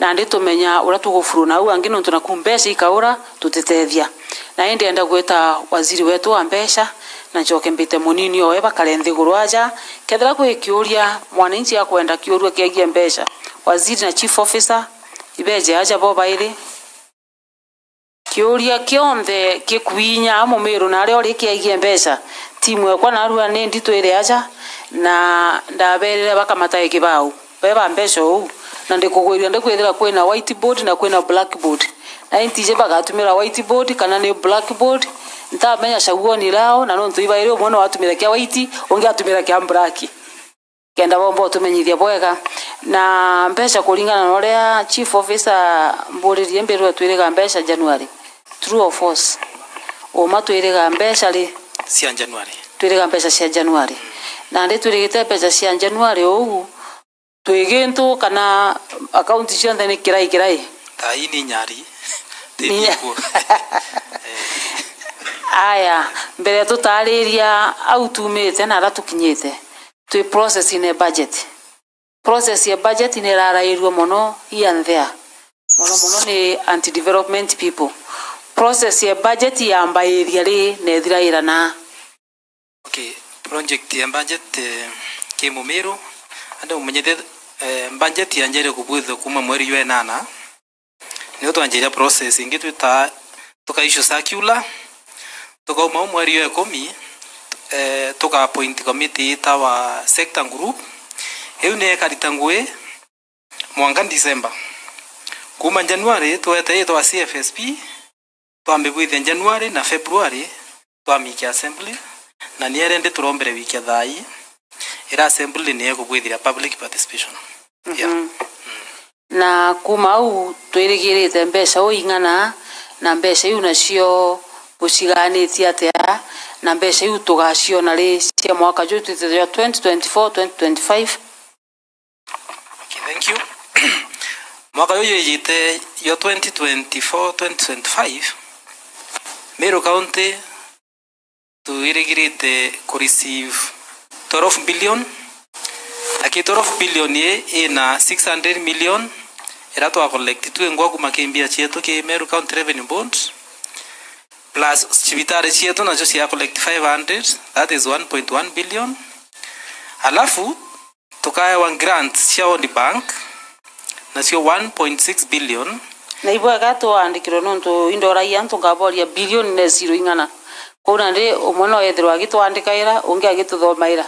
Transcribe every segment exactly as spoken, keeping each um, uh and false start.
Nandi tumenya uria tugufuruna au angi, nontu naku mbeca ikaura tutitethia. Na indi enda gwita waziri wetu wa mbeca, na ncoke mbite munini owe bakare nthiguru aja, kethira kwi kiuria mwananchi akwenda kiurua kiegie mbeca, waziri na chief officer ibeje aja bo bairi. Kiuria kionthe kikwinya mumiru na aria uri kiegie mbeca, timu ekwa narua ni nditu iri aja, na ndaberire bakamatae kibau beba mbeca uu, na ndikugwiria ndikwithira kwina whiteboard na kwina blackboard. Na intiji bagatumira whiteboard kana ni blackboard, ntamenya chaguoni lao, na nontu ibairi umwe no atumire kia white, ungi atumire kia black. Kenda bomba utumenyithia bwega. Na mbeca kuringana na uria chief officer mburirie, mbirwe twiriga mbeca January. True or false? Uma twiriga mbeca ri? Cia January. Twiriga mbeca cia January. Nandi twirigite mbeca cia January uu, twi gintu kana account cionthe ni kirai kirai? Thaa ii ni nyari. Ni nya- Tithikuo. Aya, mbere tutariria au tumite na ara tukinyite. Twi process-ini ya budget. Process ya budget ni irarairue mono here and there. Mono mono ni anti-development people. Process ya budget yambairia ri na ithiraira na? Okay, project ya budget, eh, ki Mumiru, andu mumenyete, eh, budget yanjire kubwithwa kuma mweri jwa inana. Nio twanjiria process ingi twita, tuka issue circular, tukauma au mweri wa ikumi, eh, tuka appoint committee itawa sector group. Iu ni ikarita ngui mwanka December. Kuma January twete itwa C F S P, twambibwithia January na February, twamikia assembly, na ni ere ndi turombere wiki ya thaa ii, ira assembly ni ekubwithira public participation. Yeah. Mhm. Na kuma au twirigirite mbeca uu ing'ana, na mbeca iu nacio buciganitie atia, na mbeca iu tugaciona ri cia mwaka juu twitite jwa twenty twenty-four, twenty twenty-five? Okay, thank you. Mwaka uyu wijite jwa twenty twenty-four, twenty twenty-five, Meru County twirigirite ku receive twelve billion. Aki twelve billion ii ina six hundred million ira twa collect twingwa kuma ki mbia cietu ki Meru County Revenue Board, plus cibitari cietu nacio cia collect five hundred, that is one point one billion. Alafu tukaewa grants cia World Bank, nacio one point six billion. Na ibwega twandikirwe nontu indoragia antu ngaboria billion na zero ing'ana. Kwou nandi umwe no ethirwa agitwandikaira, ungi agituthomaira.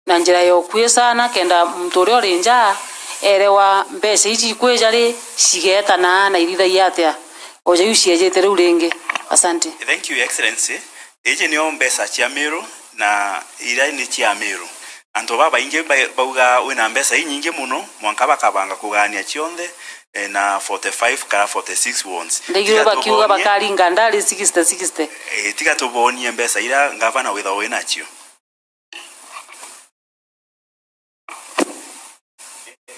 Na njira ya ukui sana, kenda muntu uria uri nja erewa mbeca iji ikwija ri, cigeeta na, na irithagia atia, oja iu ciejite riu ringi. Asante. Thank you, Your Excellency. Iji nio mbeca cia Meru, na iria ni cia Meru. Antu babaingi ba-, bauga wina mbeca inyingi mono, mwanka bakabanga kugania cionthe, eh, na forty-five kana forty-six wards. Ndaigirwe bakiuga bakaringa ndari sixty sixty. Eh, tiga tubonie mbeca iria ngavana withagwa winacio.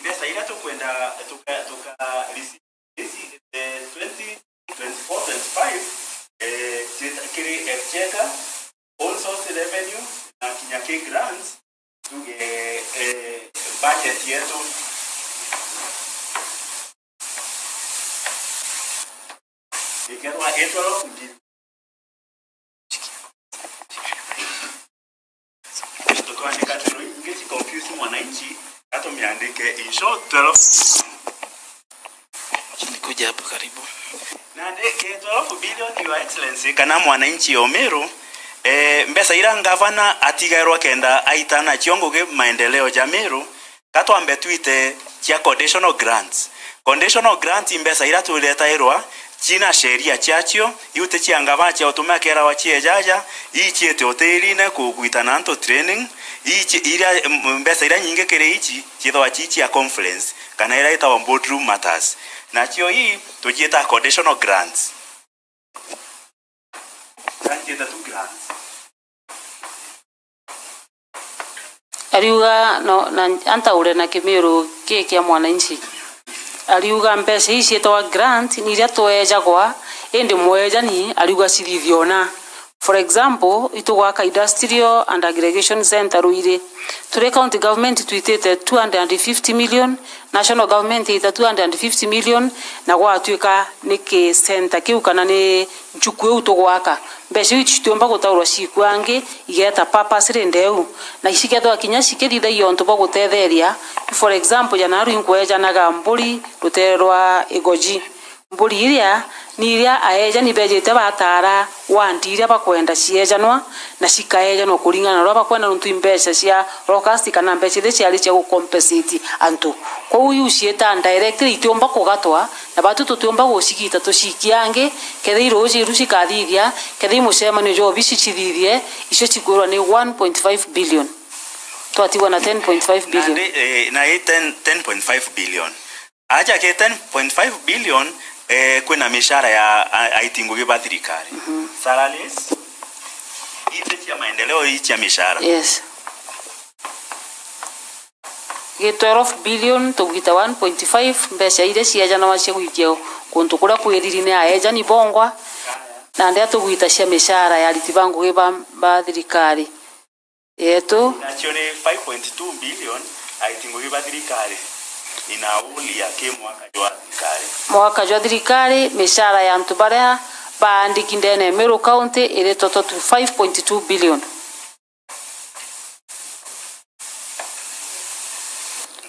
Mbeca iria tukwenda tuka, tuka receive, eh, twenty twenty-four twenty-five, eh, ciita kiri exchequer, own source revenue, na kinya ki grants, tuge, eh, budget yetu ikerwa itwelwa kundi. Tutwandika turu ingi ci confuse mwananchi, atumiandike in short twelve. Nikuja hapo karibu. Nandi ki twelve billion, Your Excellency, kana mwananchi o Meru, eh, mbeca iria ngavana atigairwa kenda aita nacio ngugi maendeleo ja Meru, ka twambe twite cia conditional grants. Conditional grants i mbeca iria twiretairwa cina sheria ciacio, iu ti cia ngavana cia utumia kerawa ciejaja, ii ciite utiirine kugwita na antu training, ii ci-, iria, m-, mbeca iria nyingi kiri ici ciithagwa ci cia conference, kana iria itagwa boardroom matters. Nacio ii tuciita conditional grants. Grant yetu tu grants. Ariuga no, na antaure na Kimiru ki kia mwananchi. Ariuga mbeca ii cietagwa grant ni iria twejagwa, indi mwejani ariuga cithithio na. For example, itugwaka Industrial and Aggregation Centre Ruiri. Turi county government twitite two hundred and fifty million, national government ita two hundred and fifty million, na gwatuika ni ki centre kiu kana ni nchuku iu tugwaka. Mbeca iu citiumba gutaurwa ciikua angi, igeeta purposely ndeu. Na cikethirwa kinya cikithithagia untu bwa gutetheria, for example, ja naru inkweejanaga mburi rutere rwa Igoji. Mburi iria ni iria aejani beejite bataara wandi iria bakwenda cieejanwa, na cikaeejanwa kuringana na uria bakwenda, nontu i mbeca cia locust kana mbeca iria ciari cia gucompensate antu. Kwou iu ciitaa directly, itiumba kugatwa, na batu tutiumba gucigita tucikie angi, kethira i ruuji iru cikathithia, kethira i mucemanio jwa obisi cithithie, icio cikwirwa ni one point five billion. Twatigwa na ten point five billion. Nandi, eh, na i ten, ten point five billion. Aja ki ten point five billion, eh, kwina mishara ya a-, aiti ngugi ba thirikari. Salaries, iti cia maendeleo, ii cia mishara. Yes. Gi twelve billion, tugwita one point five, mbeca iria ciejanwa cia gwikia kuntu kuria kwiriri ni aejani bongwa, na ndia tugwita cia mishara ya ariti ba ngugi ba, ba thirikari yetu. Nacio ni five point two billion, aiti ngugi ba thirikari, in a whole year, ki mwaka jwa thirikari. Mwaka jwa thirikari, mishara ya antu baria baandiki ndene ya Meru County iri total to five point two billion.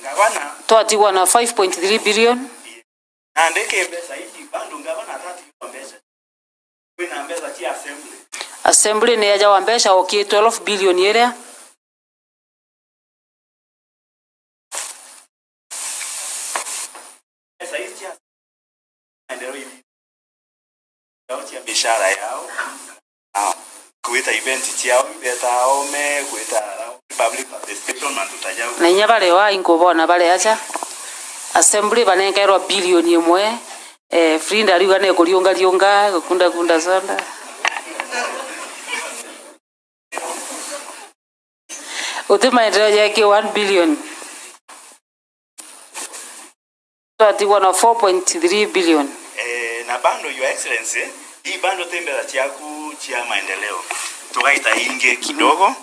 Ngavana. Twatigwa na five point three billion. Nandi ki mbeca iji, bado ngavana atatigwa mbeca. Kwina mbeca cia assembly. Assembly ni yajawa mbeca o ki twelve billion iria. Mbeca iji cia maendeleo ithi. Yao cia mishara yao. Ah, kwita event ciao, ibeta aome, kwita public participation, mantu ta jau. Na inya bari o aa inkubona bari aja. Assembly banenkairwa bilioni imwe, eh, Frida ariuga nekuriungariunga, gukundakunda soda. Uti maendeleo jeki one billion. Twatigwa na four point three billion. Eh, na bado, Your Excellency, hii bado ti mbeca ciaku cia maendeleo. Tugaita ingi kidogo.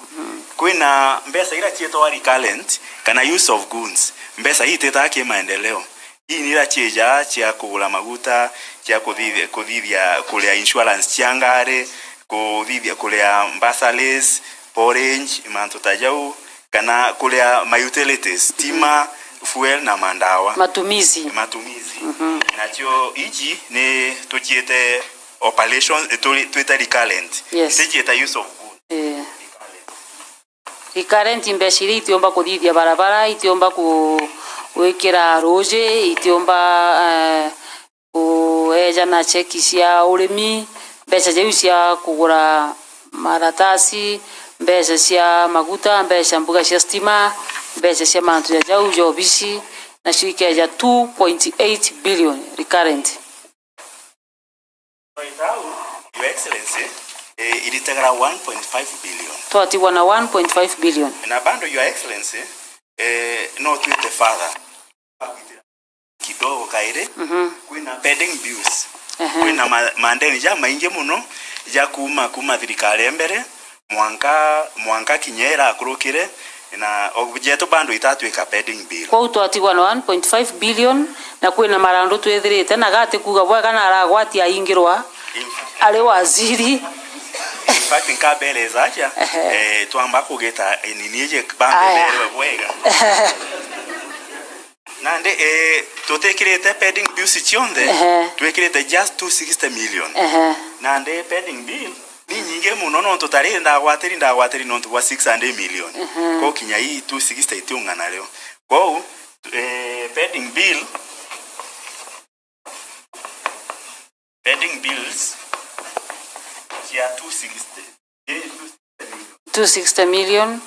Kwina mbeca ira cietagwa recurrent kana use of goods. Mbeca ii ititaga ki maendeleo. Ii ni ira ciejaa cia kugura maguta, cia kuthithia, kuthithia kuria insurance cia ngari, kuthithia kuria bursaries, porridge, mantu ta jau, kana kuria ma utilities, stima, fuel na mandawa. Matumizi. Matumizi. Nacio iji ni tuciete operations, eh, turi, twite recurrent. Yes. Nticiete use of goods. Eh. Recurrent. Recurrent mbeca iria itiumba kuthithia barabara, itiumba ku-, gwikira ruuji, itiumba, eh, kuejana cheki cia urimi, mbeca jau cia kugura maratasi, mbeca cia maguta, mbeca mbuga cia stima, mbeca cia mantu ja jau ja obisi, nacio ikeja two point eight billion recurrent. Right now, Your Excellency, eh, iritegera one point five billion. Twatigwa na one point five billion. Na bado, Your Excellency, eh, no twite further. Kidogo kairi, kwina pending bills. Ehe. Kwina ma-, mandeni ja maingi muno ja kuma, kuma thirikari ya mbere, mwanka, mwanka kinya irakurukire, na o-, jetu bado itatwika pending bill. Kwou twatigwa na one point five billion, na kwina marandu twithirite, na gati kuuga bwega na aragwati aingirwa ari waziri. In fact, nkabeleza atia, ehe, eh, twamba kugita, eh, nini iji bambe berwe bwega. Nandi, eh, tutikirite pending bills cionthe, ehe, twikirite just two sixty million. Ehe. Nandi pending bill ni nyingi muno, nontu tari ndagwatiri, ndagwatiri nontu bwa six hundred million. Ehe. Ko kinya ii two sixty itiung'ana rio. Kwou, eh, pending bill, pending bills cia two sixty. Eh, two sixty million. Two sixty million,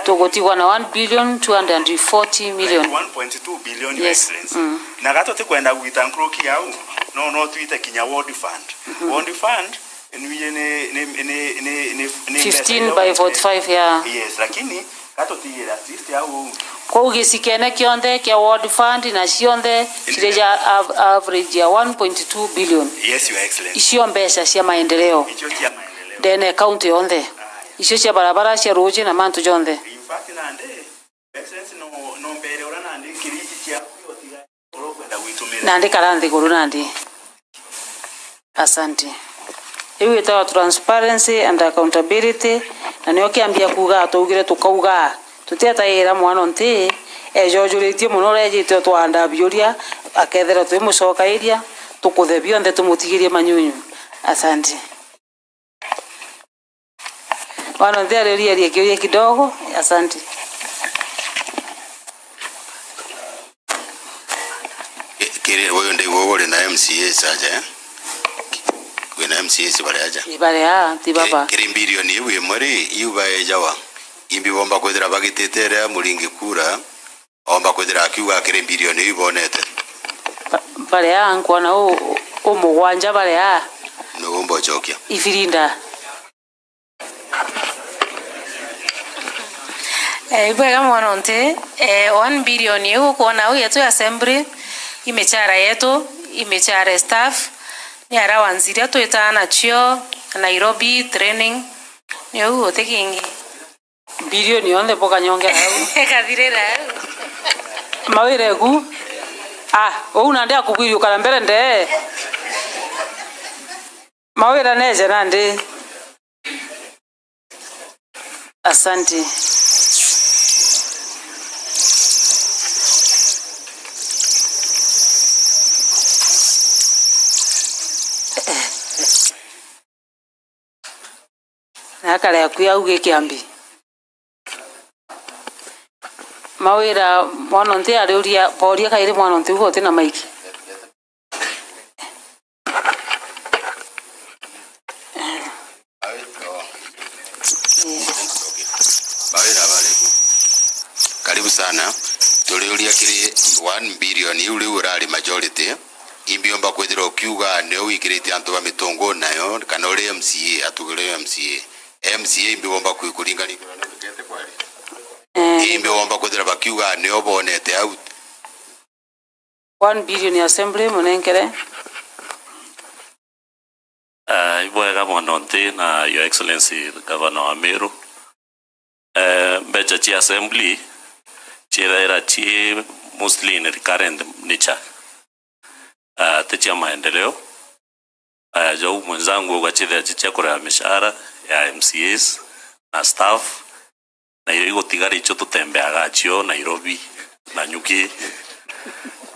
tugutigwa na one billion two hundred and forty million. Like one point two billion, Your Excellency. Yes. Mm. Na ga tutikwenda gwita nkuruki au, no, no twite kinya World Fund. World Fund, nwije ni, ni, ni, ni, ni, ni mbeca iria fifteen by forty-five, yeah. Yes, lakini ga tutiire at least au. Kwou gicikene kionthe kia World Fund na cionthe ciri ja av-, average ya one point two billion. Yes, Your Excellency. Icio mbeca cia maendeleo. Icio cia maendeleo. ndene ya county yonthe. Icio cia barabara, cia ruuji na mantu jonthe. In fact, nandi, Excellency, no, no mbere uria nandi kiriji ciaku yotiga uria ukwenda gwitumira. Nandi kara nthiguru nandi. Asante. Iu itawa transparency and accountability, na nio kiambia kuuga, twaugire tukauga, tutiataira mwana nti, ejojuritie mono uria ejite utwanda biuria, akethira twimucokairia, tukuthe bionthe tumutigirie manyunyu. Asante. Mwana nti ariuria kiuria kidogo. Asante. Ki-, kiri, uyu ndigua uri na M C As aja, eh? Wina M C As bari aja? Ii, bari aa, ti baba. Kiri, kiri bilioni iu imwe ri, iu baejawa, imbi bomba kwithira bagitite iria Muringi kura, omba kwithira akiuga kiri bilioni iu ibonete? Ba-, bari aa, nkwona u, u mugwanja bari aa. Niu umba ucokia. Ibirinda. Eh, ibwega mono nti, eh, one billion iu ukwona au yetu ya assembly, i michara yetu, i michara ya staff, ni allowance iria twitaa nacio Nairobi training, niu uti kingi. Bilioni yonthe bukanyongera au. Ikathirira au. Mawira eku. Ah, uu nandi akubwiri ukara mbere ndee. Mawira neje nandi. Asante. Na akare akui au gi kiambi. Mawira mwana nti ariuria, boria kairi mwana nti uga uti na maiki. Mawira bariku. Karibu sana. Turiuria kiri one billion iu riu urari majority. Imbi omba kwithira ukiuga nio wikirite antu ba mitungu nayo, kana uri M C A, atugire M C A. M C A imbi womba kwi-, kuringaringirwa na ndukete kwari? Eh. Imbi womba kwithira bakiuga nio bonete au? One billion assembly munenkere. Ah, ibwega mono nti na Your Excellency Governor wa Meru. Eh, mbecha cia assembly ciethaira ci mostly in recurrent nature. Ah, ti cia maendeleo. Ah, jau mwenzangu auga ciethira ci cia kuria mishahara ya M C As na staff, na irio igutigara icio tutembeaga cio Nairobi na Nyuki.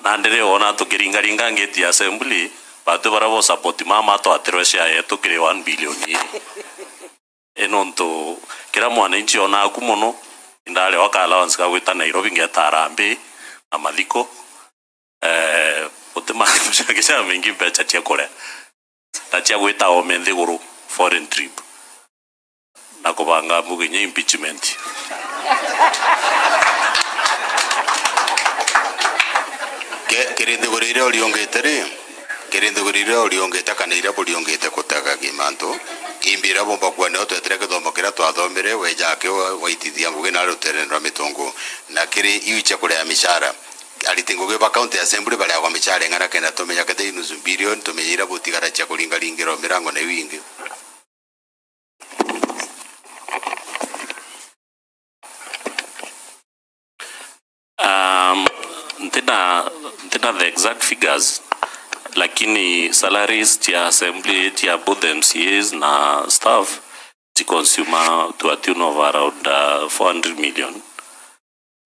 Nandi riu wona tukiringaringa ngeti ya assembly, batwi baria bo support mama twatirwe share yetu kiri one billion ii. I nontu kiria mwananchi onaga ku mono, indarewa ka allowance ga gwita Nairobi ngeta harambee na mathiko. Eh, guti mantu jangi jamaingi mbecha cia kuria na cia gwita ome nthiguru, foreign trip, na kubanga mbuga inya impeachment. Ke-, kiri nthiguru iria uriungite ri, kiri nthiguru iria uriungite kana iria buriungite kutega ki mantu, imbi iria bumba kuga nio twetire kithomo kiria twathomire, weja aki wa-, waitithia ngugi na rutere rwa mitungu, na kiri iu cia kuria michara. Ariti ngugi ba County Assembly bariagwa michara ing'ana kenda tumenya kethira i nusu billion, tumenya iria butigara cia kuringaringirwa mirango na iu ingi. Um, ntina, ntina the exact figures, lakini salaries cia assembly, cia both M C As na staff, ci consume to a tune of around, uh, four hundred million.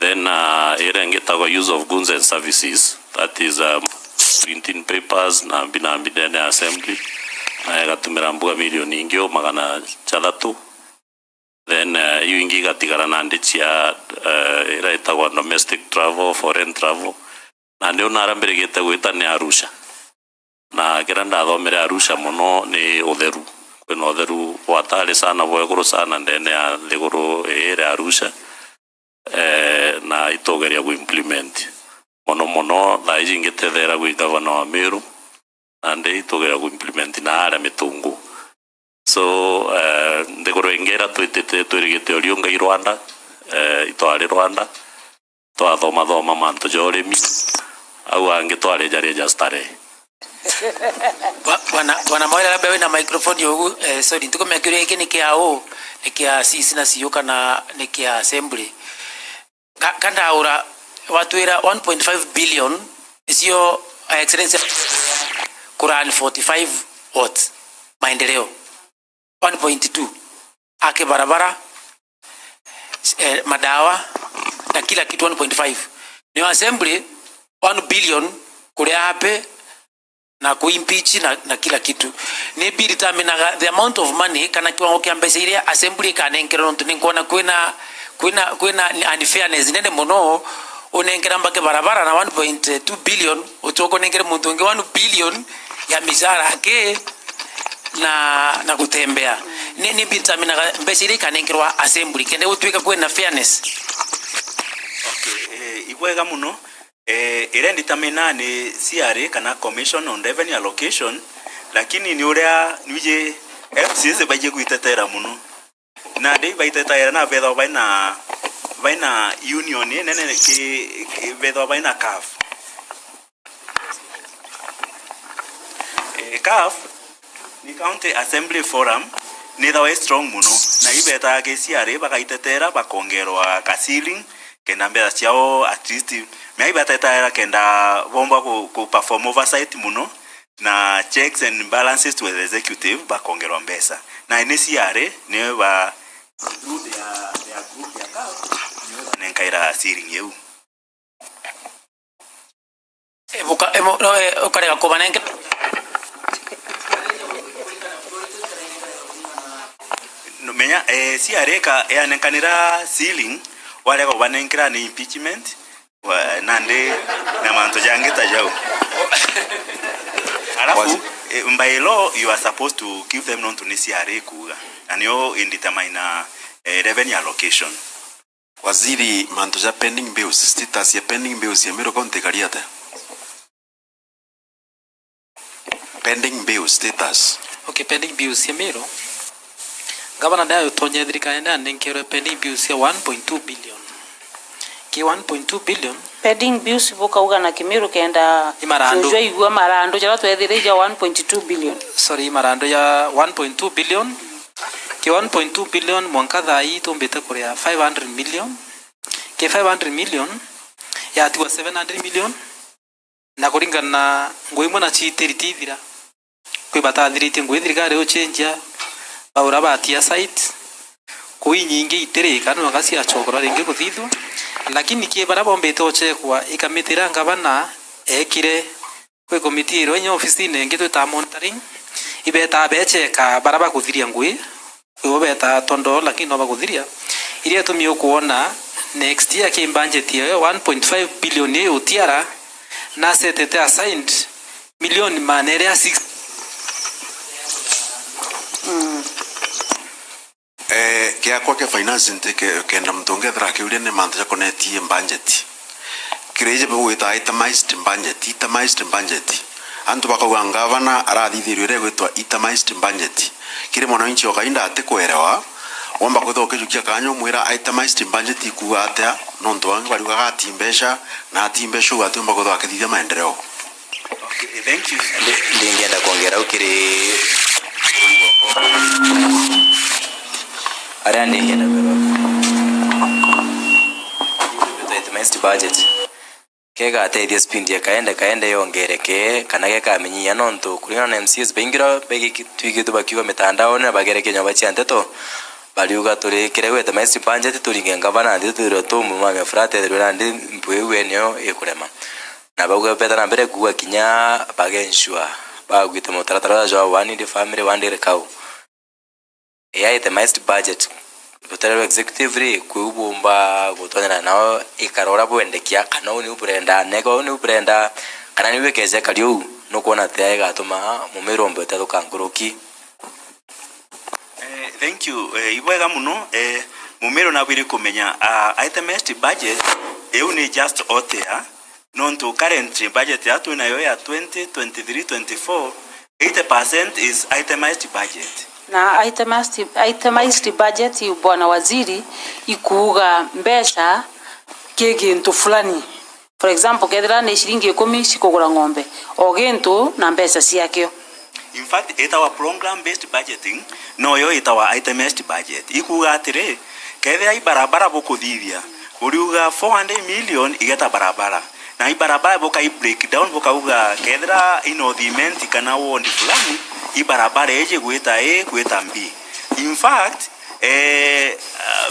Then, uh, iria ingi itagwa use of goods and services, that is, um, printing papers na mbi na mbi ndene ya assembly, na igatumira mbuga milioni ingi o magana jathatu. Then, uh, iu ingi igatigara nandi cia, uh, iria itagwa domestic travel, foreign travel. Nandi u naria mbirigite gwita ni Arusha. Na kiria ndathomere Arusha mono ni utheru. Kwina utheru bwatari sana, bwa iguru sana ndene ya nthiguru ii iri Arusha. Eh, na itugeria ku implement. Mono mono thaa iji ngitethera kwi gavana wa Meru, nandi itugeria ku implement na aria Mitungu. So, eh, nthiguru ingi iria twitite twirigite uriunga i Rwanda, eh, itwari Rwanda, twathomathoma mantu ja urimi, au angi twarejariaja starehe. Bwa-, bwana, bwana Mawira, labda wina microphone ugu, eh, sorry, ntikumenya kiuria giki ni kia u, ni kia C C na C U kana ni kia assembly. Ka, ka ndaura, watwira one point five billion nicio, eh, Excellency, ku run forty-five what? Maendeleo. One point two. Ake barabara, eh, madawa, na kila kitu one point five. Nio assembly, one billion kuria ape, na ku impeach na, na kila kitu. Ni bill itaminaga the amount of money kana kiwango kia mbeca iria assembly ikanenkerwa, nontu ni nkwona kwina, kwina, kwina unfairness nene mono. Unenkera Mbake barabara na one point two billion, ucoka unenkere muntu ungi one billion ya micara yake na, na gutembea. Ni, ni bill itaminaga mbeca iria ikanenkerwa assembly kenda gutwika kwina fairness. Okay, eh, ibwega muno. Eh, iria nditamina ni C R A kana Commission on Revenue Allocation, lakini ni uria nwiji M C As baiji gwitetera muno. Nandi baitetaira na bethagwa baina, baina union inene ki, ki, bethagwa baina CAF. Eh, CAF ni County Assembly Forum, nithagwa i strong muno, na ibetaga ki C R A bagaitetera bakongerwa ka ceiling, kenda mbeca ciao at least, mea ibatetaira kenda bomba ku, ku perform oversight muno, na checks and balances to the executive bakongerwa mbeca. Na ni C R A niyo ba, through their, their group ya CAF, niyo banenkaira ceiling iu. Ebuka, emo, no, eh, ukarega kubanenke. Menya, eh, C R A ka, yanenkanira ceiling, warega kubanenkera ni impeachment, wa, nandi na mantu jangi ta jau. Alafu, eh, by law, you are supposed to give them nontu ni C R A kuuga. Na nio indetermine, eh, revenue allocation. Waziri, mantu ja pending bills, status ya pending bills ya Meru County ikari atia? Pending bills status. Okay, pending bills ya Meru. Gavana ndatonye thirikari ndanenkerwe pending bills ya one point two billion. Ki one point two billion. Pending bills bukauga na Kimiru kenda i marandu. Jujwa igua marandu jaria twethire ja one point two billion. Sorry, i marandu ya one point two billion. Ki one point two billion mwanka thaa ii tumbite kuria five hundred million. Ki five hundred million, yatigwa seven hundred million, na kuringana na ngui imwe na ciitiri tithira. Kwi batathiritie ngui thirikari gucenjia, baura batia site, kuu inyingi itirika, nwaka ciacokerwa ringi kuthithwa, lakini ki baria bombite uchekwa, i kamiti iria ngavana ekire, kwi komiti iria inya ofisine ingi twitaga monitoring, ibetaa beceka baria bakuthiria ngui, ibo betaa tondo lakini no bakuthiria. Iria itumi ukwona next year ki budget iyo one point five billion iyo utiara, na setete assigned milioni maana iri ya six. Eh, giakwa kia finance nti ke-, kenda muntu ungi ethira akiuria ni mantu jakonetie budget. Kiri iji bagwita itemized budget, itemized budget. Antu bakauga ngavana arathithirio iria igwitwa itemized budget. Kiri mwananchi o kainda atikwerewa, womba kwithirwa ukijukia kanya umwira itemized budget ikuuga atia, nontu bangi bariugaga ati mbeca, na ati mbeca uu atiumba kwithirwa akithithia maendeleo. Okay, thank you. Ndi-, ndingienda kwongera au kiri aria ndingienda kwira. Itemized budget. Kegatethia speed ya kaende kaende yongereke, kana gekaminyia, nontu kuringana na M C As baingi ra begi-, twigitwe bakiuga mitandaone na bagerekia nyomba cia nteto, bariuga turi kire gwete maisi budget turinge ngavana nthi twithirwe tumumamia fura atethirwe nandi mpu iu eneo ikurema. Na bauga beta na mbere kuuga kinya bagensure bagwite mutaratara jwa one family, one cow. Itemized budget, rutere rwa executive ri, kwiu bumba gutonyana nao ikara uria bwendekia, kana uu niu burenda, neka uu niu burenda, kana niu ikeja ikari uu, nukwona ati igatuma mumiru ombe utethuka nkuruki. Eh, thank you. Eh, ibwega muno. Eh, mumiru nabwiri kumenya, ah, itemized budget, iu ni just hot air, nontu current budget ya twinayo ya twenty twenty-three twenty-four, eighty percent is itemized budget. Na itemized, itemized budget, Bwana Waziri, ikuuga mbeca ki gintu fulani. For example, kethira ni ciringi ikumi cikugura ng'ombe, o gintu na mbeca ciakio. In fact, itawa program based budgeting, noyo itawa itemized budget. Ikuuga atiri, kethira i barabara bukuthithia, buriuga four hundred million igeta barabara. Na i barabara bukai break down, bukauga kethira i North Imenti kana ward fulani, i barabara iji gwita A, gwita B. In fact, eh,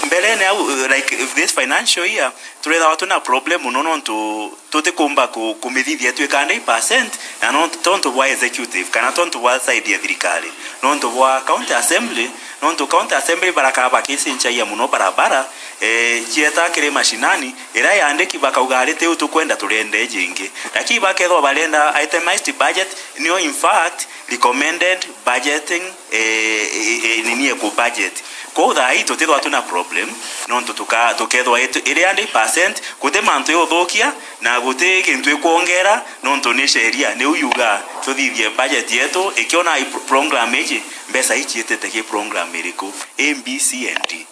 mbelene au, like, this financial year, turethagwa twina problem mono nontu tutikumba ku-, kumithithia itwika hundred percent, na nontu, tontu bwa executive, kana tontu bwa side ya thirikari, nontu bwa county assembly, nontu county assembly barakaa bakicincagia mono barabara, eh, cieta kiri mashinani, iria yandiki bakauga, "Ari tiu tukwenda, turenda iji ingi." Lakini bakethwa barenda itemized budget, nio in fact recommended budgeting, eh, eh, eh, nini eku budget. Kwou thaa ii tutithwa twina problem, nontu tuka-, tukethwa itu-, iri hundred percent, guti mantu iuthukia, na guti gintu ikwongera, nontu ni sheria, niu yuga tuthithie budget yetu, ikiona i pro-, program iji, mbeca iciitite ki program iriku, A, B, C and D.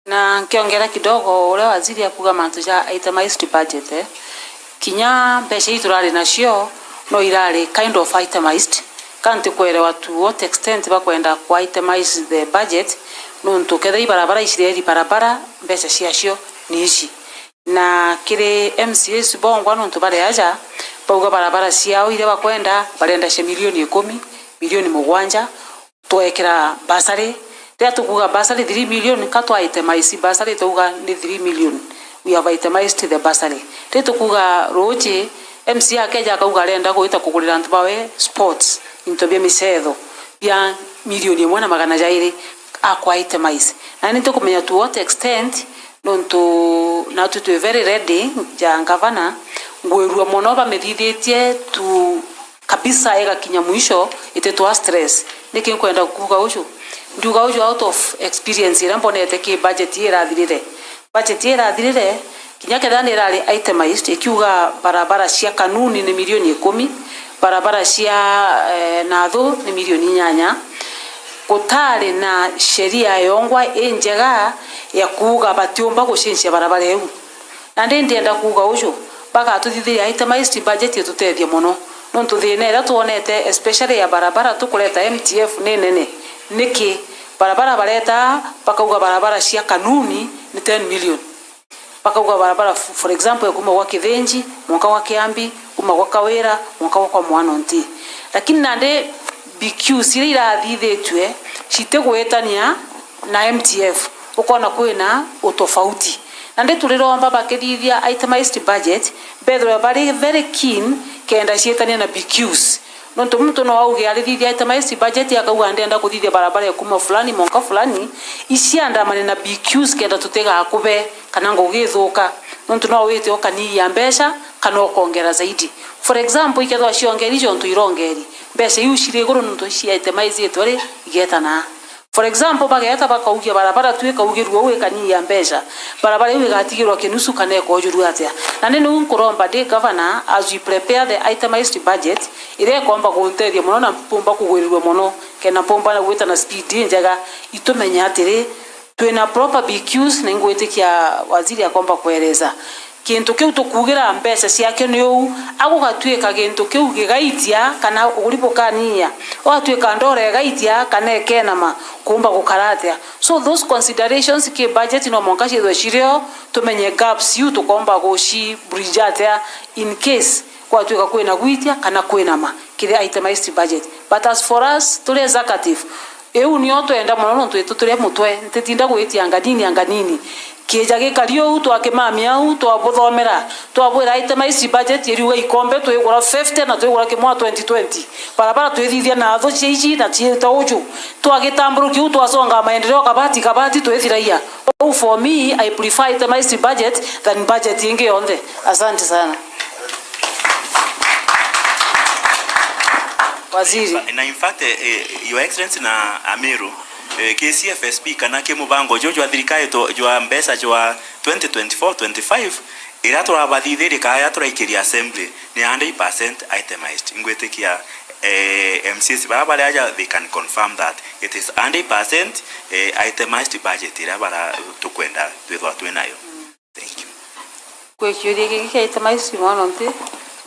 Na nkiongera kidogo, uria waziri akuuga mantu ja itemized budget, eh, kinya mbeca ii turari nacio no irari kind of itemized. Ka ntikwerewa to what extent bakwenda ku itemize the budget, nontu kethira i barabara icireri barabara, mbeca ciacio ni ici. Na kiri M C As bongwa, nontu bari aja, bauga barabara ciao iria bakwenda, barenda cia milioni ikumi, milioni mugwanja, twekira bursary. Riria tukuuga bursary three million, ka twa itemize bursary, twauga ni three million. We have itemized the bursary. Riria tukuuga ruuji, M C A akeja akauga arenda gwita kugurira antu bawe sports, into bia micetho, bia milioni imwe na magana jairi, akwa itemize. Na ni tukumenya to what extent, nontu natwi twi very ready, ja ngavana, ngwirua mono bamithithitie tu kabisa igakinya mwisho, ititwa stress. Niki nkwenda kuuga uju? Ndiuga uju out of experience iria mbonete ki budget ii irathirire. Budget ii irathirire, kinya kethira ni irari itemized, ikiuga barabara cia Kanuni ni milioni ikumi, barabara cia, eh, Nathu ni milioni inyanya, gutari na sheria yongwa injega ya kuuga batiumba gucenjia barabara iu. Nandi ndienda kuuga uju, bagatuthithiria itemized budget itutethie mono. Nontu thina iria twonete, especially ya barabara tukureta M T F ni nene. Niki? Barabara bareta, bakauga barabara cia Kanuni ni ten million. Bakauga barabara, f-, for example, ya kuuma gwa Kithinji, mwanka gwa Kiambi, kuuma gwa Kawira, mwanka gwa kwa Mwanonti. Lakini nandi B Qs iria irathithitue, citigwitania na M T F, ukona kwina utofauti. Nandi turiromba bakithithia itemized budget, bethirwe bari very keen kenda ciitania na B Qs. Nontu muntu no auge arithithia itemized budget, akauga, "Ndenda kuthithia barabara ya kuuma fulani mwanka fulani, iciandamane na B Qs kenda tutigakube kana ngugi ithuka." Nontu no wite ukaniia mbeca kana ukongera zaidi. For example, ikethwa ciongeri jontu irongeri, mbeca iu ciri iguru nontu iciitemizitwe ri, igetanaa. For example, bageeta bakaugia barabara tu ikaugirua uu ikaniia mbeca, barabara iu igatigirwa kinusu kana ikojurua atia? Na ni niu nkuromba ndi governor, as we prepare the itemized budget, iria ikomba kuntethia mono na mpumba kugwirirua mono, kenda mpumba na gwita na speed injega, itumenye atiri, twina proper B Qs, na ingwitikia waziri akomba kueleza. Kintu kiu tukuugira mbeca ciakio ni uu, agugatuika gintu kiu gigaitia kana uguri bukaniia, ugatuika ndora igaitia kana ikenama, kuumba gukara atia? So those considerations ki budget no mwanka ciithwe cirio, tumenye gaps iu tukomba guci bridge atia in case gwatuika kwina gwitia kana kwinama kiri itemized budget. But as for us, turi executive, iu nio twenda mono nontu itu turi mutwe, ntitinda gwitia nganini anganini. Kiija gikari uu, twakimamia au, twabuthomera, twabwira itemized budget iriuga ikombe twigura fifty na twigura kimwe twenty twenty. Barabara twithithia na athu cia ici na ciita uju. Twagitamburukia uu, twasonga maendeleo kabati kabati twithiragia. Ou for me, I prefer itemized budget than budget ingi yonthe. Asante sana. Waziri. Na in fact, eh, eh, Your Excellency na Amiru, eh, ki C F S P kana ki mubango juju jwa thirikari tu-, jwa mbeca jwa twenty twenty-four twenty-five, iria turabathithirie kana iria turaikiria assembly ni hundred percent itemized. Ingwitikia, eh, M C As bara bari aja, they can confirm that it is hundred percent, eh, itemized budget iria bara tukwenda twithwa twinayo. Thank you. Kwi kiuria giki kia itemized mwana nti?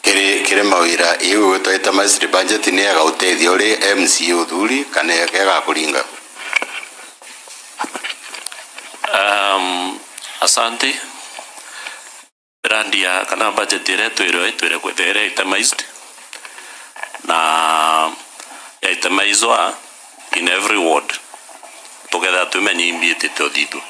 Kiri, kiri mawira iu igwitwa itemized budget ni ega utethia uri M C A uthuri kana ega kuringa? Um, asante. Mirandi ya, kana budget iria itwire, itwire kwithira iri itemized, na ya itemizwa in every ward, tukethira twimenya imbi itite uthithua.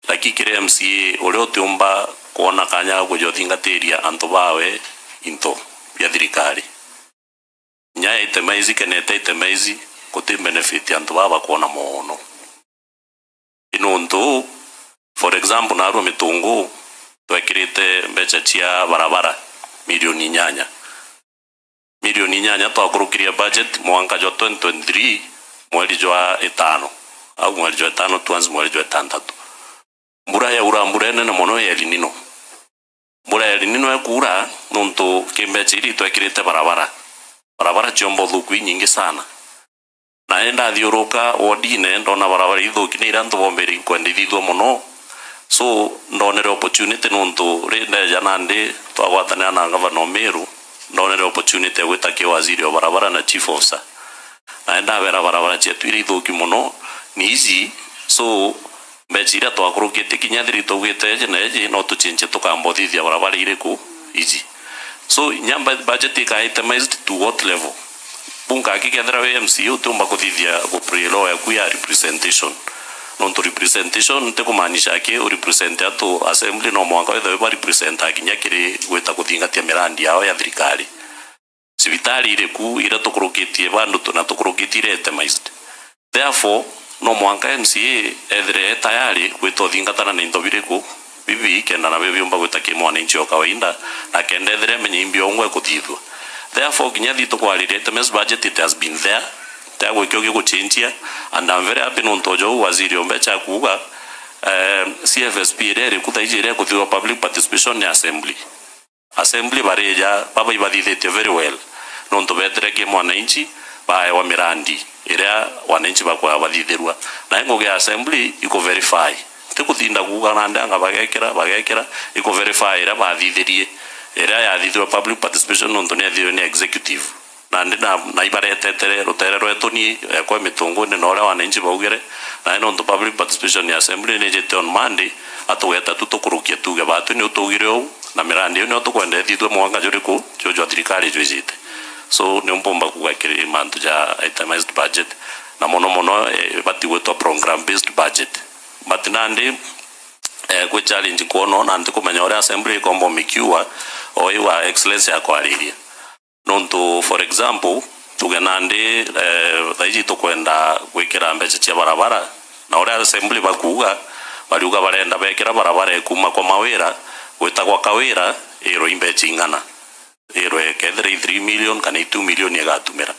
Lakini kiri M C A uria utiumba kwona kanya ga kuja uthingatiria antu bawe into bia thirikari. Kinya itemize kana ite itemize, guti benefit antu baa bakwona mono. Ni nuntu, for example, naarua Mitunguu, twekirite mbeca cia barabara milioni inyanya. Milioni inyanya twakurukirie budget mwanka jwa twenty twenty-three, mweri jwa itano, au mweri jwa itano towards mweri jwa itantatu. Mbura yaura, mbura inene mono ya El Nino. Mbura ya El Nino ikuura, nuntu ki mbeca iria itwekirite barabara. Barabara ciomba uthuku inyingi sana. Na indathiuruka wodine, ndona barabara ithuki ni iria antu bombere inkwenda ithithua mono. So, ndonere opportunity nuntu ri ndeja nandi twagwatanira na ngavana o Meru, ndonere opportunity ya gwita ki waziri o barabara na chief officer. Na ndabera barabara cietu iria ithuki mono ni ici. So, mbeca iria twakurukitie kinya thiri twaugite eji na eji, no tuchinchie tukamba uthithia barabara iriku? Ici. So, inya mba-, budget ika itemized to what level? Bunka aki kethira wi M C A utiumba kuthithia ku play role yaku ya representation. Nontu representation nti kumaanisha aki u represent atu assembly, no mwanka withirwe ba represent kinya kiri gwita kuthingatia mirandi yao ya thirikari. Cibitari iriku iria tukurukitie bandu tu-, na tukurukitie iria itemized? Therefore, no mwanka M C A ethire e tayari gwita uthingatana na into biriku bibi, kenda nabio biumba gwita ki mwananchi o kawaida, na kenda ethire amenye imbi ongwe kuthithua. Therefore, kinya thi tukwariria itemized budget, it has been there, tia gwikio giguchinchia, and I'm very happy nontu o jau waziri o mbeca akuuga, eh, C F S P iria iriku thaiji iria ikuthithua public participation ni assembly. Assembly barija, baba ibathithitie very well, nontu betire ki mwananchi, baewa mirandi iria wananchi bakwaa bathithirua. Na ngugi ya assembly iku verify. Ti kuthinda kuuga nandi anga bagekira, bagekira, iku verify iria bathithirie, iria yathithirwe public participation, nontu ni ethirwe ni executive. Nandi na, na ibaretetere rutere rwetu ni, eh, kwa Mitunguni na uria wananchi baugire, na nontu public participation ya assembly ni ijite on Monday, atugeta tu tukurukia tuge batu ni utugire uu, na mirandi iu nio tukwenda ithithue mwanka juriku, juu jwa thirikari jwijite. So, ni mpumba kuga kiri mantu ja itemized budget, na mono mono, eh, ibati gwitwa program based budget. But nandi, eh, kwi challenge nkwona, na ntikumenya uria assembly ikomba umikiua, o iu wa excellency akwariria. Nontu, for example, tuge nandi, eh, thaiji tukwenda gwikira mbeca cia barabara, na uria assembly bakuuga, bariuga barenda bekira barabara ikuuma kwa Mawira gwita gwa Kawira, irwe i mbeca ing'ana. Irwe kethira i three million kana i two million igatumira.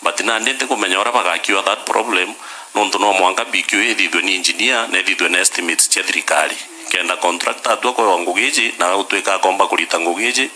But nandi ntikumenya uria bagakiua that problem, nontu no mwanka B Q A ithithue ni engineer na ithithue na estimates cia thirikari. Kenda contractor atua kwewa ngugi iji, na utwika akomba kurita ngugi iji,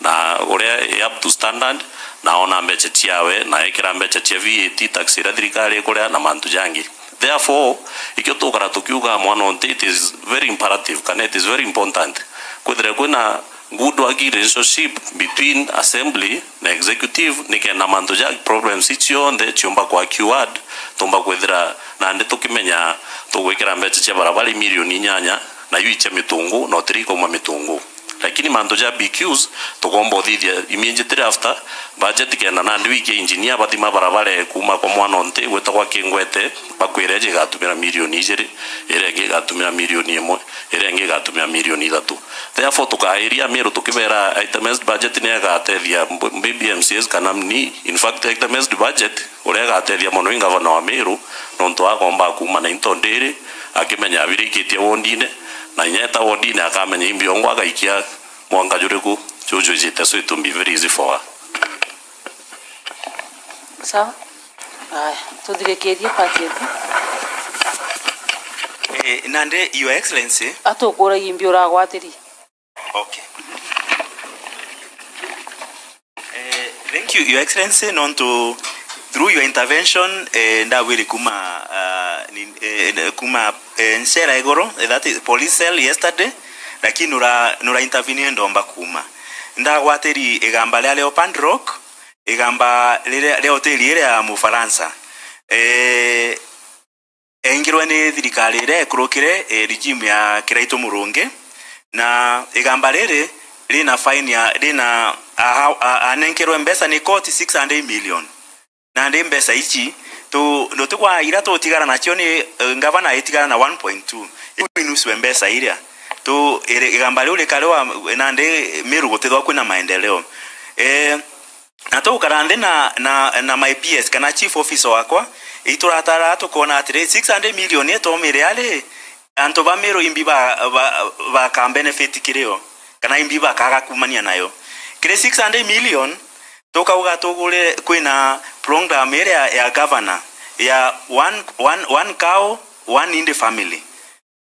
na uria i up to standard, na ona mbeca ciawe, na ekira mbeca cia V A T tax iria thirikari ikuria na mantu jangi. Therefore, ikio tukara tukiuga mwana onti, it is very imperative, kana it is very important kwithira kwina good working relationship between assembly na executive, nikenda mantu ja problems ici cionthe ciumba kwa cured, tumba kwithira nandi tukimenya tugwikira mbeca cia barabara i milioni inyanya, na iu i cia Mitungu, na utiri ikauma Mitungu. Lakini mantu ja B Qs, tukomba uthithia immediately after budget, kenda nandi wiki ya engineer bathima barabara kuuma kwa mwana onti gwita gwa Kingwete, bakwire eji igatumira milioni ijiri, iria ingi igatumira milioni imwe, iria ingi igatumira milioni ithatu. Therefore, tukairia Meru tukibera itemized budget ni igatethia mb-, maybe M C As kana ni, in fact, itemized budget, uria igatethia mono i ngavana wa Meru, nontu akomba kuuma na into ndiri, akimenya abirikitie wondine, na inya eta wondine akamenya imbi ongwa agaikia mwanka juriku, juu jwijite, so it will be very easy for her. Sawa. Aya, tuthirikirie part yetu. Eh, nandi, Your Excellency. Atukuragia imbi uragwatirie. Okay. Eh, thank you, Your Excellency, nontu through your intervention, eh, ndabwire kuma, ah, ni-, eh, kuma, eh, ncera iguru, eh, that is police cell yesterday, lakini nura, nura intervene ndomba kuuma. Ndagwatiri igamba ria Leopard Rock, igamba riria ria hoteli iria ya Mufaransa. Eh, Eingirwe ni thirikari iria ikurukire, eh, regime ya Kiraitu Murungi, na igamba riri rina fine ya, rina, aha, a-, anenkerwe mbeca ni koti six hundred million. Nandi mbeca ici, tu, nutigwa iria tutigara nacio ni, eh, ngavana aitigara na one point two. Iu inuswe mbeca iria. Tu, iri-, igamba riu rikariwa, nandi Meru gutithwa kwina maendeleo. Eh, Na tugukara nthi na, na, na my P S kana chief officer wakwa, ituratara tukona atiri, six hundred million itomire ari, antu ba Meru imbi ba, ba, baka benefit kirio, kana imbi bakaga kumania nayo. Kiri six hundred million, tukauga tugure, kwina program iria ya, ya governor ya one, one, one cow, one in the family.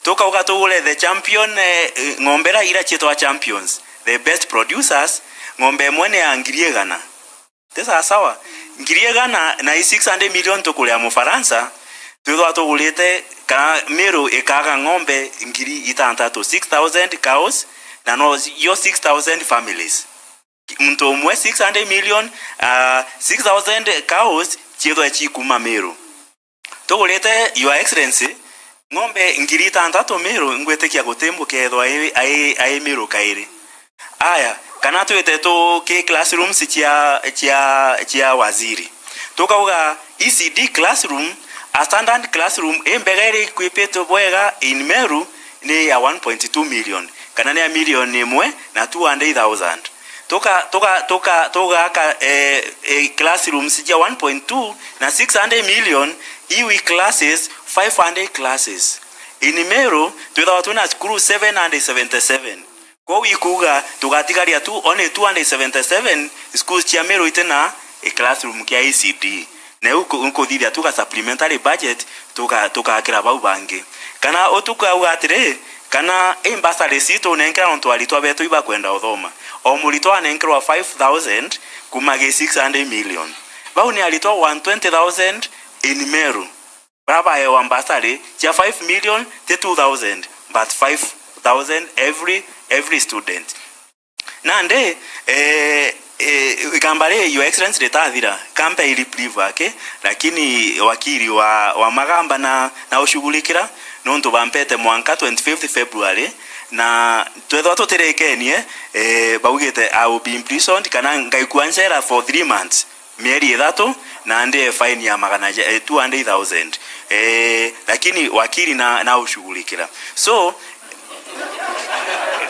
Tukauga tugure the champion, eh, ng'ombe ira, ira cietwa champions, the best producers, ng'ombe imwe ni ya ngiri igana. Ti sawa sawa? Ngiri igana na i six hundred million tukuria Mufaransa, twithwa tugurite kana Meru ikaga ng'ombe ngiri itantatu, six thousand cows, na no yo six thousand families. Muntu umwe six hundred million, ah, six thousand cows ciethwe cikuma Meru. Tugurite, Your Excellency, ng'ombe ngiri itantatu Meru, ngwitikia guti mbuka ethwa ai, ai, ai Meru kairi. Aya, kana twite tu ki classrooms cia, cia, cia waziri. Tukauga E C D classroom, a standard classroom imbega iri equipitwe bwega in Meru ni ya one point two million, kana ni ya million imwe na two hundred thousand. Tuka, tuka, tuka, tugaka, eh, eh, classrooms cia one point two na six hundred million, iwi classes, five hundred classes. In Meru, twithagwa twina cukuru seven hundred seventy-seven. Kwou ikuuga tugatigaria tu only two hundred seventy-seven schools cia Meru itina i classroom kia E C D. Na iu ku-, nkuthithia tuga supplementary budget, tuga-, tugakira bau bangi. Kana utukauga atiri, kana i bursary citu unenkera nontu aritwa betu ibakwenda uthoma. O muritwa anenkerwa five thousand kuma gi six hundred million. Bau ni aritwa one twenty thousand in Meru. Bara baewa bursary cia five million ti two thousand, but five thousand every, every student. Nandi, eh, eh, igamba ri, Your Excellency, ritathira, kampe i reprieve aki, lakini wakili wa, wa Magamba na, na ushughulikira, nontu bampete mwanka twenty-fifth February, na twethwa tutirikenie, eh, baugite, "I will be imprisoned," kana ngaikua njera for three months, mieri ithatu, na ndie fine ya magana ja, eh, two hundred thousand. Eh, lakini wakili na, na ushughulikira. So,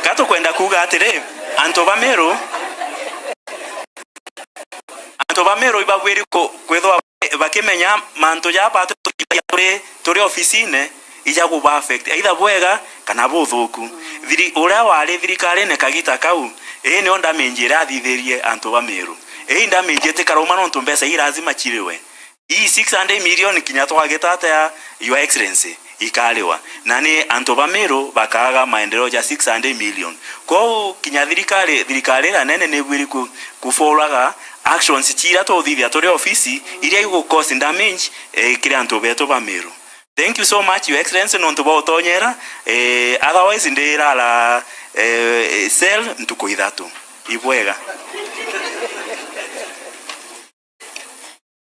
ka tukwenda kuuga atiri, antu ba Meru, antu ba Meru ibabwiri ku-, kwithwa bakimenya mantu jaa batu turi, turi ofisine, ija kuba affect, either bwega kana buthuku. Thiri-, uria wari thirikarine kagita kau, ii nio damage iria athithirie antu ba Meru. Ii damage itikarauma nontu mbeca ii lazima chiriwe. Ii six hundred million kinya twagita atia, Your Excellency, ikariwa. Na ni antu ba Meru bakaaga maendeleo ja six hundred million. Kwou kinya thirikari, thirikari iria nene ni ibwiri ku-, kufollowaga actions ciria tuthithia turi ofisi, iria igu cause damage, eh, kiri antu betu ba Meru. Thank you so much, Your Excellency, nontu bwa utonyera. Eh, otherwise, ndirara, eh, cell ntuku ithatu. Ibwega.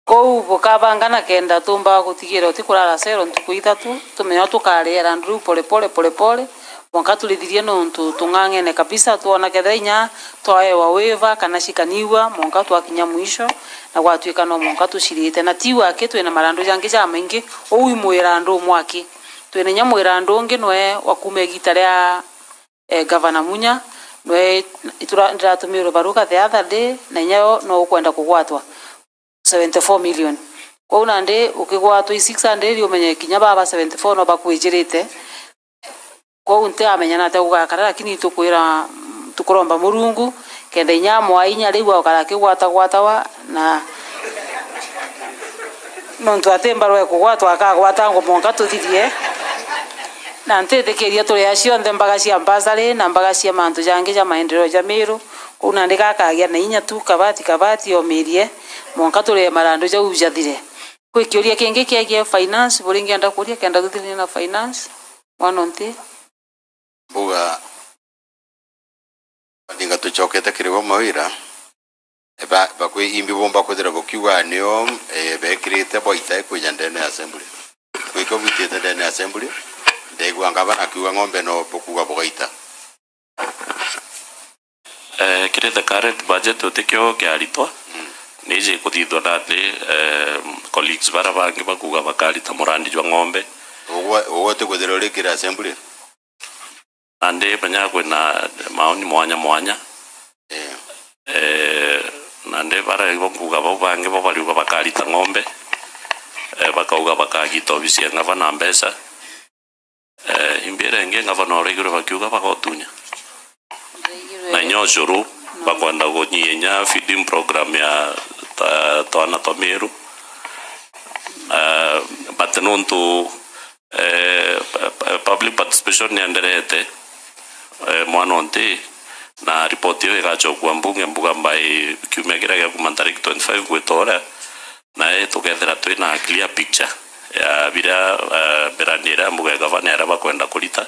Kou bukabangana kenda tumbaga gutigira utikurara cell ntuku ithatu, tumenye uria tukariera ndu riu pole pole, pole pole. Mwanka turithirie nontu tung'ang'ene kabisa, twona kethira inya twaewa waiver kana cikanigua, mwanka twakinya mwisho, na gwatuika no mwanka tucirite. Na tiu aki, twina marandu jangi jamaingi, uu i mwirandu umwe aki. Twina inya mwirandu ungi nwe wa kuuma igita ria, eh, Gavana Munya, nwe itura-, ndiratumirwe baruga the other day, na inya yo no ukwenda kugwatwa. Seventy-four million. Kwou nandi ukigwatwa i six hundred, umenye kinya baba seventy-four no bakwijirite. Kwou ntiamenya natia gugakara, lakini tukwira, tukuromba Murungu kenda inya amwaa inya riu agukara akigwatagwatawa, na nontu ati mbarwa ekugwatwa, akagwata ngo mwanka tuthithie. Na ntitikiria turia cionthe mbaga cia mbasari na mbaga cia mantu jangi ja maendeleo ja Miru. Kwou nandi gakagia na inya tu kabati kabati omirie, mwanka turie marandu jau jathire. Kwi kiuria kingi kiegie finance, buringienda kuria kenda tuthirania na finance, mwana nti? Mbuga, Inga tucokete kiri bo Mawira. Ba-, bakwi-, imbi bumba kwithira bukiuga nio, eh, bekirite bwaita ikwija ndene ya assembly. Gwikio bwitite ndene ya assembly, ndegua ngavana akiuga ng'ombe no bukuuga bugaita. Eh, kiri the current budget utikio kiaritwa, mm, niji kuthithwa nandi, eh, colleagues bara bangi bakuuga bakarita murandi jwa ng'ombe. Ugwe, ugwe utikwithira uri kiri assembly? Nandi menya kwina maoni mwanya mwanya. Eh. Eh, nandi bara ibo nkuuga bau bangi bo bariuga bakarita ng'ombe, eh, bakauga bakagita obisi ya ngavana mbeca. Eh, imbi iria ingi ngavana uraigirwe bakiuga bagotunya. Na inya ucuru, bakwenda kunyia inya feeding program ya ta-, twana twa Meru. Eh, but nontu, eh, pu-, pu-, public participation nienderete, eh, mwana onti, na ripoti iyo igacokua mbunge mbuga mbai kiumia kiria gia kuma ntariki twenty-five gwita uria, nae tukethira twina clear picture ya biria, eh, mirandi iria mbuga ya gavana iria bakwenda kurita,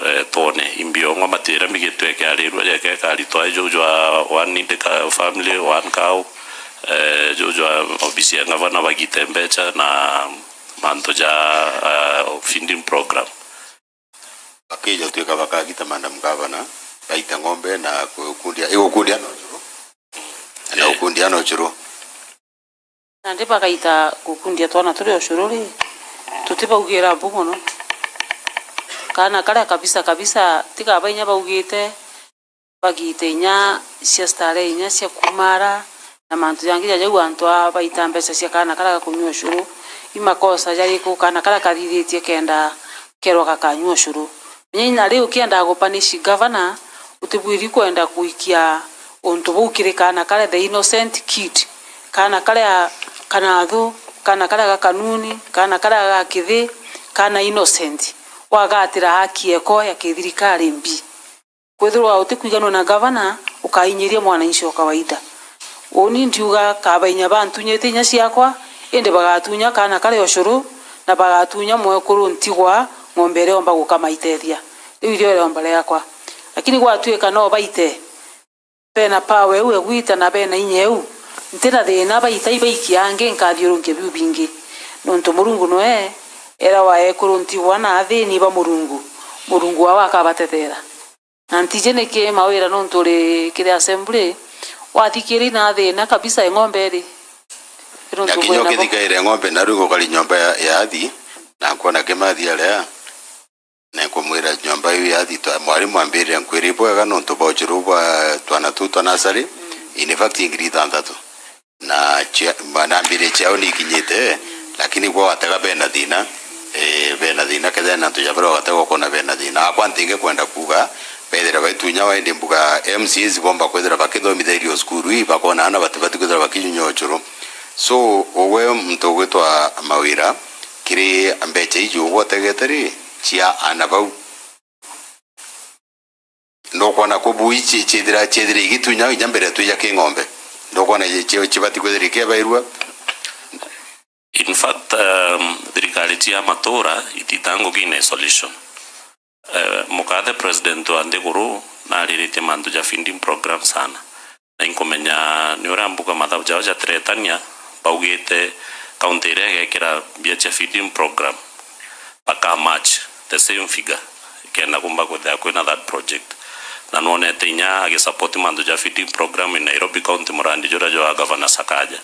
eh, twone imbi yongwa matiira migitwe ikiarirua jeke ikaritwa juju jwa one indica family, one cow, eh, juju jwa obisi ya gavana bagite mbeca na mantu ja, eh, feeding program. Bakija twika bakagita, Madam Governor, baita ng'ombe na gukundia, igukundia na ucuru. Na, eh, gukundia na ucuru. Nandi bagaita gukundia twana turi ucuru ri, tutibaugira mbu mono. Kaana karia kabisa kabisa, tiga bainya baugite, bagite inya cia starehe inya cia kumara, na mantu jangi ja jau antu aa baita mbeca cia kaana karia gakunyua ucuru. I makosa jariku kaana karia kathithitie kenda kerwa gakanyua ucuru? Menya inya riu kiendaga gupunish gavana, utibwiri kwenda gwikia untu buu kiri kaana karia the innocent kid, kaana karia kanathu, kaana karia gakanuni, kaana karia gakithi, kaana innocent, wagatira haki yako ya kithirikari mbi. Kwithirwa utikwiganua na gavana, ukainyiria mwananchi wa kawaida. Uuni ndiuga kabainya bantunyite inya ciakwa, indi bagatunya kaana karia ucuru, na bagatunya mwekuru ntigwa ng'ombe iria omba gukama itethia. Riu irio riomba riakwa. Lakini gwatuika no baite, bena power iu ya gwita na bena inya iu, ntina thina, baita ibaikia angi nkathiurunkia biu bingi. Nontu Murungu nwe era wa ekuru ntigwa na athini ba Murungu, Murungu wao akabatethera. Na ntiji niki Mawira nontu uri kiri assembly, wathikiri na thina kabisa e ng'ombe ri? Nontu na kinya kwina bo- ukithikaire ng'ombe, na riu ngukari nyomba ya, ya athi, na nkwona Kimathi aria, na nkumwira nyomba iu ya athi, twa-, mwarimu ambirire nkwira ibwega nontu bwa ucuru bwa twana tuu twa nasari, in fact, ngiri ithanthatu. Na chia-, ma-, na mbiri ciao ni ikinyite, lakini gwa watega bena thina, eh, bena thina, kethira na antu ja baria bagatega ukona bena thina. Akwa ntingi kwenda kuuga, bethira baitunya wa, indi mbuga M C As bomba kwithira bakithomithairio cukuru ii, bakona ana batibati kwithira bakinyunya ucuru. So, ugwe muntu ugwitwa Mawira, kiri mbeca iji ugwe utegete ri, cia ana bau? Ndukwona ku bui ci-, ciithira, ciithira igitunya inya mbere twija ki ng'ombe? Ndukwona ci-, ci-, cibati kwithira ikiabairua? In fact, um, thirikari cia matura ititanguki in isolation. Eh, mukathe president wa nthiguru nariritie mantu ja feeding program sana. Na inkumenya ni uria mbuga mathabu jao jatiretania, baugite kaunti iria igekira mbia cia feeding program, baka match the same figure, kenda kumba kwithira kwina that project. Na nwonete inya agisupport mantu ja feeding program in Nairobi County, murandi juria jwa Governor Sakaja.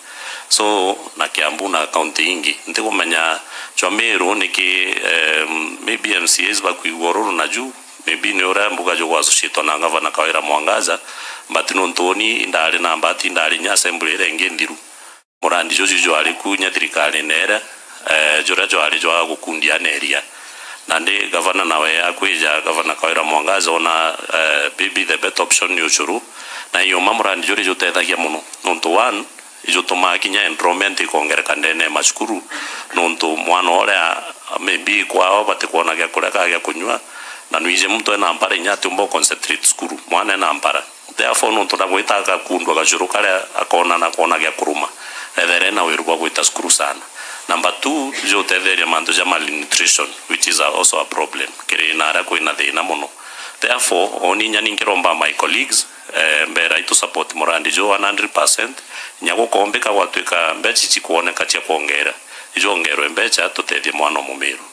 So, na Kiambu na kaunti ingi. Ntikumenya jwa Meru niki, em, maybe M C As bakwigua ururu na ju, maybe ni uria mbuga jugwa associate na Gavana Kawira Mwangaza, but nontu uni indari na mbati, indari inya assembly iria ingi nthiru. Murandi juju jwari ku inya thirikarine iria, eh, juria jwari jwa gukundia na iria. Nandi gavana nawe akwija, Gavana Kawira Mwangaza ona, eh, maybe the better option ni ucuru. Na iuma murandi juri jutethagia mono. Nontu one, ijutumaa kinya enrollment ikongereka ndene ya macukuru, nontu mwana uria maybe kwao batikwona gia kuria kana gia kunyua, na nwiji muntu ena mpara inya atiumba concentrate cukuru, mwana ena mpara. Therefore, nontu ndagwita agakundwa gacuru karia akona na kwona gia kuruma, ethere na wiru bwa gwita cukuru sana. Number two, ijutetheria mantu ja malnutrition, which is a, also a problem kiri na aria kwina thina mono. Therefore, uni inya ni nkiromba my colleagues, eh, mbera itu support murandi juu one hundred percent, inya gukombika gwatwika mbecha ici kwoneka cia kwongera, ijongerwe mbecha tutethie mwana o Mumiru.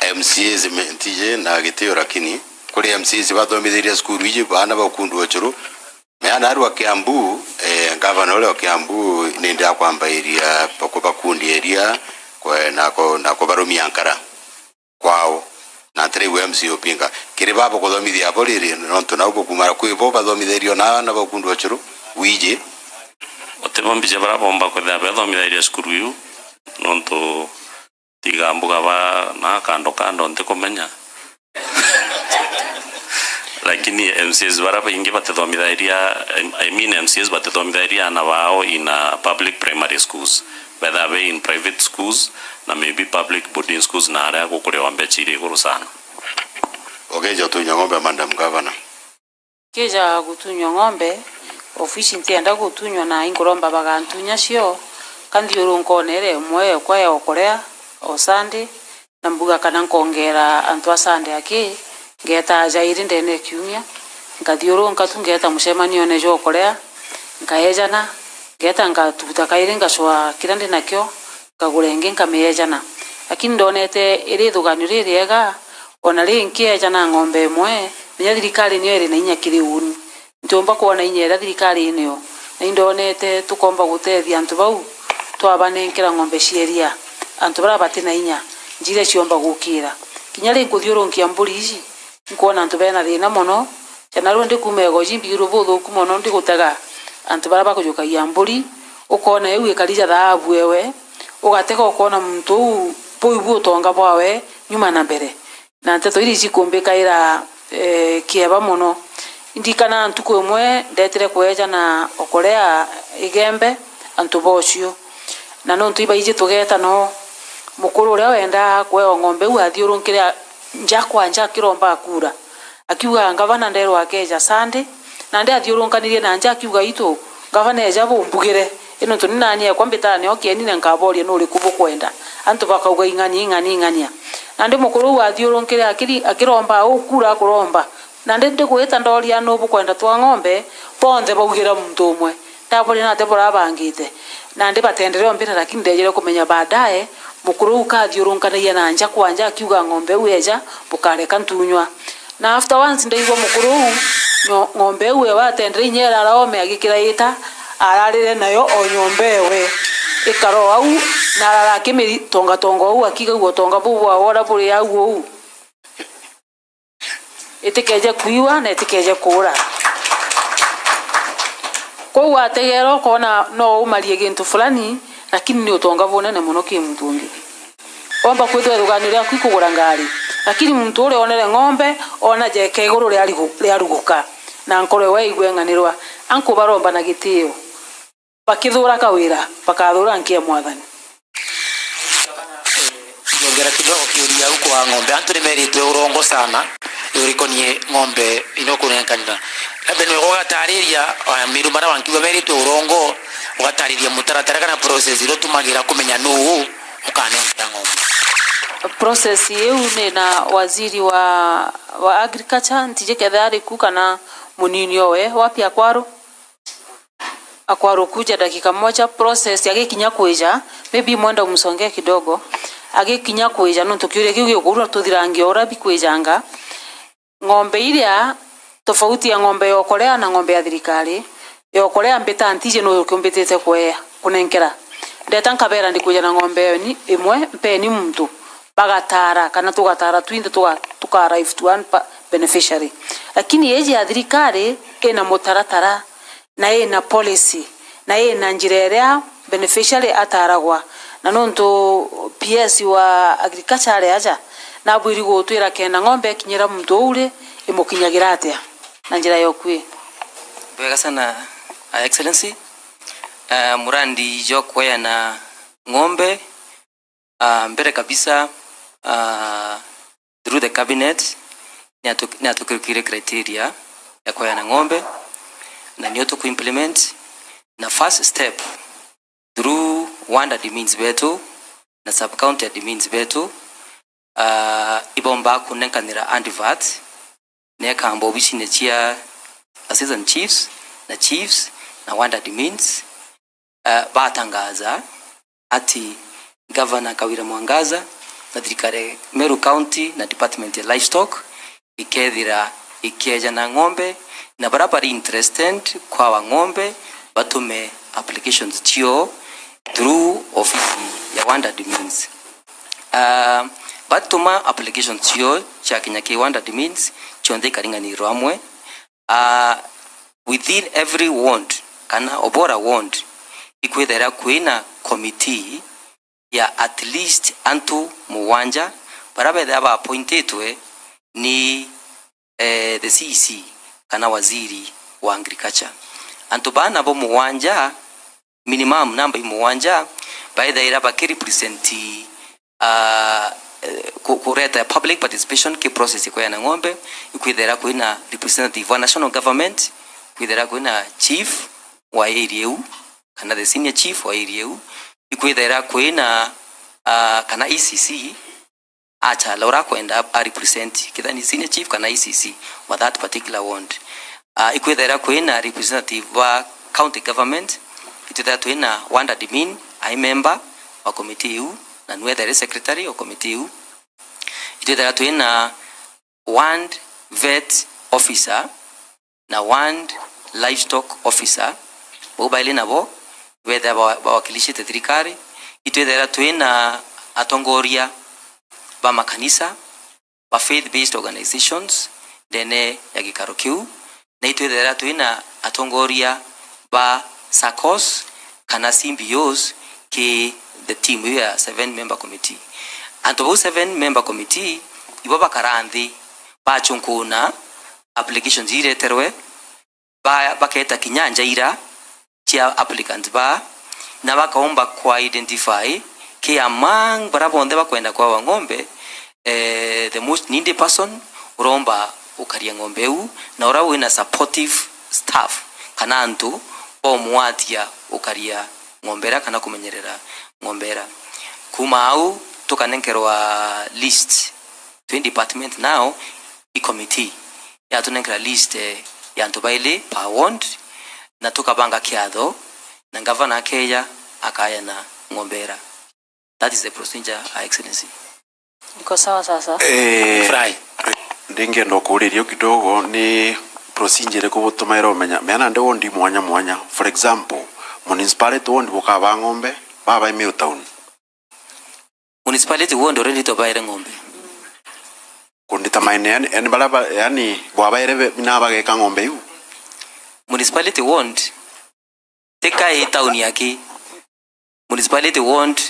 M C As me-, ntiji na gitio, lakini kuri M C As bathomithirie cukuru iji, baana ba ukundu wa Uchuru, meana aru a Kiambu, eh, ngavana uria wa Kiambu nindi akwambairia baku-, bakundia iria, kwe-, na ku-, na kubarumia nkara kwao, na ntiraigua M C A upinga. Kiri baba kuthomithia abo riri, nontu nau bukumara kwi bo bathomithirio na aana ba ukundu wa Uchuru, wiji. Utibo mbija baria bomba kwithira bethomithirie cukuru iu, nontu tiga mbuga ba na kando kando ntikumenya. Lakini M C As baria baingi batithomithairia, I mean M C As batithomithairia aana bao in, uh, public primary schools. Bethaa be in private schools na maybe public boarding schools na aria gukuriwa mbecha iri iguru sana. Ukeja utunya ng'ombe, Madam Governor. Kija gutunywa ng'ombe, ofisi ntienda gutunywa na inkuromba bagantunya cio, ka nthiurunka ona iria imwe yokwa ya ukuria o Sunday, na mbuga kana nkongera antu a Sunday aki, ngeeta jairi ndene ya kiumia, nkathiurunka tu ngeeta mucemanione jwa ukuria, nkaejana, ngeeta nkatuta kairi ngacwaa kiria ndi nakio, nkagura ingi nkamieejana. Lakini ndonete iri ithuganio ririega, ona ri nkieejana ng'ombe imwe, menya thirikari niyo iri na inya kiri uuni. Ntiumba kwona inya iria thirikari inio, na indonete tukomba gutethia antu bau, twabanenkera ng'ombe cia iria, antu baria bati na inya, njira ciomba gukira. Kinya ri nkuthiurunkia mburi iji, nkwona antu bena thina mono, ja narua ndikuuma Igoji mbigirwe buthuku mono ndigutega antu baria bakujukagia mburi, ukona iu ikari ja thaabu ewe, ugatega ukona muntu uu buu ibu utonga bwawe nyuma na mbere. Na nteto iria icikumbikaira, eh, kieba mono. Indikana ntuku imwe ndetire kweja na okurea Igembe antu bocio. Na nontu ibaiji tugeta no, mukuru uria wendaa kwewa ng'ombe iu athiurunkire nja kwa nja akiromba akura. Akiuga, "Ngavana nderwa akeja Sunday," nandi athiurunkanirie na nja akiuga, "Itu, ngavana eja bumbugire." I nontu ni nani ekwa mbitane o kieni na nkaboria nuriku bukwenda. Antu bakauga, "Ing'ania, ing'ania, ing'ania." Nandi mukuru uu athiurunkire akiri-, akiromba au kura akuromba. Nandi ndigwita ndoria nu bukwenda twa ng'ombe, bonthe baugira muntu umwe. Ndaboria nate burabangite. Nandi batendere ombira, lakini ndejire kumenya baadaye, mukuru uu kathiurunkanagia na nja kwa nja akiuga, "Ng'ombe iu eja, bukareka ntunywa." Na after once ndaigua mukuru uu, ngo-, ng'ombe iu ewe atendere inya irara ome agikira ita, ararire nayo o nyomba ewe. Ikara o au, na arara akimiritongatonga uu, akigagua utonga buu bwawe uria buri au uu. Itikeje kwiwa na itikeje kuura. Kwou wategeera ukoona no umarie gintu fulani, lakini ni utonga bunene mono ki muntu ungi. Womba kwithirwa ithuganio riaku ikugura ngari, lakini muntu uria onere ng'ombe, oona jeka iguru riarigu-, riaruguka, na nkoro ewe yaigua ing'anirwa. Anku baromba na gitio, bakithuura kawira, bakathuura nki ya Mwathani. Ndiongera kidogo kiuria au kwa ng'ombe. Antu ni meritwe urongo sana urikonie ng'ombe ino kunenkanira. Labda niwe ugatariria, ah, miru maria wankiuga meritwe urongo, ugatariria mutaratara kana process iria utumagira kumenya nuu ukanenkera ng'ombe. Process iu ni na waziri wa, wa agriculture, ntiji kethira ari ku kana munini owe, wapi akwaru? Akwaru kuja dakika moja, process agikinya kwija, maybe mwenda umsongee kidogo, agikinya kwija, nontu kiuria kiu gigukurwa tuthirangia uria bikwijanga. Ng'ombe iria, tofauti ya ng'ombe ya ukorea na ng'ombe ya thirikari, ya ukorea mbita ntiji nu ukiumbitite kwe-, kunenkera. Ndeta nkabera ndikwija na ng'ombe ni imwe, mpeni muntu. Bagatara, kana tugatara twinthe tuga-, tuka arrive to one pa-, beneficiary. Lakini iji ya thirikari ina mutaratara, na ina policy, na ina njira iria beneficiary ataragwa. Na nontu P S wa agriculture ari aja, nabwiri gutwira kenda ng'ombe ikinyira muntu uu ri, imukinyagira atia na njira ya ukui? Bwega sana, uh, Excellency. Uh, murandi jwa kweana ng'ombe, uh, mbere kabisa, uh, through the cabinet, niatu-, niatukirukire criteria ya kweana ng'ombe, na nio tuku implement, na first step through ward admins betu na sub county admins betu, ah, ibomba kunenkanira advert nekamba obisine cia assistant chiefs na chiefs na ward admins, eh, batangaza ati Gavana Kawira Mwangaza na thirikari Meru County na department ya livestock ikethira ikiejana ng'ombe, na baria bari interested kwawa ng'ombe batume applications cio through ofisi ya ward admins. Ah, batuma applications cio ciakinya ki ward admins, cionthe ikaringanirwa amwe. Ah, within every ward, kana Obora ward, ikwithira kwina committee ya at least antu mugwanja, baria bethira ba appointitwe ni, eh, the C E C kana waziri wa agriculture. Antu baa nabo mugwanja, minimum number i mugwanja, baithaira bakirepresent, ah, eh, ku-, kureta public participation ki process ya kweana ng'ombe. Ikwithaira kwina representative wa national government, ikwithaira kwina chief wa area iu, kana the senior chief wa area iu, ikwithaira kwina, ah, kana E C C, achala uria akwenda a represent, kethira ni senior chief kana E C C wa that particular ward. Ah, ikwithaira kwina representative wa county government, itwithaira twina ward admin, ai member wa committee iu, na nwethaire secretary o committee iu. Itwithaira twina ward vet officer, na ward livestock officer, bau baili nabo bethira ba-, bawakilishite thirikari. Itwithaira twina atongoria ba makanisa, ba faith based organizations ndene ya gikaro kiu, na itwithaira twina atongoria ba saccos kana C B Os ki the team iu ya seven member committee. Antu bau seven member committee ibo bakara nthi, bachunkuna applications ireterwe, ba-, baketa kinya njaira cia applicants baa, na bakaumba kwa identify ki among baria bonthe bakwenda kwawa ng'ombe, eh, the most needy person uromba ukaria ng'ombe iu, na uria wina supportive staff kana antu bomwatia ukaria ng'ombe iria kana kumenyerera ng'ombe iria. Kuma au tukanenkerwa list, twi department now, i committee yatunenkera list, eh, ya antu baili per ward, na tukabanga kiatho, na ngavana akeja akayana ng'ombe iria. That is the procedure, Your Excellency. Iko sawa sasa? Eh, Fry. Ndingenda ukuriria kidogo, ni procedure iriku butumaira umenya? Meana ndi ward mwanya mwanya. For example, municipality ward bukabaa ng'ombe, babai Meru town. Municipality ward already tubaire ng'ombe. Kundita maene, yani, yani, bara ba, yani, bwabaire be, bina bageka ng'ombe iu? Municipality ward tika i town yaki. Municipality ward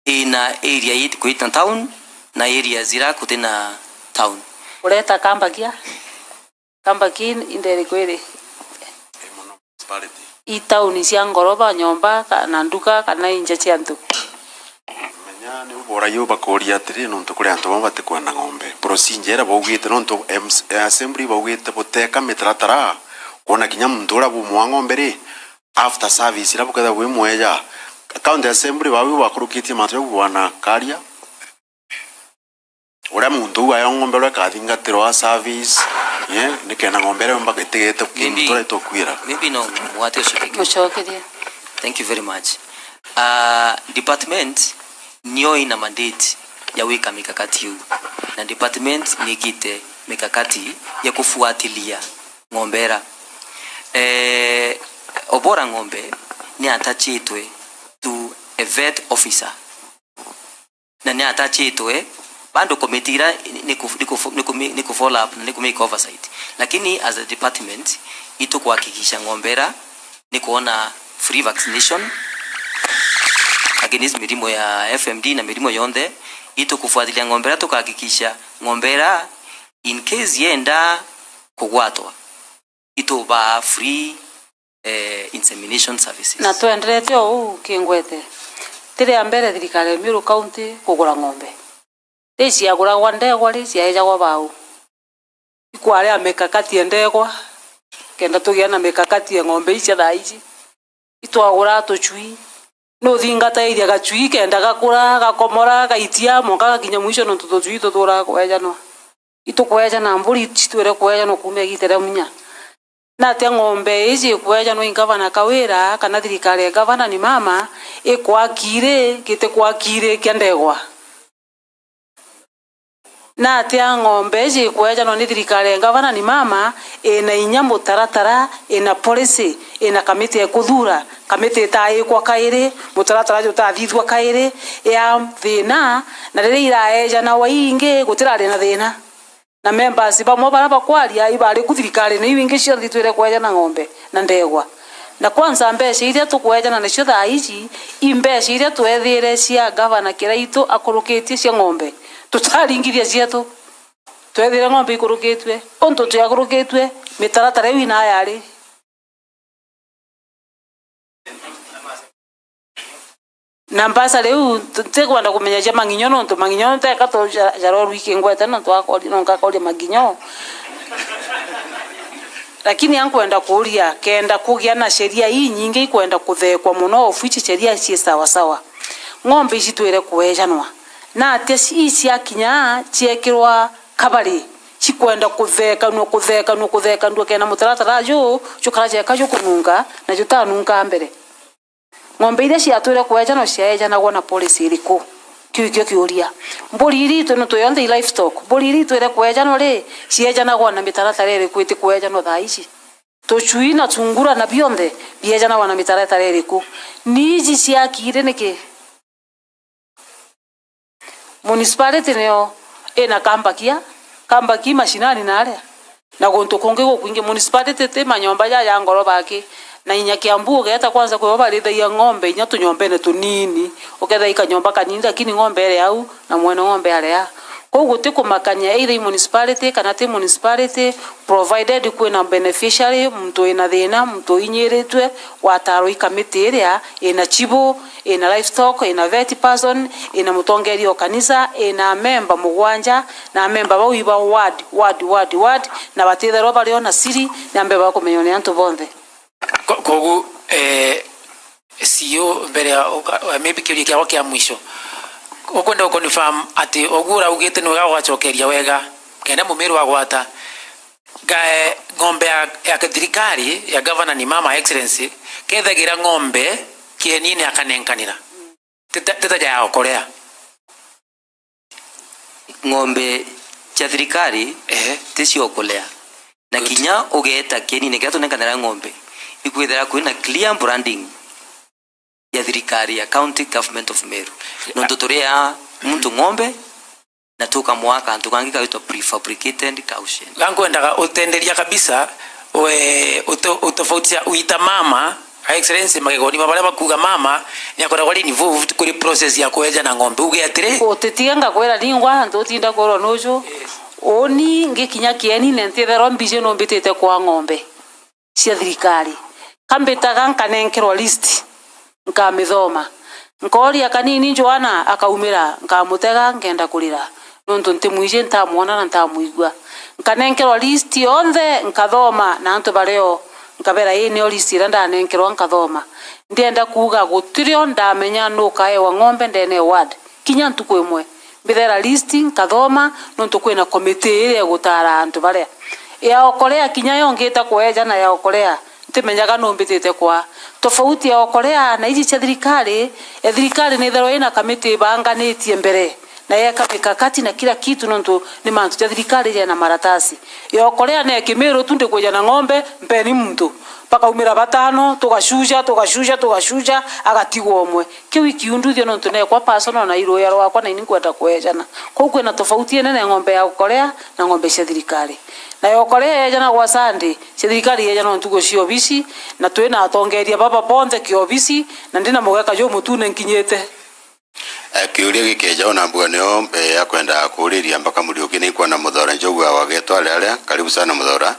ina area it kwita town na area zira kutina town. Ureta kambagia? Kambaki inderi kwiri? Ii mono municipality. I tauni cia ngoroba, nyomba, kana nduka, kana inja cia antu. Menya ni ubora yu bakuria atiri, nontu kuri antu bamwe batikwenda ng'ombe. Procedure iria baugite, nontu M C, assembly baugite buteka mitaratara, kwona kinya muntu uria bumwa ng'ombe ri, after service iria bukethira bwimweja. County assembly babu bakurukitie mantu jau bwana Karia. Uria muntu uu ayo ng'ombe uria ikathingatirwa service, eh, nikenda ng'ombe iria yumba itigete ki muntu uria itukwira. Maybe no mwate ucokerie. Mucokerie. Thank you very much. Ah, department nio ina mandate ya gwika mikakati iu. Na department ni igite mikakati ya kufuatilia ng'ombe ira. Eh, Obora ng'ombe ni attachitwe to a vet officer. Na ni attachitwe, bado committee ira ni ku, ni ku, ni ku, ni ku follow up na ni ku make oversight. Lakini as a department, itukuhakikisha ng'ombe ira ni kuona free vaccination against mirimo ya F M D na mirimo yonthe. Itukufuatilia ng'ombe ira, tukahakikisha ng'ombe ira, in case yenda kugwatwa, itubaa free, eh, insemination services. Na twenderete o uu kingwete, ti ria mbere thirikari ya Meru County kugura ng'ombe. Ri ciaguragwa ndegwa ri, ciaejagwa bau. Ikwaria mikakati ya ndegwa, kenda tugia na mikakati ya ng'ombe icia thaa ici. Itwagura tucui. Nuthingatairia gacui kenda gakura, gakomora, gaitia, mwanka gakinya mwisho, nontu tucui tuturaga kwejanwa. Itukweejana mburi, citwire kweejanwa kuuma igiita ria munya. Natia ng'ombe iji ikweejanwa i ngavana Kawira kana thirikari ya gavana ni mama, ikwaki ri, giti kwaki ri kia ndegwa? Natia ng'ombe iji ikweejanwa ni thirikari ya gavana ni mama, ina inya mutaratara, ina policy, ina kamiti ya kuthuura, kamiti itaikwa kairi, mutaratara jutathithua kairi, ya thiina, na riria iraeejanawa iingi, gutirari na thiina. Na members bamwe baria bakwaria ibari ku thirikari, na iu ingi cionthe itwire kweejana ng'ombe na ndegwa. Na kwanza mbeca iria tukweejana nacio thaa iji, i mbeca iria tweethire cia gavana Kiraitu akurukitie cia ng'ombe. Tutaringithia cietu. Tweethire ng'ombe ikurukitue. Untu ciakurukitue, mitaratara iu inaa yari. Na mbasa riu, ntikwenda kumenya cia Mang'inyo, nontu Mang'inyo nteka tu ja-, jarorwi kingwete, nontu akori-, nontu akoria Mang'inyo. Lakini ankwenda kuuria, kenda kugia na sheria inyingi ikwenda kuthekwa mono, of which sheria ci sawa sawa. Ng'ombe ici twire kuejanwa. Na atia ci-, ii ciakinya ciekirwa kabari, cikwenda kuthekanua, kuthekanua, kuthekanua, kenda mutaratara juu jukara jeka jukununga na jutanunga mbere. Ng'ombe iria ciatwire kwejanwa ciaejanagwa na policy iriku? Kiu ikio kiuria. Mburi iritu ni tuyonthe i livestock. Mburi iria itwire kwejanwa ri, ciejanagwa na mitaratara iriku iti kwejanwa thaa ici? Tucui na tungura na bionthe biejanagwa na mitaratara iriku? Ni iji ciakire niki? Municipality niyo ina kambakia, kambaki mashinani na aria, na guntu kungi gukwingi. Municipality ti manyomba ja, ja ngoroba aki, na inya Kiambu ugeeta kwanza kwibo barithagia ng'ombe inya tunyombene tunini, ukethira i kanyomba kanini, lakini ng'ombe iri au, na mwene ng'ombe ari aa. Kwou guti kumakania, either i municipality kana ti municipality, provided kwina beneficiary, muntu wina thina, muntu uinyiritue, watarwa i kamiti iria ina chibu, ina livestock, ina vet person, ina mutongeria o kanisa, ina amemba mugwanja, na amemba bau iba ward, ward, ward, ward, na batitherwa bari o na siri, ni amemba bakumenywa ni antu bonthe. Ko-, kogu, eh, C E O, mbere ya uka-, maybe kiuria kiakwa kia mwisho, ukwenda u confirm ati uguo uraugite ni wega ugacokeria wega, kenda Mumiru agwata, ngae ng'ombe ya, ya thirikari ya Governor ni Mama Excellency, kethagira ng'ombe kienine akanenkanira. Tita, tita ja ya okolea. Ng'ombe cia thirikari, ehe, ti cia okolea. Na good, kinya ugeeta kienine kiria tunenkanira ng'ombe, ikwithira kwina clear branding ya thirikari ya County Government of Meru. Nontu turia muntu ng'ombe, na tukamwaa kantu kangi kagwitwa prefabricated caution. Ga nkwendaga utenderia kabisa, we, uto-, utofautisha wita mama, Her Excellency, magegoni ma baria bakuuga mama ni akoragwa ari involved kuri process ya kweja na ng'ombe. Uge atiri? Utitige ngakwira ningwa, antu utinda kwirwa nuju. Yes. Uni ngikinya kieni, na ntitherwa mbiji numbitite kwa ng'ombe cia thirikari. Kambitaga nkanenkerwa list, nkamithoma. Nkooria kanini Joana, akaumira, nkamutega, nkenda kurira, nontu nti mwiji, ntamwona na ntamwigua. Nkanenkerwa list yonthe, nkathoma na antu bario, nkabera, ii nio list iria ndanenkerwa, nkathoma. Ndienda kuuga gutirio ndamenya nukaewa ng'ombe ndene ya ward. Kinya ntuku imwe, mbithera list, nkathoma, nontu kwina committee iria igutaara antu baria. Ya okolea kinya yo ngita kweja na ya okolea, ntimenyaga numbitite kwa. Tofauti ya okolea na iji cia thirikari, ya thirikari nitherwa ina committee ibanganitie mbere, na yeka mikakati na kila kitu, nontu ni mantu ja thirikari jena maratasi. Ya okolea ne Kimiru tu, ndikwija na ng'ombe, mpeni muntu. Bakaumira batano, tugacuja, tugacuja, tugacuja, agatigwa umwe. Kiu ikiunduthio nontu nekwa personal na iruya rwakwa na ini nkwenda kwejana. Kwou kwina tofauti inene ng'ombe ya ukorea na ng'ombe cia thirikari. Na ya ukorea yejanagwa Sunday, cia thirikari yejanagwa ntuku cia obisi, na twina atongeria baba bonthe kiobisi, na ndina mugeka jumutune nkinyite. Eh, kiuria gikeja ona mbuga nio, eh, akwenda kuriria mpaka Muriuki, ni kwona Muthora Njogu awagetwa aria aria. Karibu sana Muthora.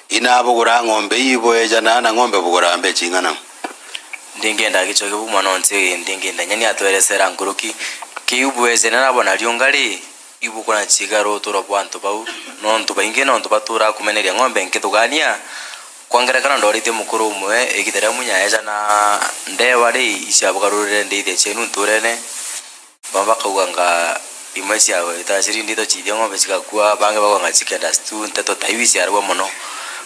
Ina bugura ng'ombe ii bwejana na ng'ombe bugura mbecha ing'ana? Ndingenda gicoke bu mwana onse indi ngenda nyani atweresera nkuruki. Kiu bwejana nabo na riunga ri, ibukona chigaru uturo bwa antu bau, nontu baingi nontu baturaa kumeneria ng'ombe nkithugania. Kwa ngerekano, ndoritie mukuru umwe, igita ria munya eejana ndewa ri, iciabugarurire ndithia cienu nturene, bamwe bakauganga Imwe cia itaciri ndito ciithia ng'ombe cigakua, bangi bagwanga cikenda tu nteto ta iu iciaragwa mono.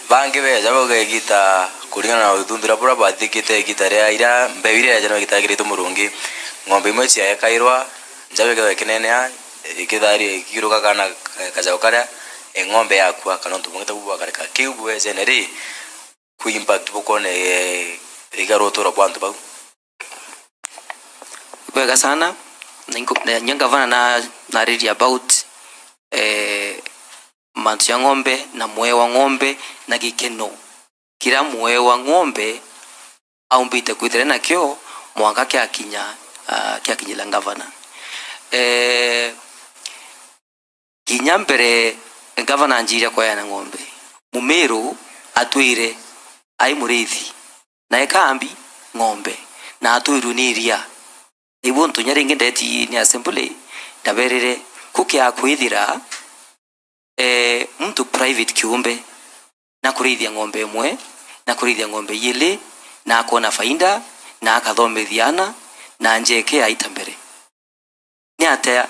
Bangi beja bauga igita kuringana na uthuthura buria bwathikite igita ria iria mbeu iria yaja no igita yakiritwe murungi, ng'ombe imwe ciaekairwa, njau ikethirwa ikinenea, ikithari ikiuruka kana kajao karia, e, ng'ombe yakua kana untu bungi ta buu bwakarika. Kiu bwejene ri, ku impact bukwona, e, igara uturo bwa antu bau? Bwega sana. Na inko-, na inya ngavana na, nariria about, eh, mantu ja ng'ombe na mwee wa ng'ombe na gikeno kiria mwee wa ng'ombe aumbite kwithira nakio mwanka kiakinya, ah, kiakinyira ngavana. Eh, Kinya mbere ngavana anjiria kweana ng'ombe, Mumiru atwire ai muriithi, na ekambi ng'ombe, na atwirwe ni iria. Ibu untu nya ringi ndeti ni assembly, ndaberire, kukia kwithira, eh, muntu private kiumbe, na kurithia ng'ombe imwe, na kurithia ng'ombe ijiri, na akoona faida, na akathomithia aana, na njeke aita mbere. Ni atia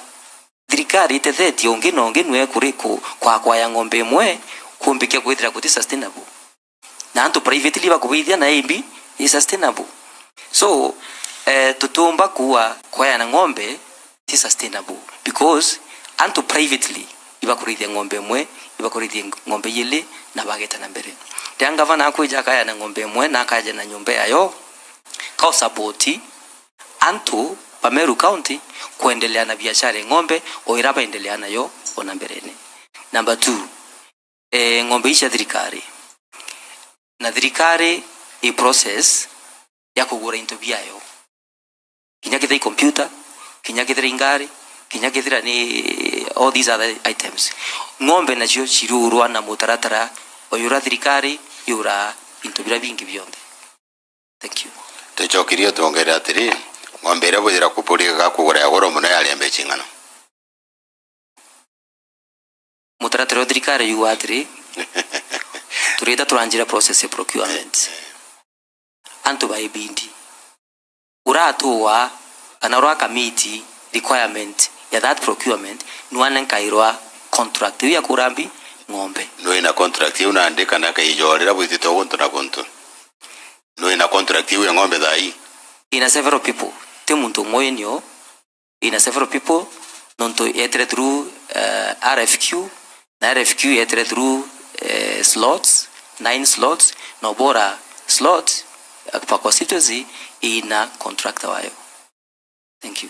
thirikari itethetie ungi na ungi nwe kuri ku-, kwa kwaya ng'ombe imwe kumbikia kwithira guti sustainable? Na antu privately bakubithia na imbi i sustainable. So, eh, tutiumba kuua kwayana ng'ombe ti sustainable because antu privately ibakurithia ng'ombe imwe, ibakurithia ng'ombe ijiri na bageta na mbere. Riria ngavana akwija akayana ng'ombe imwe na akaja na nyomba yayo, ka usapoti antu ba Meru County kuendelea na biashara ya ng'ombe o ira baendelea nayo ona mberene. Number two, eh, ng'ombe ici cia thirikari. Na thirikari i process ya kugura into biayo. Kinya kethira i computer, kinya kethira i ngari, kinya kethira ni all these other items. Ng'ombe nacio cirugurwa na mutaratara o uria thirikari yura into biria bingi bionthe. Thank you. Tucokerie twongere atiri, ng'ombe iria bwithira kuburi gakugura ya goro mono yari ya mbeca ing'ana? Mutaratara o thirikari yuga atiri, turita turanjira process ya procurement. Antu ba ibindi. Uratuwa kana urakamiti requirement ya that procurement, nwanenkairwa contract iu ya kurambi ng'ombe. Nwina contract iu nandi kana kaijorera bwitite guntu na guntu? Nwina contract iu ya ng'ombe thaa ii? Ina several people. Ti muntu umwe winio, ina several people, nontu yetire through, eh, R F Q, na R F Q yetire through, eh, slots, nine slots, na ubora slot, eh, per constituency ina contractor wayo. Thank you.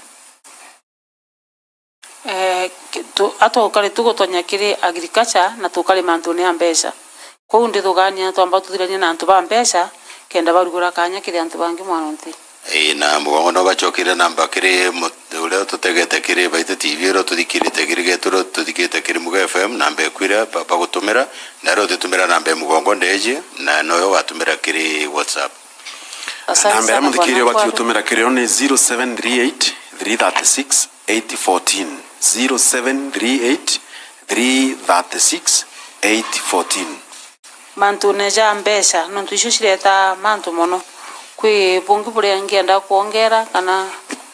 Eh, ki-, tu-, atukari tugutonya kiri agriculture na tukari mantune ya mbeca. Kwou ndithugania twamba tuthirania na antu ba mbeca kenda barugura kanya kiri antu bangi mwana nthi. Ii, na mugongo no bacokire namba kiri mu-, uria tutegete kiri Baite T V, uria tuthikirite kiri Getu, uria tuthikirite kiri Mugo F M, namba ekwire ba-, bagutumira, na uria utitumira namba ya mugongo ndeji, na noyo ugatumira kiri WhatsApp. Asante sana, bwana. Namba iria muthikiria ubati gutumira kiri yo ni zero seven three eight three thirty six eight fourteen, zero seven three eight three thirty six eight fourteen. Mantune ja mbeca, nontu icio ciretaa mantu mono. Kwi bungi buria ngienda kwongera, kana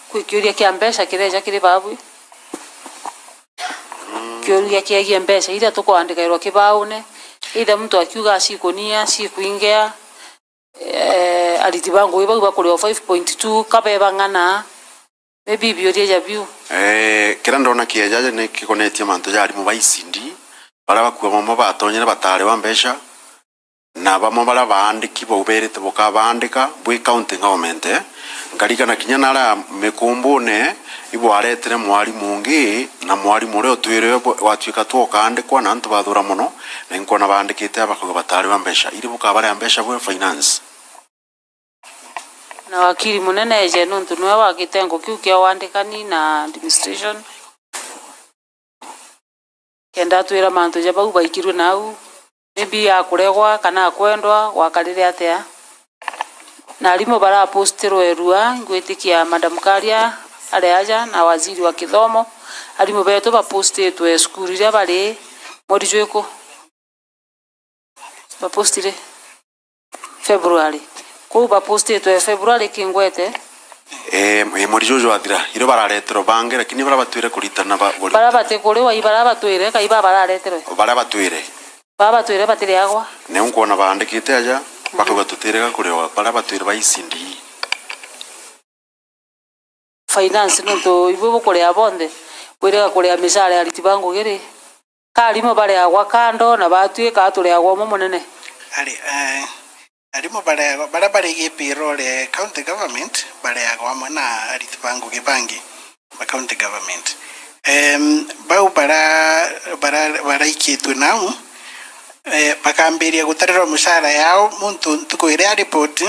kwi kiuria kia mbeca kireja kiri babu? Kiuria kiegie mbeca iria tukwandikairwa kibaune, either muntu akiuga cikunia, cikwingea, eh, ariti ba ngugi bau bakurio five point two, ka beba ng'ana? Maybe biuria ja biu. Eh, kiria ndona kieja ni kikonetie mantu ja arimu ba E C D, baria bakua bamwe batonyire batari ba mbeca, na bamwe baria baandiki bau berite bukabandika bwi county government, eh. Nkarigana kinya naria mikumbune, ibwaretire mwarimu ungi, na mwarimu uria utwire we bwa-, gwatuika tu ukaandikwa, na antu bathura mono, na inkwona baandikite bakauga batari ba mbeca. Iri bukabarea mbeca bwe finance? Na wakiri munene eje, nontu niwe wa gitengo kiu kia wandikani na administration, kenda atwira mantu ja bau baikirwe nau, maybe akuregwa kana akwendwa, gwakarire atia. Na arimu barapostirwe rua, ngwitikia Madam Karia ari aja na waziri wa kithomo, arimu betu bapostitwe cukuru iria bari mweri jwiku? Bapostire February. Kwou bapostitwe February kingwete, Eh, eh, mweri juju jwathira, irio barareterwe bangi, lakini baria batwire kuritana ba-, buri-, Baria batikuriwa, i baria batwire, kai ba barareterwe? Baria batwire. Baria batwire batiriagwa. Niu nkwona baandikite aja, bakauga tutirega kuriwa, baria batwire ba E C D E. Finance, nontu ibui bukuria bonthe, bwirega kuria micara ya ariti ba ngugi ri? Ka arimu bariagwa kando na batwi, ka turiagwa umwe munene? Ari, eh, arimu bariagwa, baria bari gi payroll ya county government bariagwa amwe na ariti ba ngugi bangi ba county government. Em, bau bara, bara, baraikitwe nau, eh, bakambiria gutarirwa mucara yao muntu ntuku iria aripoti,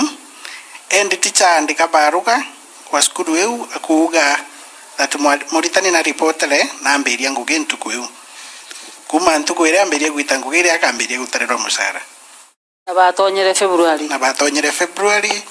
head teacher aandika baruga kwa cukuru iu akuuga that mwa-, muritani na ripotere na ambiria ngugi ntuku iu. Kuuma ntuku iria ambiria gwita ngugi iria akambiria gutarirwa mucara. Na batonyere February. Na batonyere February,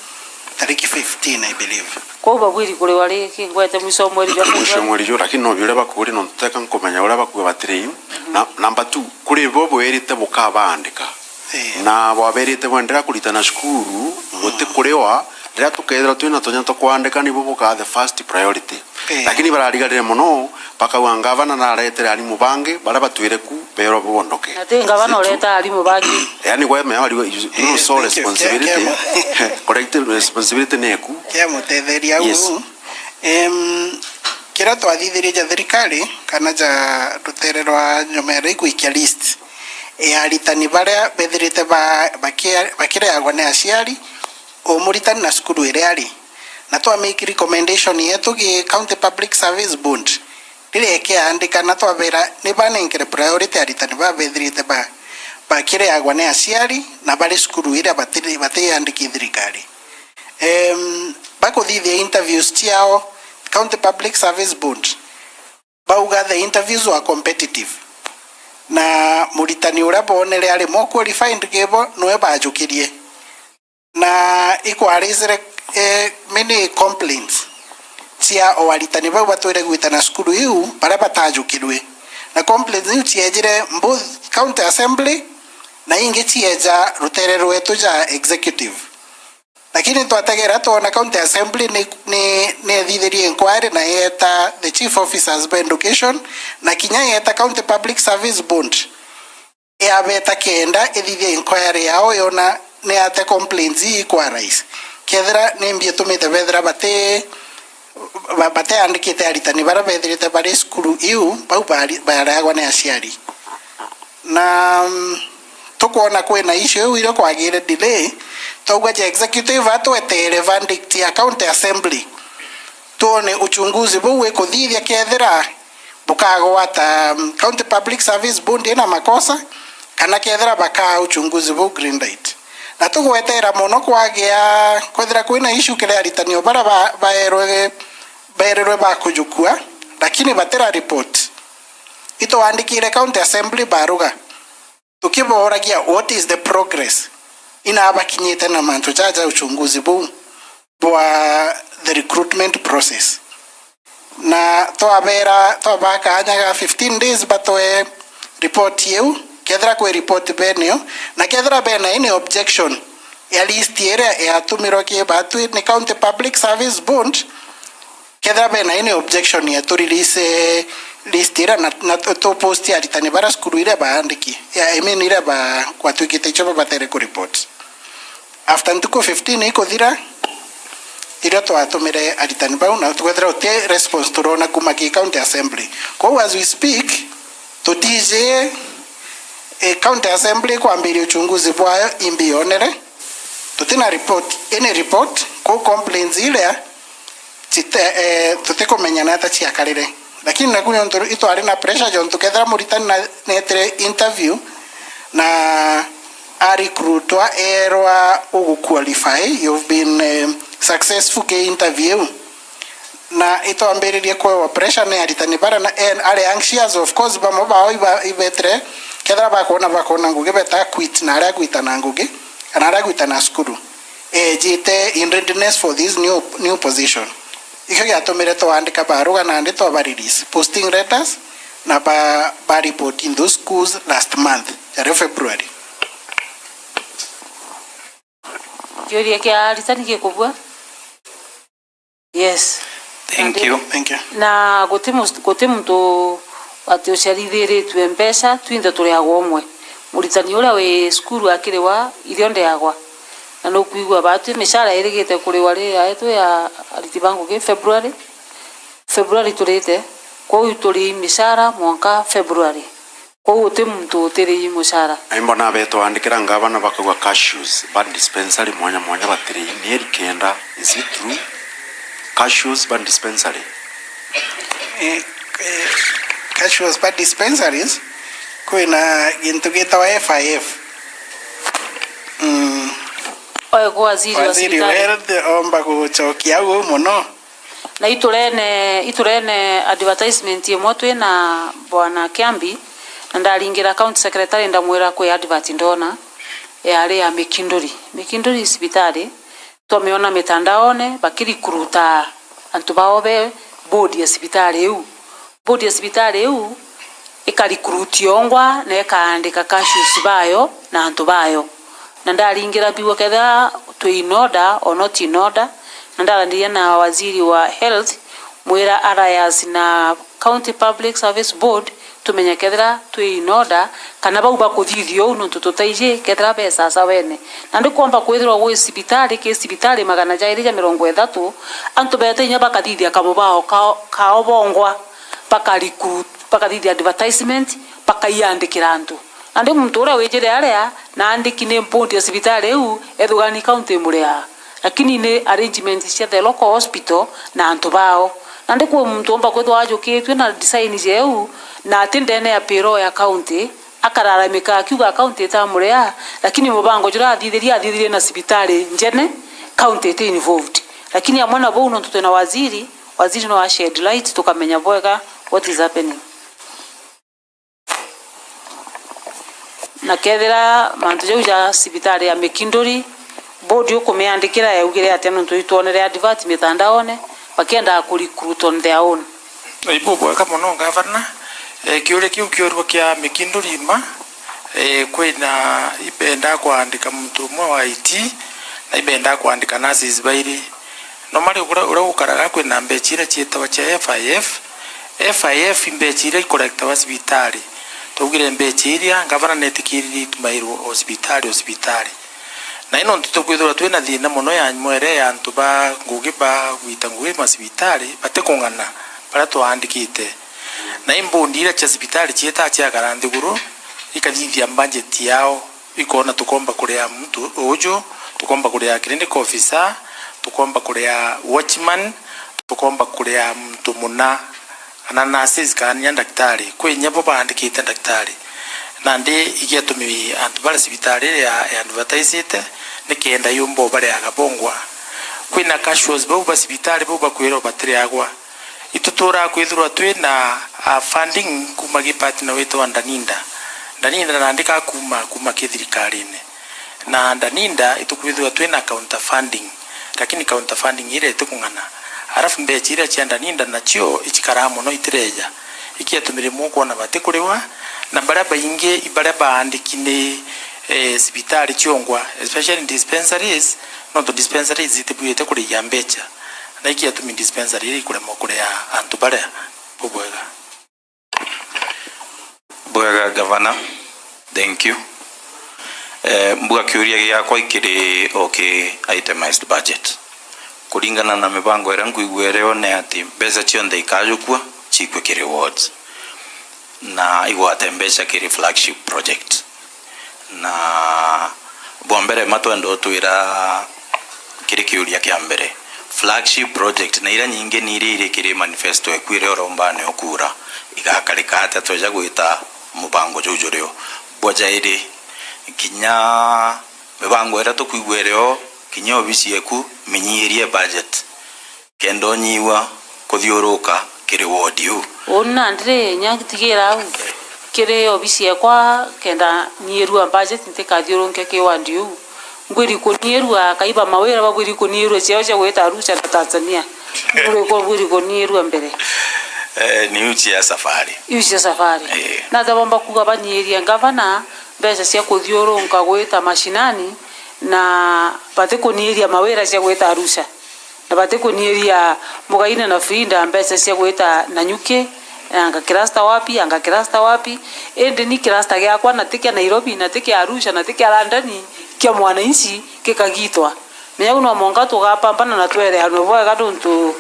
tariki fifteen, I believe. Kwou babwiri kuriwa riki? Ngwete mwiso wa mweri jwa February. Mwiso wa mweri juu, lakini no biuria bakuuria, nontu teka nkumenya uria bakuuga batiri. Na, number two, kuri bo bwirite bukabaandika. Eh. Na bwaberite bwenderea kuritana cukuru, guti kuriwa, riria tukethirwa twina tonya twa kwandika, nibo bukaa the first priority. Eh. Lakini bararigarire mono, bakauga ngavana naretere arimu bangi, baria batwire ku, berwa bondoke. Na ti ngavana ureta arimu bangi. Yani, gwe mea wari, you, you know, eh, so thank you. Responsibility, collective responsibility ni eku. Kia mutetheria. Yes. Uu. Em, kiria twathithirie ja thirikari, kana ja rutere rwa nyomera igwikia list ya aritani baria bethirite ba-, bakia-, bakireagwa ni aciari, o muritani na cukuru iria ari. Na twa make recommendation yetu gi County Public Service Board, riria ikiandika na twabera ni banenkere priority aritani baa bethirite ba-, bakireagwa ni aciari na bari cukuru iria batiri-, batiandiki thirikari. Em, bakuthithia interviews ciao, County Public Service Board bauga the interviews were competitive. Na muritani uria boonere ari more qualified kibo, niwe bajukirie. Na ikwarisire, eh, many complaints cia o aritani bau batwire gwitana cukuru iu, baria batajukirwe. Na complaints iu ciejire both County Assembly, na ingi cieja rutere rwetu ja executive. Lakini twategera twona County Assembly ni, ni, ni ethithirie inquiry na yeeta the chief officers ba education, na kinya yeeta County Public Service Board. Yabeta kenda ithithie inquiry yao yona ni ate complaints ii ikwa rise. Kethira ni mbi itumite bethira bati, ba-, bateandikite aritani baria bethirite bari cukuru iu, bau bari-, bareagwa ni aciari. Na, mm, tukwona kwina issue iu iria kwagire delay, twauga ja executive atwetere verdict ya county assembly, twone uchunguzi buu wikuthithia kethira bukagwata, mm, County Public Service Board ina makosa, kana kethira bakaa uchunguzi buu green light. Na tugwetera mono kwagia kwethira kwina issue kiri aritani o baria ba-, baerwe, baerirwe bakujukua, lakini batira report. Itwandikire County Assembly baruga, tukiboragia what is the progress inabakinyite na mantu jaja uchunguzi buu bwa the recruitment process. Na twabera, twabaa kaanya ga fifteen days batwe report iu, kethira kwi report benayo, na kethira bena any objection ya list iria yatumirwe ki batwi ni County Public Service Board, kethira bena any objection ya tu release, eh, list iria na, na tu, tu post aritani baria cukuru iria baandiki, ya, I mean, iria ba, gwatwikite icio babatere ku report. After ntuku fifteen ikuthira, iria twatumire aritani bau, na twethira uti response turona kuma ki county assembly. Kwou as we speak, tutiji, eh, county assembly kwambiria uchunguzi bwayo imbi yonere. Tutina report, any report, kwou complaints iria cite-, eh, tutikumenya nata ciakarire. Lakini naku nontu itwari na pressure, jontu kethira muritani na, netire interview na a recruitwa, erwa ugu qualify, you've been, eh, successful ki interview. Na itwambiririe kwewa pressure ni aritani baria na, eh, ari anxious, of course, bamwe bao iba-, ibetire, kethira bakwona, bakwona ngugi beta quit, na aria agwita na ngugi, kana aria agwita na cukuru. Ejite in readiness for this new, new position. Ikio giatumire twaandika baruga nandi twaba release posting letters na ba, ba report in those schools last month, jari February. Kiuria kia aritani gikubua. Yes. Thank you. Thank you. Na guti mus-, guti muntu ati uciarithiritue mbeca, twinthe turiagwa umwe. Muritani uria wi cukuru akiriwa, ithio ndiagwa. Na nukwigua batwi micara irigite kuriwa ri yaetwe ya ariti ba ngugi February. February turite, kwou turi micara mwanka February. Kwou guti muntu utiri mucara. Ai mbona betwandikira ngavana bakauga cashews ba dispensary mwanya mwanya batiri mieri kenda. Is it true? Cashews ba dispensary? Eh, eh, cashews ba dispensaries, kwina gintu gitawa F I F. Mm. Oe kwa waziri wa Waziri wa cibitari. Health omba gucokia au mono. Na iturene, iturene advertisement imwe twi na Bwana Kiambi, na ndaringira county secretary ndamwira kwi advert ndona yari ya Mikinduri. Mikinduri cibitari, twamiona mitandaone bakirikuruta antu bao be board ya cibitari iu. Board ya cibitari iu ikarecruit yongwa na ikaandika cashiers bayo na antu bayo. Na ndaringira mbigua kethira twi in order or not in order, na ndarandiria na waziri wa health, mwira alias na County Public Service Board, tumenye kethira twi in order, kana bau bakuthithia uu nontu tutaiji kethira be sawa wene. Na ndikwomba kwithirwa gwi cibitari, ki cibitari magana jairi ja mirongo ithatu, antu bete inya bakathithia kamubao kao, kao bongwa, baka recruit, bakathithia advertisement, bakaiandikira antu. Nandi muntu uria wijire aria, na andiki ni board ya cibitari iu, ethugani county imuriaa. Lakini ni arrangements cia the local hospital na antu bao. Nandi kwi muntu umba kwithwa ajukitue na design jeu, na ati ndene ya payroll ya county, akararamika akiuga county itamuria, lakini mubango juria athithirie, athithirie na cibitari njene, county iti involved. Lakini amwe na bau, nontu twina waziri, waziri no a shed light, tukamenya bwega what is happening. Na kethira mantu jau ja cibitari ya Mikinduri, board ukumiandikira yaugire atia, nontu itwonere advert mitandaone, bakiendaga ku recruit on their own? Ibubwega mono, Gavana. Eh, kiuria kiu kiorua kia Mikinduri ma, eh, kwina ibenda kwandika muntu umwe wa I T, na ibenda kwandika nurses bairi. Normally uria, uria gukaraga kwina mbecha iria cietawa cia F I F. F I F i mbecha iria ikolektawa cibitari. Twaugire mbecha iria, ngavana netikiririe itumairwo o cibitari, o cibitari. Na ino nontu tukwithirwa twina thina mono ya mwere ya antu ba ngugi ba gwita ngugi macibitari, batikung'ana baria twaandikite. Na imbundi iria cia cibitari cietaga ciakara nthiguru, ikathithia budget yao. Ikona tukomba kuria muntu uju, tukomba kuria clinic officer, tukomba kuria watchman, tukomba kuria muntu muna, kana nurses, kana nya ndagitari. Kwi nya bo baandikite ndagitari. Nandi igiatumi antu baria cibitari ya, ya advertisite, nikenda yumba ubariaga bongwa. Kwina casuals bau ba cibitari bau bakwirwa batiriagwa. Ituturaa kwithirwa twina, ah, funding kuma gi partner witwa Danida. Danida nandi ka kuma, kuma ki thirikarine. Na Danida itukwithirwa twina counter funding, lakini counter funding iria itikung'ana. Arafu mbecha iria cia Danida nacio icikaraa mono itireja. Ikiatumire mukwona batikuriwa, na baria baingi i baria baandiki ni, eh, cibitari ciongwa, especially dispensaries, nontu dispensaries itibwirite kurihia mbecha. Na iki atumi dispensary iria ikuremwa kuria antu baria bubwega. Bwega, Gavana. Thank you. Eh, mbuga kiuria giakwa ikiri o ki itemized budget. Kuringana na mibango iria nkwigua irio ni ati mbeca cionthe ikajukua cikue kiri wards. Na igwate mbeca kiri flagship project. Na bwa mbere, ma twenda utwira kiri kiuria kia mbere, flagship project na iria nyingi ni iria iri kiri manifesto eku iria uromba ni ukura, igakarika atia tweja gwita mubango juu jurio? Bwa jairi, kinya mibango iria tukwigua irio, kinya obisi eku minyiirie budget. Kenda unyiwa kuthiuruka kiri ward iu. Uni nandi ri, nya ngitigira au kiri obisi ekwa, kenda nyiirua budget ntikathiurunke ki ward iu. Ngwiri kunyiirua, akaiba mawira babwiri kunyiirua ciao cia gwita Arusha na Tanzania. Ngwiri kunyiirua mbere. Eh, ni iu cia safari. Iu cia safari. Eh. Nata bomba kuuga banyiirie ngavana mbeca cia kuthiurunka gwita mashinani na batikunyiiria mawira cia gwita Arusha. Na batikuniiria Mugaine na Frida mbeca cia gwita Nanyuki, anga cluster wapi, anga cluster wapi. Indi ni cluster giakwa, na ti kia Nairobi, na ti kia Arusha, na ti kia London, kia mwananchi gikagitwa. Menya u no mwanka tugapambana na twereanwe bwega, nontu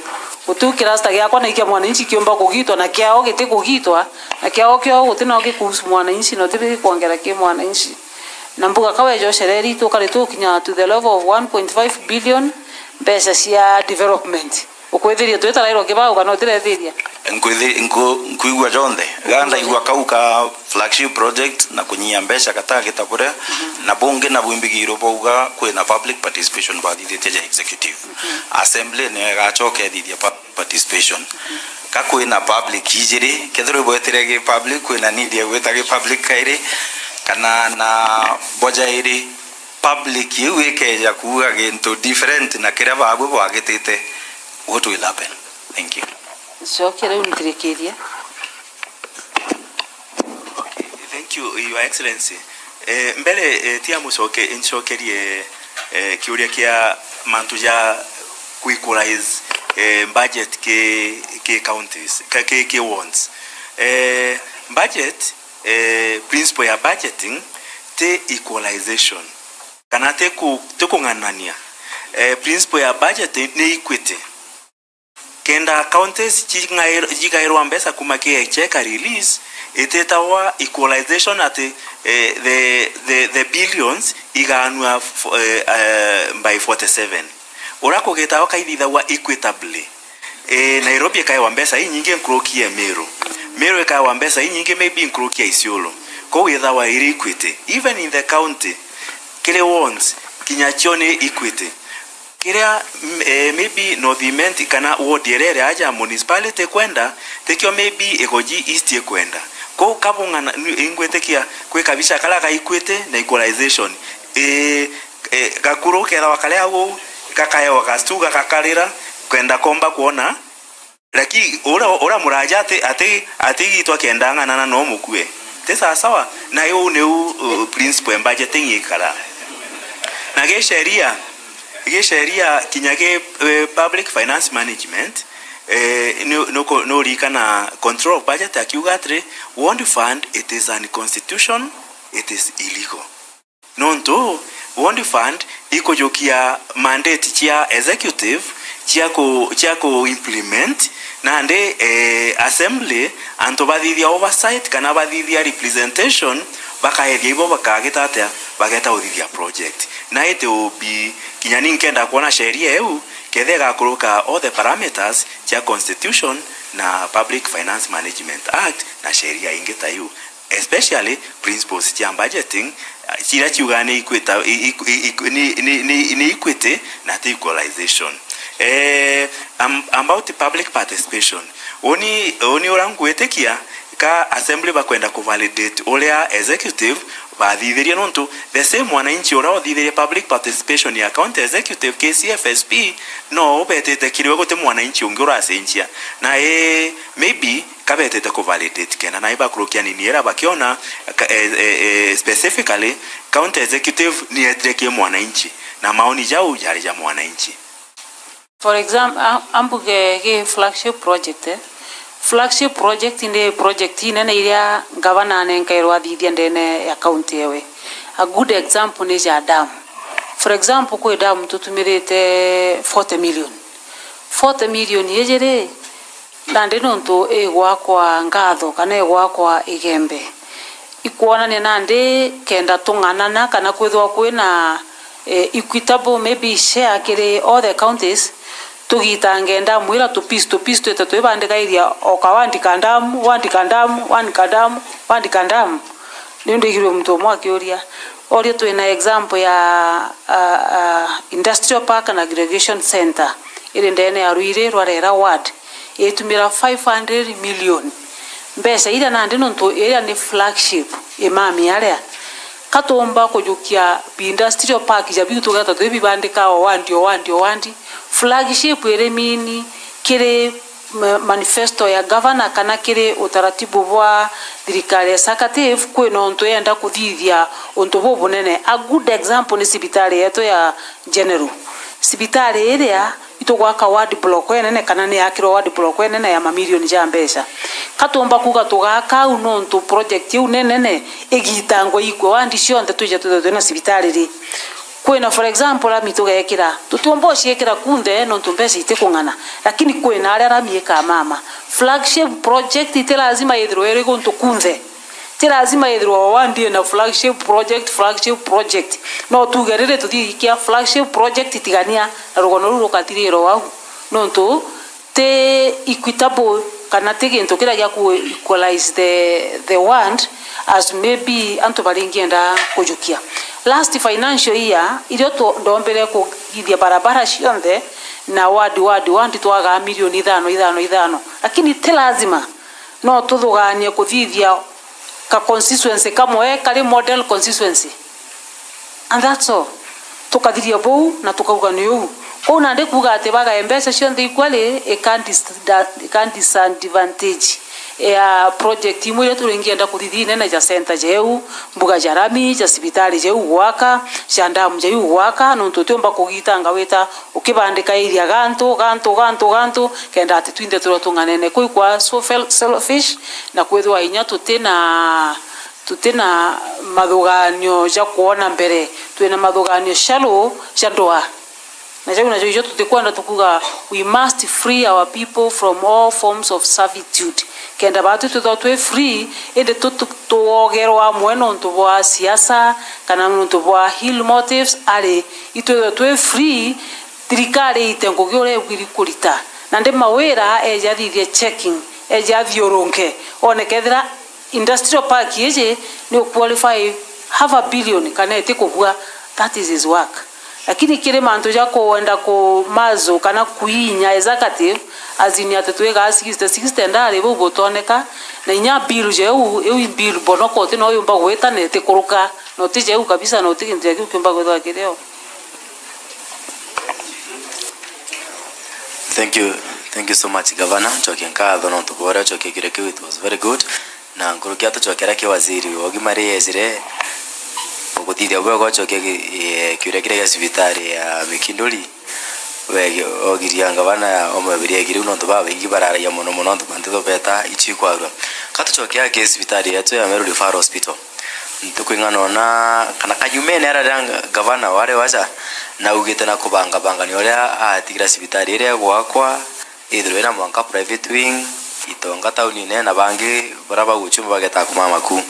guti u cluster giakwa na kia mwananchi kiumba kugitwa, na kiao giti kugitwa, na kiao kiao guti no gikuhusu mwananchi, na guti bigikwongera ki mwananchi. Na mbuga ka weja ucereri, tukari tukinya to the level of one point five billion mbeca cia development. Ukwithiria twitarairwa kibao kana utirethiria? Nkwithi-, nku-, nkwigua jonthe. Ga ndaigua kau ka flagship project na kunyia mbeca gatagita buria, na bungi na bwimbigirwe bauga kwina public participation bathithitie ja executive. Assembly niyo igacoka ithithia public participation. Ka kwina public ijiri, kethirwa ibwetire gi public, kwina need ya gwita gi public kairi, kana na boja iri, public iu ikeja kuuga gintu different na kiria babu bwagitite, what will happen? Thank you. Cokia riu ntirikirie. Okay, thank you, Your Excellency. Eh, mbere, eh, tia mucoke-, ncokerie, eh, kiuria kia mantu ja ku equalize, eh, budget ki, ki counties, ka, ki, ki wards. Eh, budget, eh, principle ya budgeting ti equalization. Kana ti ku-, ti kung'anania. Eh, principle ya budget ni equity. Kenda counties cing'air-, cigairwa mbeca kuma ki exchequer release, ititagwa equalization ati, eh, the, the, the billions igaanua f-, eh, eh, by forty seven. Uria kugitagwa kaithithagwa equitably. Ii, Nairobi ikaewa mbeca inyingi nkuruki ya Meru. Meru ikaewa mbeca inyingi maybe nkuruki ya Isiolo. Kou ithawa iri equity. Even in the county, kiri wards, kinya cio ni equity. Kiria, m-, eh, maybe North Imenti kana ward iria iri aja municipality ikwenda, tikio maybe Igoji East ikwenda. Kou kabung'ana, ni-, ingwitikia kwi kabica karia ga equity na equalization. Ii, eh, gakuru kethagwa kari au uu, gakaewa gastu gagakarira, kenda komba kwona. Lakini uria, uria muraja ati, ati, atigitwa kenda ang'anana no mukue. Ti sawasawa? Na iu niu, uh, principle ya budgeting ikara. Na gisheria, gisheria kinya gi, eh, public finance management, eh, ni, nuku-, nurikana control of budget akiuga atiri, ward fund, it is unconstitutional, it is illegal. Nontu ward fund ikujukia mandate cia executive cia ku, cia ku implement, nandi, eh, assembly, antu bathithia oversight kana bathithia representation, bakaethia ibo bakagita atia, bageta uthithia project. Na it will be, kinya ni nkenda kwona sheria iu, ketha igakuruka all the parameters cia constitution na Public Finance Management Act na sheria ingi ta iu. Especially principles cia budgeting, ah, ciria ciugaa ni equita-, i-, i-, i-, i-, ni, ni, ni, ni equity na ti equalization. Eh, am-, about public participation. Uni, uni uria ngwitikia ka assembly bakwenda ku validate uria executive bathithirie, nontu the same mwananchi uria uthithirie public participation ya county executive, K C F S P, no ubetite kiriwe, guti mwananchi ungi uracenjia. Na, eh, maybe kabetete ku validate kenda nai bakurukia nini iria bakiona ka-, eh, eh, eh, specifically county executive ni yetire ki mwananchi na maoni jau jari ja mwananchi. For example, a-, ambuge gi flagship project, eh? Flagship project ni project inene iria ngavana anenkairwe athithia ndene ya county ewe. A good example ni ja dam. For example, kwi dam tutumirite forty million. Forty million iji ri, nandi nontu igwakwa Ngatho kana igwakwa Igembe, ikwonania nandi kenda tung'anana kana kwithwa kwina, eh, equitable maybe share kiri all the counties, tugitange ndamu ira tu piece to piece, twite twibandikairia o ka wandi ka ndamu, wandi ka ndamu, wandi ka ndamu, wandi ka ndamu. Niu ndigirwe muntu umwe akiuria, oria twina example ya, ah, ah, industrial park na aggregation center iri ndene ya Ruiri rwa Rera ward, itumira five hundred million. Mbeca iria nandi nontu iria ni flagship imami aria, ka tuumba kujukia bi industrial park ja biu tugeta twibibandika o wandi, o wandi, o wandi. Flagship iri mini kiri ma-, manifesto ya gavana kana kiri utaratibu bwa thirikari executive, kwina untu yenda kuthithia untu bubunene. A good example ni cibitari yetu ya General. Cibitari iria tugwaka ward block enene kana ni yakirwa ward block enene ya mamilioni ja mbeca. Ka tuumba kuuga tugaka au nontu project iu ni nene, igitangwe ikwe ward cionthe twije twithwe twina cibitari ri? Kwina, for example, rami tugekira, tutiumba uciikira kunthe nontu mbeca itikung'ana, lakini kwina aria rami ikamama. Flagship project iti lazima ithirwe iri guntu kunthe. Ti lazima ithirwe o ward ina flagship project, flagship project. No tuuge riri tuthii kia flagship project tigania na rugono ruu rukathirira o au. Nontu ti equitable kana ti gintu kiria gia ku equalize the, the ward as maybe antu baringienda kujukia. Last financial year, irio tu-, ndombere kugithia barabara cionthe na ward, ward, ward twagaa milioni ithano, ithano, ithano. Lakini ti lazima no tuthuganie kuthithia ka constituency kamwe kari model constituency. And that's all. Tukathiria buu na tukauga ni uu. Kou nandi kuuga ati bagae mbeca cionthe ikwa ri, ika dis-, da-, ika disadvantage ya project imwe iria turingienda kuthithia inene ja center jeu, mbuga ja rami, ja cibitari jeu gwaka, ja ndamu jeu gwaka, nontu utiumba kugitanga wita ukibandika area gantu, gantu, gantu, gantu, kenda ati twinthe turwa tung'anene. Kuu ikwa so fel-, selfish, na kwithirwa inya tutina, tutina mathuganio ja kwona mbere, twina mathuganio shallow ja ndwaa. Na jau najo ijo tutikwenda tukuga, we must free our people from all forms of servitude. Kenda baatwi twithwa twi free, indi tu-, tu-, tuogerwa amwe nontu bwa siasa, kana nontu bwa ill motives, ari itwithwe twi free, thirikari iite ngugi uria ibwiri kurita. Nandi Mawira eeje athithie checking, eeje athiurunke, one kethira industrial park iji ni u qualify half a billion kana iti kubua, that is his work. Lakini kiri mantu ja kwenda ku muzzle kana kuinya executive, as in ati twigaa sixty sixty ndari buu butoneka, na inya bill jeu, iu i bill bonoka uti no yumba gwita na itikuruka, na uti jeu kabisa, na uti gintu ja kiu kiumba gwithwa kirio. Thank you, thank you so much, Governor. Ncokie nkatho nontu bwa uria ucokie kiuria kiu, it was very good. Na nkuruki atucokia aria ki waziri wa ugima ri ejire kuguthithia bwega ucokie ki-, eh, kiuria kiria gia cibitari ya Mikinduri. We ogiria ngavana ya omwebiri egire u nontu babaingi bararagia mono mono nontu mantu thobeta ichi ikwarua. Katucokia ki cibitari yetu ya Meru Referral Hospital. Ntuku ing'ana ona, kana kanyumene ara riria nga-, ngavana wari waja, naugite na kubangabangania uria atigira cibitari iria igwakwa, ithirwe ina mwanka private wing, itonga taunine, na bangi baria baguchuma bageta kumama ku.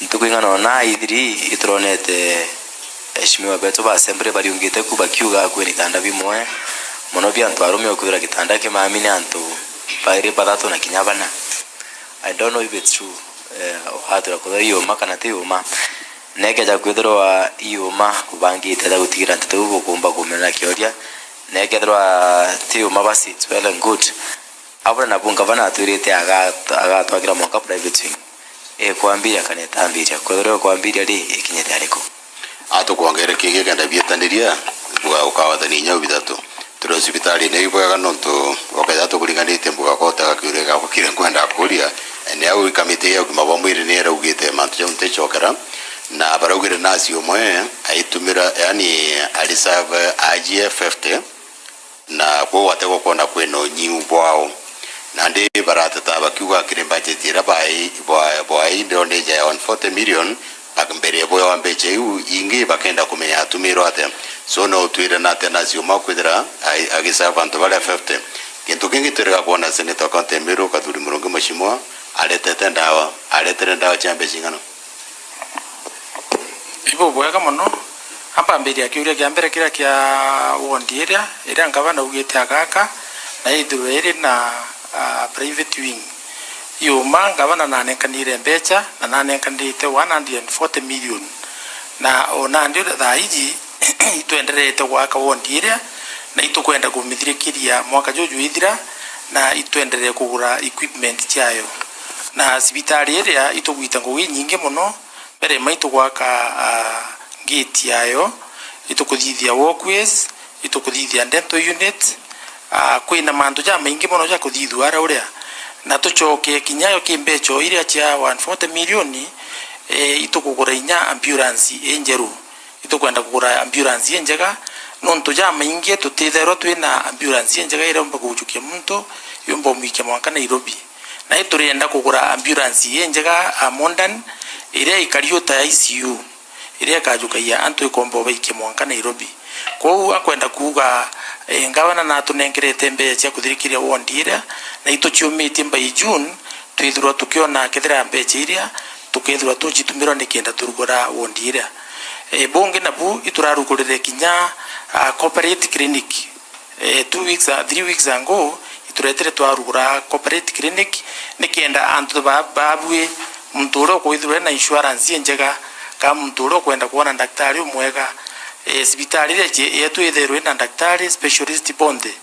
Ntuku ing'ana ona ithiri, ituronete eheshimiwa betu ba assembly bariungite ku bakiuga kwina itanda bimwe mono bia antu arume, ukwithira gitanda kimami ni antu bairi, bathatu na kinya bana. I don't know if it's true. Eh, wathira kwithirwa i uma kana ti uma. Na ikeja kwithirwa i uma, ubangite atia gutigira nteto iu bukumba kumena kioria? Na ikethirwa ti uma, basi it's well and good. Abura nabu ngavana atwirite aga-, agatwakira mwanka private wing. Ikwambiria kana itambiria? Kwethirwa ikwambiria ri, ikinyite ariku? Atukwongere kingi kenda bietaniria, buga ukawathania inya u bithatu. Turi hospitalini iu bwega nontu ukethira tukuringanitie mbuga kotega kiuria giakwa kiria nkwenda kuria, ni au kamiti ya ugima bwa mwiri ni iraugite mantu jau nticokera, na baraugire nasi umwe aitumira, yani, a reserve ajie fifty, na kwou ategwa kwona kwina unyiu bwao. Nandi barateta bakiuga kiri budget iria bai-, bwa-, bwai ndiro ni ja one forty million, bak-, mbere bwewa mbecha iu ingi bakenda kumenya atumirwe atia. So no utwire na atia nasi uma kwithira ai-, agisava antu baria fifty. Gintu kingi twirega kwona Senator wa County ya Meru Kathuri Murungi Muchimwa aretete ndawa, aretere ndawa cia mbecha ing'ana? Ibubwega mono. Ambambiria kiuria kia mbere kiria kia ward iria, iria ngavana augite agaka, na ithirwe iri na, ah, private wing. Yuma, ngavana nanenkanire mbecha, na nanenkanirite one hundred and forty million. Na o nandi thaa iji, itwenderete gwaka ward iria, na itukwenda kumithirikiria mwaka juju ithira, na itwenderee kugura equipment ciayo. Na cibitari iria itugwita ngugi inyingi mono, mbere ma itugwaka, ah, gate yayo, itukuthithia walkways, itukuthithia dental unit, ah, kwina mantu jamaingi mono ja kuthithua ara uria. Na tucoke kinya yo ki mbecha o iria cia one forty million, eh, itukugura inya ambulance injeru. Itukwenda kugura ambulance injega, nontu jamaingi tutithairwa twina ambulance injega iria yumba kujukia muntu, yumba umwikia mwanka Nairobi. Na iturienda kugura ambulance injega, a modern, iria ikari uta I C U, iria ikajukagia antu ikomba ubaikia mwanka Nairobi. Kwou akwenda kuuga, eh, ngavana natunenkerete mbeca cia kuthirikiria ward iria, na ituciumitie by June, twithirwa tukiona kethira mbeca iria tukethirwa tucitumirwa nikenda turugura ward iria. Eh, bungi nabu iturarugurire kinya, ah, corporate clinic. Eh, two weeks, ah, three weeks ago, ituretire twarugura corporate clinic, nikenda antu ba-, babui, muntu uria ukwithirwa ena insurance injega, kana muntu uria ukwenda kwona ndaktari umwega, eh, cibitari iria cie-, yetu ithairwe ina ndaktari specialist bonthe,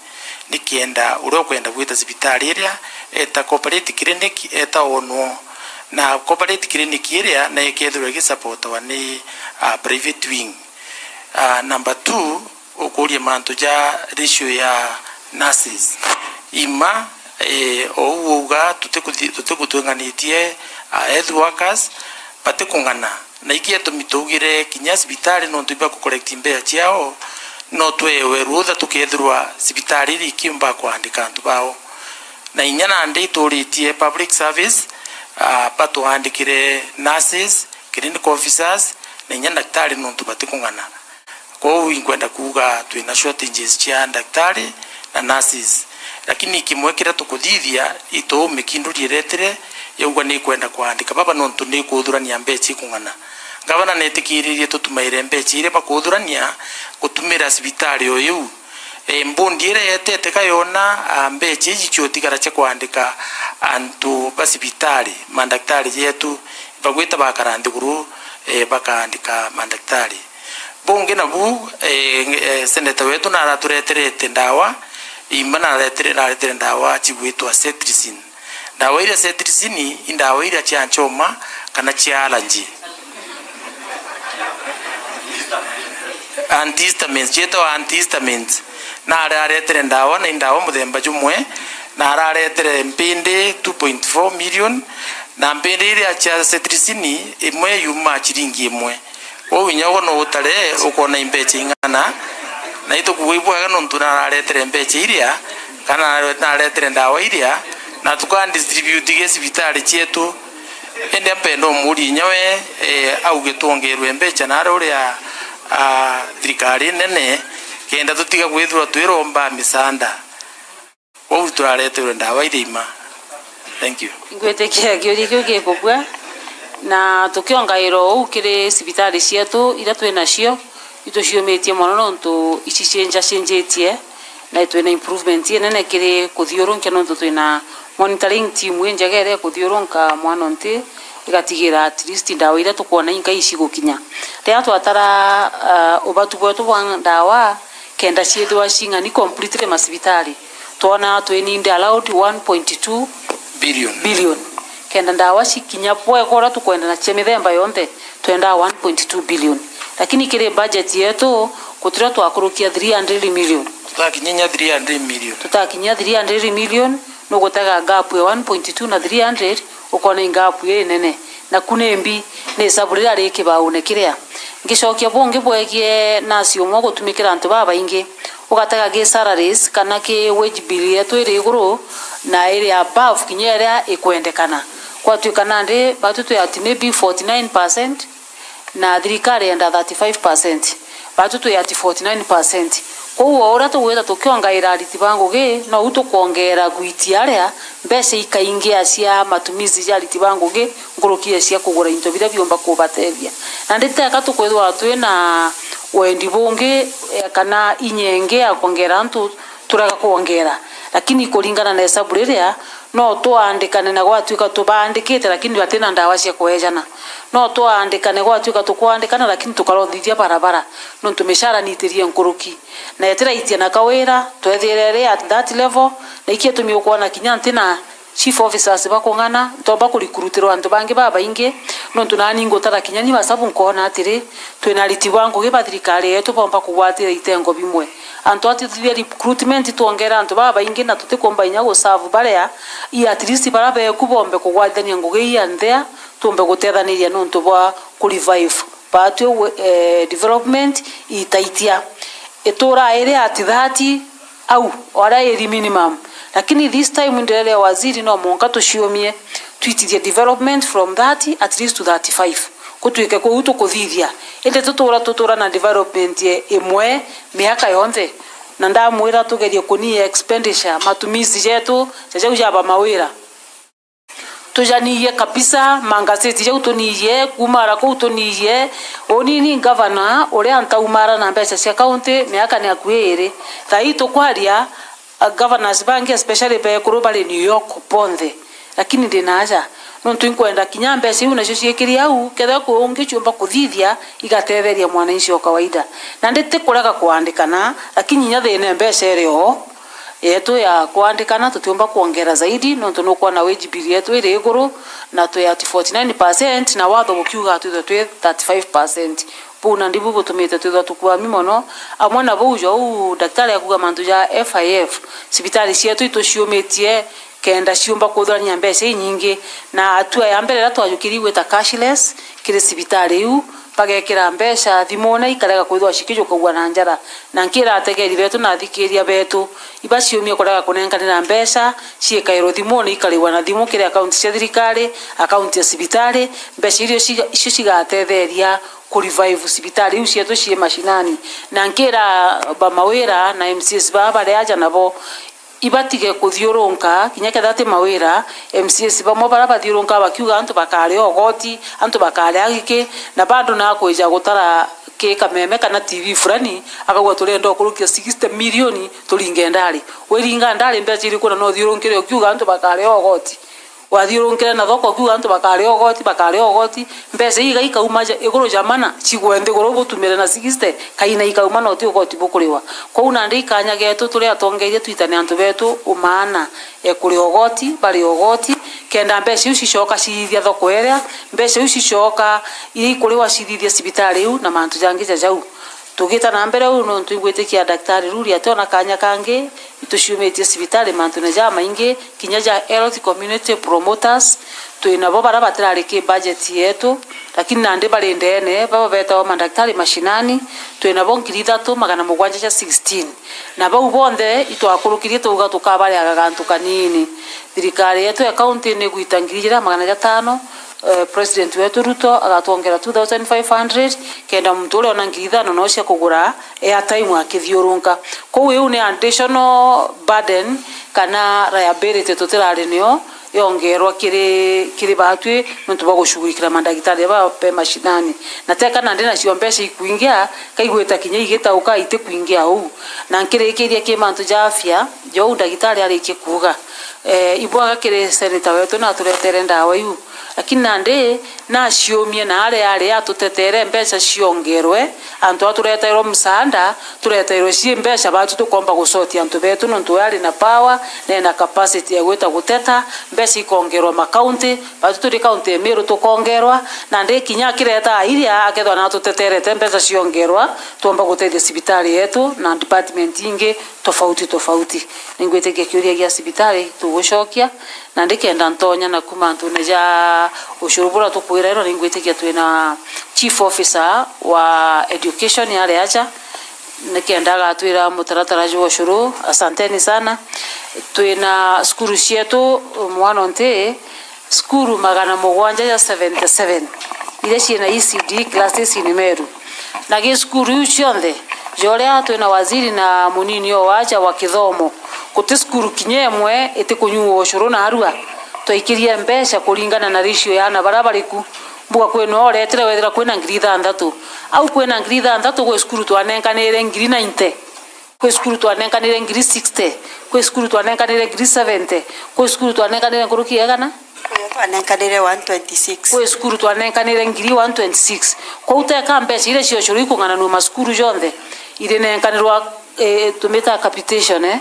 nikenda uria ukwenda gwita cibitari iria, eta corporate clinic, eta onwo. Na corporate clinic iria na ikethirwa igisupportwa ni, ah, private wing. Ah, number two, ukuria mantu ja ratio ya nurses. Ima, eh, ou wauga tutikuthi-, tutikutwinganitie, ah, health workers, batikung'ana. Na iki gitumi twaugire kinya cibitari nontu iba ku collect mbeca ciao, no twewe rutha tukethirwa cibitari iri ikiumba kwandika antu bao. Na inya nandi ituritie public service, ah, batwandikire nurses, clinical officers, na inya ndaktari nontu batikung'ana. Kwou inkwenda kuuga twina shortages cia ndaktari na nurses. Lakini kimwe kiria tukuthithia, itu mikinduria iretire, yaugwa nikwenda kwandika baba nontu nikuthurania mbeca ikung'ana. Ngavana netikiririe tutumaire mbeca iria bakuthurania gutumira cibitari o iu. E, mbundi iria yetete ka yona, a, mbeca iji ciotigara cia kwandika antu ba cibitari, mandaktari jetu, bagwita bakara nthiguru, e, bakaandika mandaktari. Bungi nabu, e, e, seneta wetu naratureterete ndawa, imba naretere, naretere ndawa cigwitwa cetirizine. Ndawa iria cetirizine i ndawa iria cia nchoma kana cia allergy. Antihistamines, cietagwa antihistamines. Nararetere ndawa, na i ndawa muthemba jumwe, nararetere mpindi two point four million, na mpindi iria cia cetirizine imwe yuma ciringi imwe. Kwou inya ugo no utare, ukona i mbeca ing'ana, na itukuuga ibwega nontu nararetere mbeca iria, kana naretere ndawa iria, na tuka distribute gi cibitari cietu. Indi ampenda umuuria inya we, eh, auge twongerwe mbeca nari uria, ah, thirikari nene, kenda tutiga kwithirwa twiromba misaanda. Kwou turareterwe ndawa iria ima. Thank you. Ngwitikia kiuria kiu gikubua, na tukiongaira uu kiri cibitari cietu iria twi nacio, ituciumitie mono nontu icicenjacenjitie, na twina improvement inene kiri kuthiurunkia nontu twina monitoring team injega iria ikuthiurunka mwana nthi, igatigira at least ndawa iria tukwona inkai icigukinya. Riria twatara, ah, ubatu bwetu bwa ndawa, kenda ciithirwa cing'ani completely macibitari. Twona twi need around one point two billion. Billion. Kenda ndawa cikinya bwega uria tukwenda na cia mithemba yonthe, twendaa one point two billion. Lakini kiri budget yetu, gutirio twakurukia three hundred million. Tutakinyia three hundred million. Tutakinyia three hundred million, nugutega gap ya one point two na three hundred, ukona i gap inene. Naku ni mbi, ni isabu riria ri kibaune kiria. Ngicokia bungi bwegie nasi umwe gutumikira antu babaingi, ugatega ki salaries kana ki wage bill yetu iri iguru na iri above kinya iria ikwendekana. Gwatuika nandi batu twi at maybe forty nine percent, na thirikari yenda thirty five percent, batu twi at forty nine percent. Kwou o uria tugwita tukiongaira ariti ba ngugi, nou tukwongera gwitia aria mbeca ikaingia cia matumizi ja ariti ba ngugi nkuruki ya cia kugura into biria biumba kubatethia. Nandi teka tukwithirwa twina wendi bungi, eh, kana inya ingi ya kwongera antu, turega kwongera. Lakini kuringana na hesabu riria, no twandikane na gwatuika tubaandikite, lakini batina ndawa cia kwejana. No twandikane gwatuika tukwandikana, lakini tukarothithia barabara, nontu micara niitirie nkuruki. Na itiraitia na kawira, twethire ri at that level, na ikio itumi ukwona kinya ntina chief officers bakung'ana, ntomba kurikrutirwa antu bangi babaingi, nontu nani ngutara kinya ni basabu nkona atiri, twina ariti ba ngugi ba thirikari yetu bomba kugwatira itengo bimwe. Antu a tuthithia recruitment twongera antu babaingi na tutikumba inya guserve baria, i at least baria beku bombe kugwatithania ngugi ii ya nthea, tumbe gutethaniria nontu bwa ku revive Batwi, eh, development itaitia. Itura iri at thirty au, o aria iri minimum. Lakini this time ndirere waziri no mwanka tuciumie, twitithie development from thirty at least to thirty-five. Gutwike kuu tukuthithia. Indi tutura, tutura na development ye-, imwe miaka yonthe. Na ndamwira tugerie kunyia expenditure, matumizi jetu, ja jau jaba mawira. Tujanirie kabisa, mangaseti jau tunirie, kuumara kuu tunirie. Uni ni ngavana uria ntaumara na mbeca cia kaunti miaka ni akui iiri. Thaa ii tukwaria, a, governors bangi, especially beekuru, bari New York bonthe. Lakini ndi na aja, nontu inkwenda kinya mbeca iu nacio ciikiri au, kethira kwi ungi ciumba kuthithia, igatetheria mwananchi o kawaida. Nandi ti kurega kuandikana, lakini inya thina mbeca iri o, yetu ya kwandikana tutiumba kwongera zaidi, nontu nukwona wage bill yetu iri iguru, na twi at forty-nine percent, na watho bukiuga twithwe twi thirty-five percent. Buu nandi bu butumite twithwa tukwami mono. Amwe na buu, jou daktari akuga mantu ja F I F, cibitari cietu ituciumitie kenda ciumba kuthurania mbeca inyingi, na hatua ya mbere iria twajukirie gwita cashless kiri cibitari iu, bagekira mbeca thimune ikarega kwithwa cikijukagua na njara. Na nkira ategeri betu na athikiria betu, ibaciumie kurega kunenkanira mbeca, ciikairwe thimune, ikarigwa na thimu kiri akaunti cia thirikari, akaunti ya cibitari, mbeca irio ciga-, icio cigatetheria ku revive cibitari iu cietu cii mashinani. Na nkira ba mawira na M C As baa bari aja nabo, ibatige kuthiurunka, kinya kethira ti mawira, M C As bamwe baria bathiurunka bakiuga antu bakaria ugoti, antu bakaria giki, na bado nakwija gutara ki kameme kana T V fulani, akauga, "Turenda ukurukia sixty million turinge ndari." Wiringa ndari mbeca iriku na no uthiurunkire ukiuga antu bakaria ugoti? Wathiurunkire na thoko ukiuga antu bakaria ugoti, bakaria ugoti, mbeca iga ikauma ja-, iguru ja mana, cigwe nthiguru butumire na sixty, kaina ikauma na uti ugoti bukuriwa. Kwou nandi ikanya getu turi atongeria twitane antu betu umaana, e, kuria ugoti, baria ugoti, kenda mbeca iu cicoka ciithia thoko iria, mbeca iu cicoka iria ikuriwa ciithithia cibitari iu na mantu jangi ja jau. Tugita na mbere uu, nontu ingwitikia Daktari Ruri ationa kanya kangi, ituciumitie cibitari mantune jamaingi, kinya ja health community promoters, twinabo baria batirari ki budget yetu, lakini nandi bari ndene, baba betawa madaktari mashinani, twinabo ngiri ithatu magana mugwanja ja sixteen. Na bau bonthe itwakurukirie twauga tukabariaga gantu kanini. Thirikari yetu ya kaunti ni igwita ngiri ijiri na magana jatano, eh, President wetu Ruto agatwongera two thousand five hundred, kenda muntu uria ona ngiri ithano no cia kugura airtime akithiurunka. Kwou iu ni additional burden kana liability tutirari nio yongerwa kiri, kiri batwi nontu bwa gushughulikira mandagitari ba, be mashinani. Na teka nandi nacio mbeca ikwingia, kaigwita kinya igitauka itikwingia uu. Na nkirikiria ki mantu ja afya, jou ndagitari arikie kuuga, eh, ibwaga kiri senator wetu na aturetere ndawa iu. Lakini nandi naciumie na aria ari atutetere mbeca ciongerwe, antu atureterwe msaada, tureterwe cie mbeca batu tukomba gucotia antu betu, nontu we ari na power, na ena capacity ya gwita guteta, mbeca ikongerwa makaunti, batu turi kaunti ya Meru tukongerwa, nandi kinya akireta iria akethwa na atuteterete mbeca ciongerwa, twomba gutethia cibitari yetu na department ingi tofauti tofauti. Ningwitikia kiuria gia cibitari tugucokia, na ndikenda ntonya na kuma antune ja ucuru bura tukwirairwa, ningwitikia twina chief officer wa education ari aja, nikenda agatwira mutaratara jwa ucuru. Asanteni sana. Twina cukuru cietu mwana nti cukuru magana mugwanja ja seventy seven iria ciina E C D classes in Meru. Na gi cukuru iu cionthe, ja uria twina waziri na munini o waja wa kithomo, guti cukuru kinya imwe itikunyuua ucuru narua. Twaikirie mbeca kuringana na ratio ya aana baria bari ku. Mbuga kwenu uretire wethira kwina ngiri ithanthatu. Au kwina ngiri ithanthatu, gwi cukuru twanenkanire ngiri ninety. Kwi cukuru twanenkanire ngiri sixty, kwi cukuru twanenkanire ngiri seventy, kwi cukuru twanenkanire nkuruki ya igana? Kwi twanenkanire one twenty six. Kwi cukuru twanenkanire ngiri one twenty six. Kwou teka mbeca iria cia ucuru ikung'ananua macukuru jonthe, irinenkanirwa, eh, tumita capitation, eh?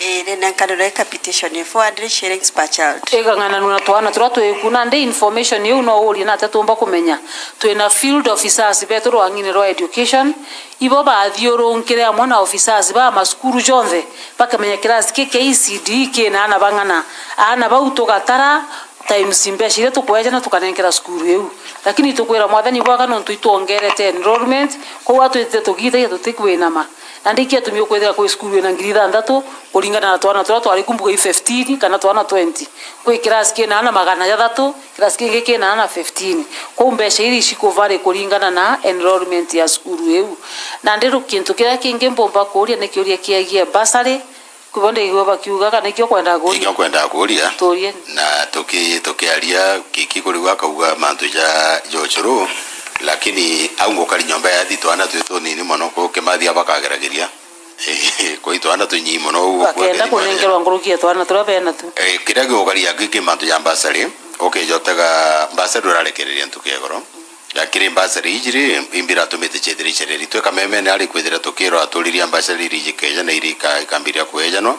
Irinenkanirwa capitation ya four hundred shillings per child. Ikang'ananua na twana turia twiku, nandi information iu no urie nate tumba kumenya. Twina field officers betu rwang'ine rwa education, ibo bathiurunkire amwe na officers ba macukuru jonthe, bakamenya kirasi ki kia E C D kina aana bang'ana. Aana bau tugatara, times mbeca iria tukweja na tukanenkera cukuru iu. Lakini tukwira Mwathani bwega nontu itwongerete enrollment, kwou atwitite tugitagia tutikwinama. Na ndi kiatumi ukwithira kwi cukuru ina ngiri ithanthatu kuringana na twana turia twari ku mbuga i fifteen kana twana twenty. Kwi kirasi kina ana magana jathatu, kirasi kingi kina ana fifteen. Kwou mbeca iri icikuvari kuringana na enrollment ya cukuru iu. Na ndi ru kintu kiria kingi mbumba kuuria ni kiuria kiegie bursary, Kwithirwa ndigua bakiuga kana ikio kwendaga kuuria. Ikio kwendaga kuuria. Tuurie. Na tuki-, tukiaria Kiki kuriu akauga mantu ja, ja ucuru, lakini au ngukari nyomba ya thi twana twi tunini mono, ku Kimathi abakagerageria. Kwi twana tunyii mono u. Bakenda kunenkerwa nkuruki ya twana turia bena tu. Eh, kiria gigukaria Kiki mantu ja mbasari, ukijotega mbasari urarekereria ntuku ya igoro. Na kiri mbasari iji ri, imbiratumite ciethire icereri. Twi kamemene ari kwithira tukirwa aturiria mbasari iri ijikeja na iri ika-, ikambiria kwejanwa.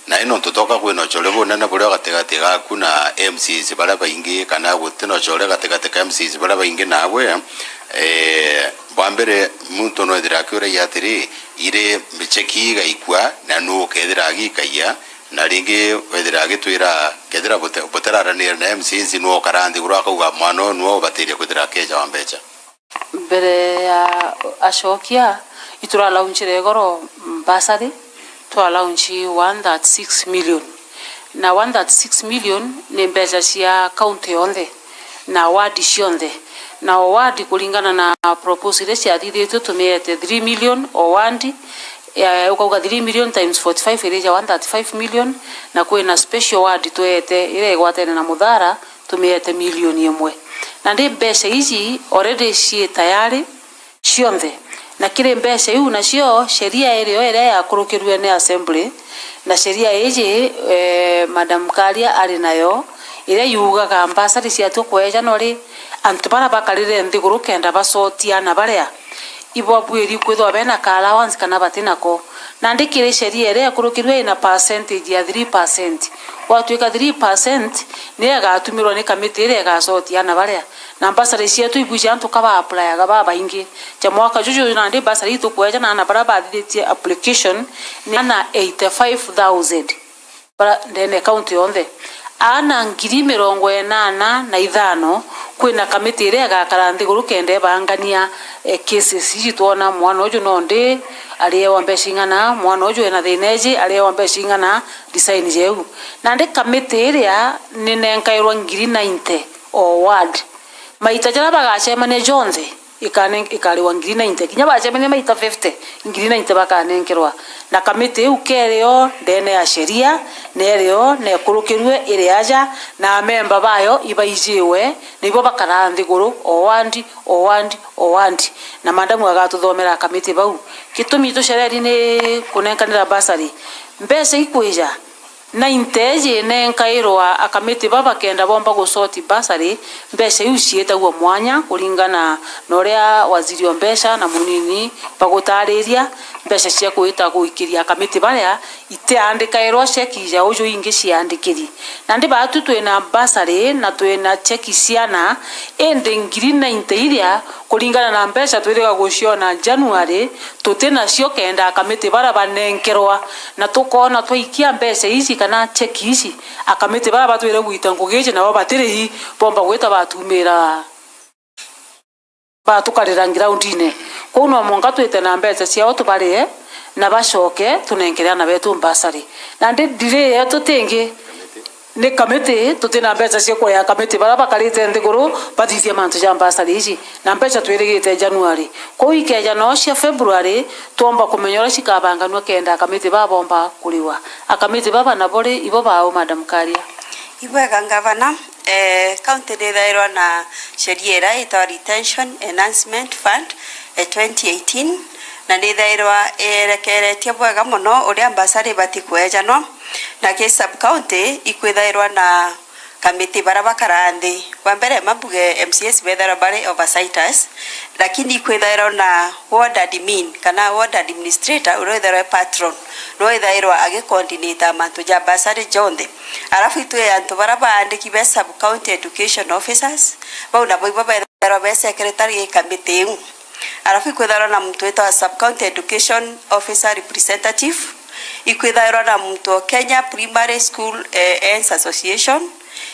Na ino ntutoka kwina ucore bunene buria gatigati gaku na M C As baria baingi, kana gutina ucore gatigati ka M C As baria baingi nawe. Eh, bwa mbere, muntu no ethira akiuragia atiri, iri cheki igaikua, na nu ukethira agikaia? Na ringi wethira agitwira, kethira bute-, butararaniria na M C As, nwe ukara nthiguru akauga mwana uyu nwe ubatirie kwithira akeja wa mbeca? Mbere ya acokia, ituralaunchire igoro mbasari, twalaunchi one thirty-six million. Na one thirty-six million ni mbeca cia kaunti yonthe na ward cionthe. Na o ward kuringana na proposal iria ciathithitue, tumiete three million o ward, eh, ukauga three million times forty-five irija one thirty-five million, na kwina special ward tweete iria igwatene na Muthara, tumiete milioni imwe. Na ndi mbeca iji already cii tayari cionthe. Na kiri mbeca iu nacio, sheria irio iria yakurukirue ni assembly, na sheria iji, eh, Madam Karia ari nayo, iria yugaga mbasari ciatua kwejanwa ri, antu baria bakarire nthiguru kenda bacotia ana baria, ibabuiri kwithirwa bena ka allowance kana batinako. Nandi kiri sheria iria ikurukirue ina percentage ya three percent. Gwatuika three percent niyo igatumirwa ni kamiti iria igacotia ana baria. Na mbasari cietu ibuji antu ka ba applyaga babaingi. Ja mwaka juju nandi mbasari itukweja na ana baria bathithitie application ni ana eighty-five thousand. Bara ndene kaunti yonthe. Aana ngiri mirongo inana na ithano, kwina kamiti iria igakara nthiguru kenda ibangania, eh, cases iji. Twona mwana uju no ndi, ariewa mbeca ing'ana, mwana uju ena thina iji, ariewa mbeca ing'ana, design jeu. Nandi kamiti iria ninenkairwa ngiri ninety o ward. Maita jaria bagacemania jonthe, ikane-, ikariwa ngiri ninety. Kinya bacemania maita fifty, ngiri ninety bakanenkerwa. Na kamiti iu kerio ndene ya sheria, nerio nekurukirue iri aja, na amemba bayo ibaijiwe, nibo bakaraa nthiguru, o ward, o ward, o ward. Na madamu agatuthomera kamiti bau. Gitumi tucereri ni kunenkanira bursary. Mbeca ikwija, na inteji nenkairwa akamiti ba bakenda bomba gusoti bursary, mbeca iu ciitagua mwanya kuringana na uria waziri wa mbeca na munini bagutariria. Mbeca cia kwita guikiria akamiti baria itiandikairwa cheki ja uju ingi ciandikiri. Nandi baatu twina bursary na twina cheki ciana, indi ngiri ninety iria kuringana na mbeca twiriga guciona January, tutinacio kenda akamiti baria banenkerwa. Na tukoona twaikia mbeca ici kana cheki ici, akamiti baria batwire gwita ngugi ici nabo batirihi, bomba gwita batumira, batukarira ngiraundine. Kwou no mwanka twite na mbeca ciao tubarie, na bacoke tunenkere ana betu mbasari. Nandi delay yetu tingi, ni kamiti, tutina mbeca cia kuria akamiti baria bakarite nthiguru bathithia mantu ja mbasari ici, na mbeca twirigite January. Kwou ikeja no cia February, twomba kumenya uria cikabanganua kenda akamiti babomba kuriwa. Akamiti baba nabo ri, ibo bau, Madam Karia? Ibwega, Ngavana. Eh, county nithairwa na sheria iria itwa Retention Enhancement Fund, eh, twenty eighteen, na nithairwa irekeretie bwega mono uria mbasari ibati kwejanwa. Na ki sub county ikwithairwa na kamiti baria bakaraa nthi. Bwa mbere, mambuge M C As bethairwa bari oversights, lakini ikwithairwa na ward admin kana ward administrator uria withairwa e patron, no ithairwa agicoordinate mantu ja bursary jonthe. Alafu itwi antu baria baandiki be sub county education officers, bau nabo ibo bethairwa be secretary i kamiti iu. Alafu ikwithairwa na muntu witagwa sub county education officer representative, ikwithairwa na muntu o Kenya Primary School, eh, Ends Association,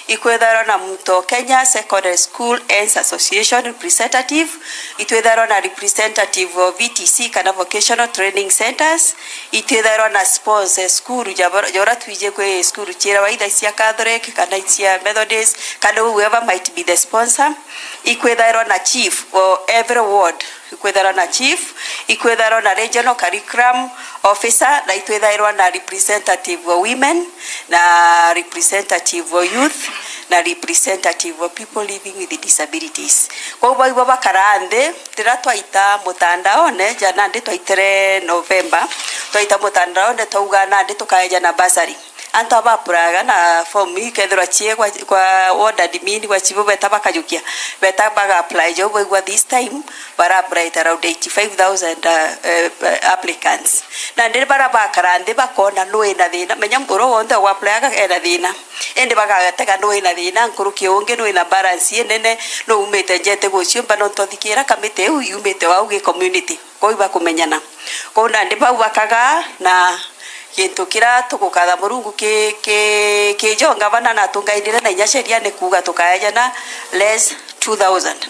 Ikwithairwa na muntu o Kenya Secondary School Ends Association representative, itwithairwa na representative o V T C kana Vocational Training Centres, itwithairwa na sponsor school ja bor-, ja uria twiji kwi school ciirawa either cia Catholic kana cia Methodist, kana whoever might be the sponsor. Ikwithairwa na chief o every ward, ikwithairwa na chief, ikwithairwa na regional curriculum officer, na itwithairwa na representative wa women, na representative wa youth, na representative wa people living with disabilities. Kwou bau ibo bakaraa nthi, riria twaita mutandaone, ja nandi twaitire November, twaita mutandaone twauga nandi tukaeja na bursary. Antu aba apply-aga na form ikethirwa cii kwa, kwa ward admin gwa chibu beta bakajukia. Beta baga apply jau baigua this time bara apply ta around eighty-five thousand, uh, uh, applicants. Nandi bara bakara nthi bakona nuu ina thina. Menya uria wonthe ugwa apply-aga ena thina. Indi bagatega nuu ina thina, nkuruki ungi nuu ina balance inene, nuu umite njete guciumba nontu uthikira kamiti iu yumite wau gi community. Kwou ibakumenyana. Kwou nandi bau bakagaa na gintu kiria tugukatha Murungu ki, ki, ki jo ngavana na atungainire na inya sheria ni kuuga tukaejana less two thousand.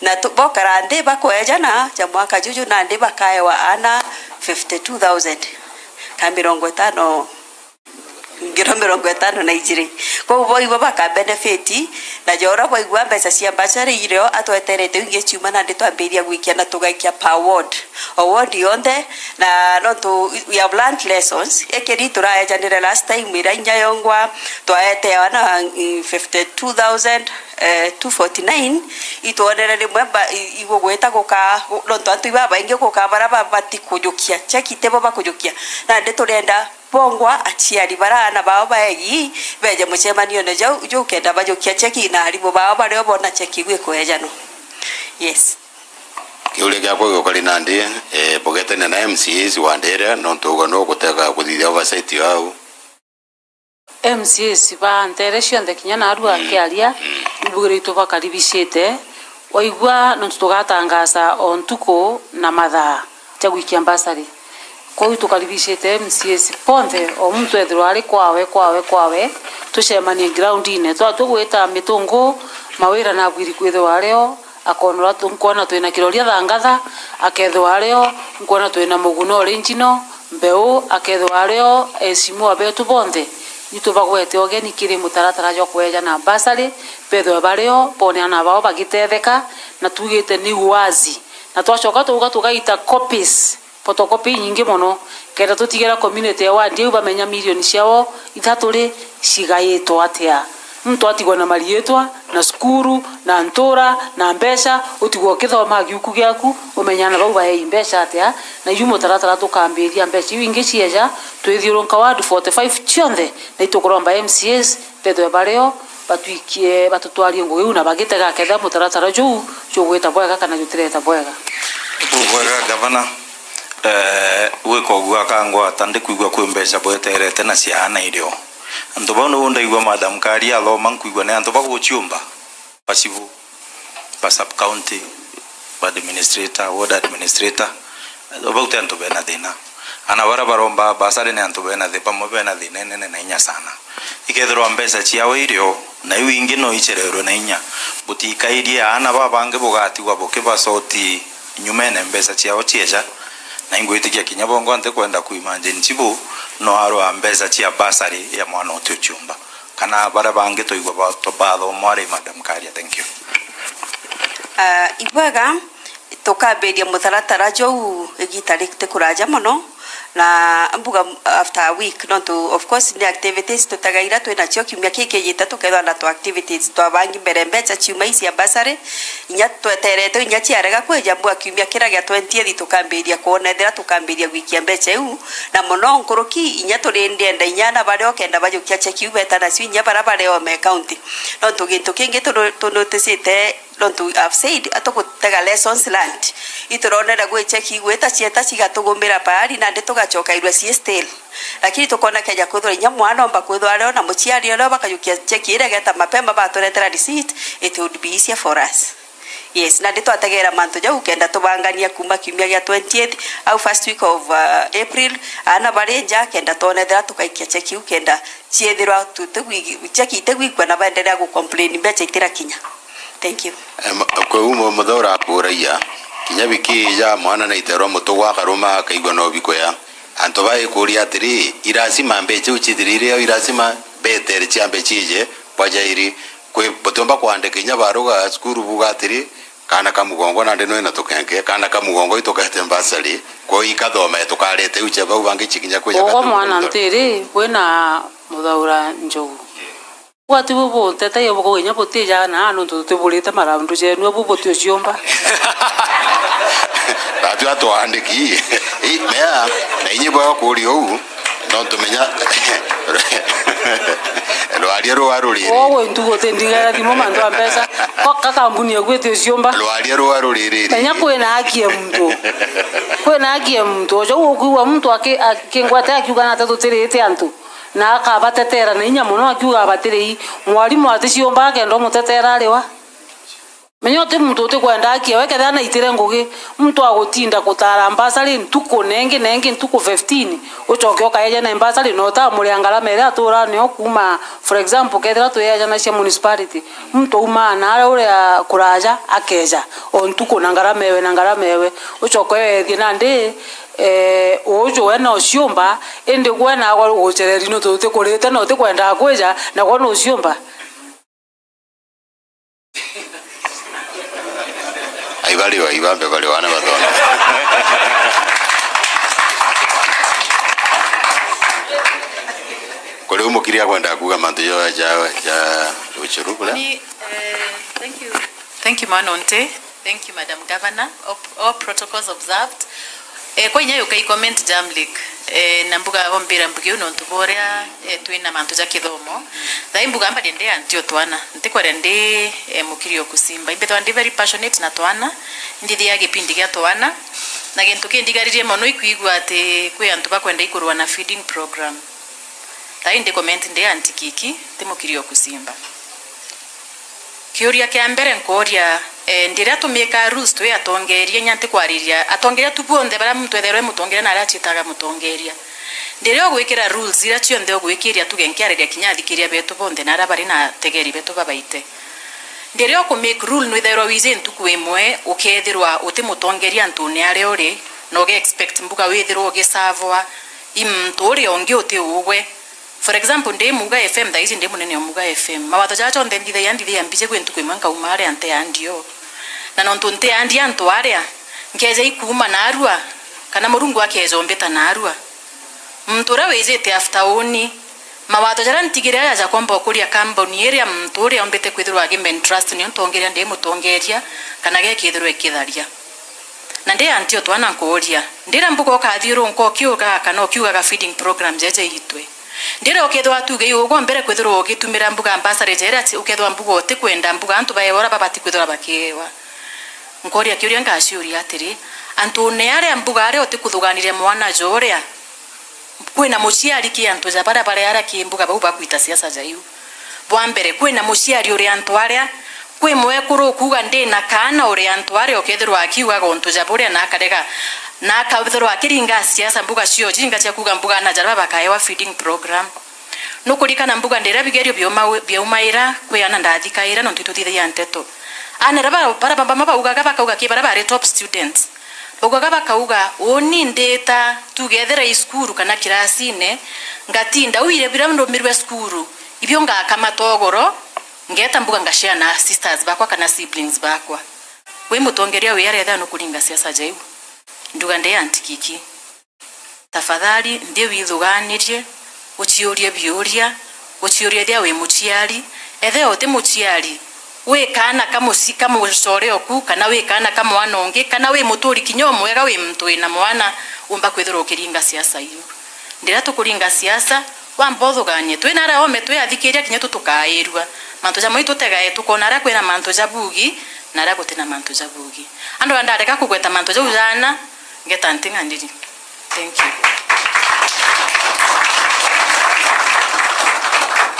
Na tu-, bokara nthi bakwejana ja mwaka juju nandi bakaewa aana fifty-two thousand ka mirongo itano. Ngiri mirongo itano na ijiri. Kwou bo ibo baka benefit, na ja uria bwaigua mbeca cia bursary irio atweterete ingi ciuma nandi twambiria gwikia na tugaikia per ward. O ward yonthe, na nontu we have learned lessons. Ikiri turaejanire last time iria inya yongwa twaete ana, mm, fifty-two thousand, eh, two forty-nine, itwonere rimwe ba-, i-, igugwita guka, nontu antu ibabaingi guka bara babati kujukia, cheki tibo bakujukia. Nandi turenda bongwa aciari bara aana bao baegi beje mucemanione jau, juu kenda bajukia cheki na arimu bao bario bona cheki iu ikuejanwa. Yes. Kiuria giakwa giukari nandi, eh, bugetania na M C As wandire, nontu ugwe nugutega kuthithia oversight yao. M C As ba ntere cionthe kinya naarua akiaria, ibugiritwe bakaribicite, waigua nontu tugatangaza o ntuku na mathaa ja gwikia mbasari. Kwou tukaribicite M C As bonthe, o muntu ethirwa ari kwawe, kwawe, kwawe, tucemanie groundine. Twatua gwita Mitungu, Mawira na Bwiri kwithirwa ario, akona uria tu-, nkwona twina kiroria thangatha, akethirwa ario, nkwona twina muguna original, Mbeu, akethirwa ario, esimu abetu bonthe, itubagwete ugeni kiri mutaratara jwa kweja na mbasari, bethirwe bario, bone aana bao bagitetheka, na tuugite ni uwazi. Na twacoka tuuga tugaita copies, photocopy inyingi mono, kenda tutigira community ya ward iu bamenya milioni ciao ithatu ri cigaitwo atia. Muntu atigwa na mariitwa, na cukuru, na ntura, na mbeca, utigwa ukithoma giuku giaku, umenya aana bau baei mbeca atia, na iu mutaratara tukambiria mbeca iu ingi cieja, twithiurunka ward forty-five cionthe, na itukuromba M C As, bethwe bario, batwikie, batutwarie ngugi iu na bagitega kethira mutaratara juu jugwita bwega kana jutireta bwega. Bwega, Gavana. Eh, gwika uguo akangwata, ndikwigua kwi mbeca bweterete na cia aana irio. Antu bau niu ndaigua Madam Karia athoma, nkwigua ni antu baguciumba, bacibu, ba sub county, ba administrator, ward administrator, bau ti antu bena thina. Ana baria baromba basari ni antu bena thi-, bamwe bena thina inene na inya sana. Ikethirwa mbeca ciao irio, na iu ingi no icererwe na inya, butikairie aana babangi bugatigwa bukibasoti nyumene mbeca ciao cieja, na ingwitikia kinya bongwa ntikwenda kuimagine cibu no arwa mbeca cia basari ya mwana uti uciumba. Kana baria bangi twaigua ba-, bathomwa ari, Madam Karia. Thank you. Ah, ibwega, tukambiria mutaratara juu igita ritikuraja mono, na mbuga after a week, nontu of course ni activities tutega ira twinacio kiumia kii kijite, tukethwa na tu activities twabangi mbere mbeca ciuma ici cia bursary, inya tweterete inya ciarega kwija, mbuga kiumia kiria gia twentieth tukambiria kwona ethira tukambiria gwikia mbeca iu, na mono nkuruki inya turi ndienda inya ana baria ukenda bajukia cheki iu beta nacio inya baria bari ome county. Nontu gintu kingi tunu-, tunutisite, nontu I've said, atugutega lessons learned. Ituronere gwi cheki igwita cieta cigatugumira paari, nandi tugacokairua cii still. Lakini tukona keja kwithirwa inya mwana omba kwithirwa ario na muciari ario bakajukia cheki iria igeta mapema baturetera receipt, it would be easier for us. Yes, nandi twategeera mantu jau kenda tubangania kuuma kiumia gia twentieth au first week of, uh, April, aana bari nja, kenda twone ethira tukaikia cheki iu kenda ciithirwa tutigwi-, cheki itigwikua na baenderea gucomplain mbecha itirakinya. Thank you. Em, kwou mu-, muthe urakuuragia, kinya bikiija mwana naiterwa mutugo akaruma akaigua no bikuya. Antu baikuuria atiri, irasima mbecha iu ciithirire o irasima betere ciambe ciije bwa jairi? Kwi, butiumba kwandika inya baruga cukuru buga atiri, kaana ka mugongo nandi nwina tukenke, kaana ka mugongo itukete mbasari, kwou ikathome tukarete iu cia bau bangi cikinya kwija. Ugwe mwana ntiri, wina muthaura njogu. Bwati bu buteteia bukuga inya butijaa na nontu tutiburite maraundu jenu, bu butiuciumba. Batwi atwandiki. I, mea, na inyi bwega kuuria uu, nontu menya, rwaria rua ruriri. Ugwe ntugo utindigera thimu mantu a mbeca. Ko ka kambuni yaku itiuciumba. Rwaria rua ruriri. Na inya kwina haki ya muntu. Kwina haki ya muntu. Uju ukwigua muntu aki-, akingwate akiuga nate tutirite antu. Na akabatetera na inya mono, akiuga batiri i. Mwarimu aticiumba akenda umutetera ari wa? Menya uti muntu utikwenda haki yawe, kethira naitire ngugi, muntu agutinda gutara mbasari ntuku na ingi na ingi, ntuku fifteen, ucoke ukaeja na mbasari, na utamuria ngarama iria atura nio kuuma, for example, kethira twi ejana cia municipality, muntu aumaa na aria uria kuraja, akeja o ntuku na ngarama ewe na ngarama ewe, ucoke wethie nandi, eh, uju we no ciumba, indi gwe naagwe ugucereri nontu utikurite na utikwendaa kwija, na gwe nuciumba. Ai, bari o, ai, bambe bari o, ana bathona. Kuri umukiri akwenda kuuga mantu ja, ja, ja ucuru, kura? Ni, eh, thank you. Thank you, Mwana Onte. Thank you, Madam Governor. All, all protocols observed. Eh, kwa inya yukai comment Jamlik. Eh, na mbuga bombira mbugi u nontu boria, eh, twina mantu ja kithomo. Thai mbuga amba ndi anti o twana. Ntikwaria ndi, eh, mukiri o kusimba. Imbithwa ndi very passionate na twana. Ndithia gipindi gia twana. Na gintu kindigaririe mono ikwigua ati kwi antu bakwenda ikurwa na feeding program. Thai ndi comment ndi anti kiki, ti mukiri o kusimba. Kiuria kia mbere nkooria, eh, ndiria tumikaa rules twi atongeeria, inya ntikwariria atongeeria tu bonthe baria muntu ethairwa e mutongeeria na aria aciitaga mutongeeria. Ndiria ugwikira rules iria cionthe ugwikiria, tuge nkiariria kinya athikiria betu bonthe na aria bari na ategeeri betu babaite. Ndiria uku make rule nwithairwa wiji ntuku imwe ukeethirwa uti mutongeeria antuune aria uri, na uge expect mbuga withirwa ugisavwa i muntu uria ungi uti ugwe. For example, ndi Muga F M thaiji, ndi munene o Muga F M. Mawatho jaja jonthe nthithagia, nthithagia mbiji kwi ntuku imwe nkauma aria ntea ndio. Na nontu ntea ndi antu aria, nkeeja ikuuma naarua, kana Murungu akeeja umbita naarua. Muntu uria wijite after uni, mawatho jaria ntigire aja jakomba ukuria kambuni iria muntu uria umbite kwithirwa agime entrust ni untongeria ndi mutongeria, kana gekithirwa ikitharia. Na ndi anti o twana nkuuria, ndira mbuga ukathiurunka ukiugaga kana ukiugaga feeding program jeje itwe? Ndira ukethirwa tuge ugwe mbere kwithirwa ugitumira mbuga mbasari jeria ati ukethirwa mbuga utikwenda mbuga antu baewa uria babati kwithirwa bakiewa? Nkoria kiuria ngaciuria atiri, antuune aria mbuga aria utikuthuganiria mwana juria, kwina muciari ki antu ja baria bari aria ki mbuga bau bakwita siasa jaiu? Bwa mbere, kwina muciari uri antu aria, kwi mwekuru ukuuga ndi na kaana uri antu aria ukethirwa akiugaga untu ja buria na akarega, na akethirwa akiringa siasa mbuga cio jinga cia kuuga mbuga ana jaria bakaewa feeding program. Nukurikana mbuga ndiria bigerio biuma-, biaumaira kwi ana ndathikaira nontu ituthithagia nteto. Ana ra ba-, bara baba baugaga bakauga ki bara bari top students. Baugaga bakauga, uni ndita, tuge ethira i cukuru kana kirasine, ngatinda u ire biria ndumirwe cukuru, ibio ngaka matogoro, ngeta mbuga ngashare na sisters bakwa kana siblings bakwa. Wi mutongeria wi aria ethira nukuringa siasa jaiu? Nduga ndi anti kiki. Tafadhali, nthi withuganirie, uciurie biuria, uciurie ethia wi muciari, ethia uti muciari, wi kaana ka muci-, ka mucore oku, kana wi kaana ka mwana ungi, kana wi muturi kinya umwega wi muntu wina mwana, umba kwithirwa ukiringa siasa iu. Ndiria tukuringa siasa, wamba uthuganie. Twi na aria ome twi athikiria kinya tu tukairua. Mantu jamwe itutegae, tukona aria kwina mantu ja bugi, na aria gutina mantu ja bugi. Andu ndareka kugweta mantu jau jana, ngeta nting'aniri. Thank you.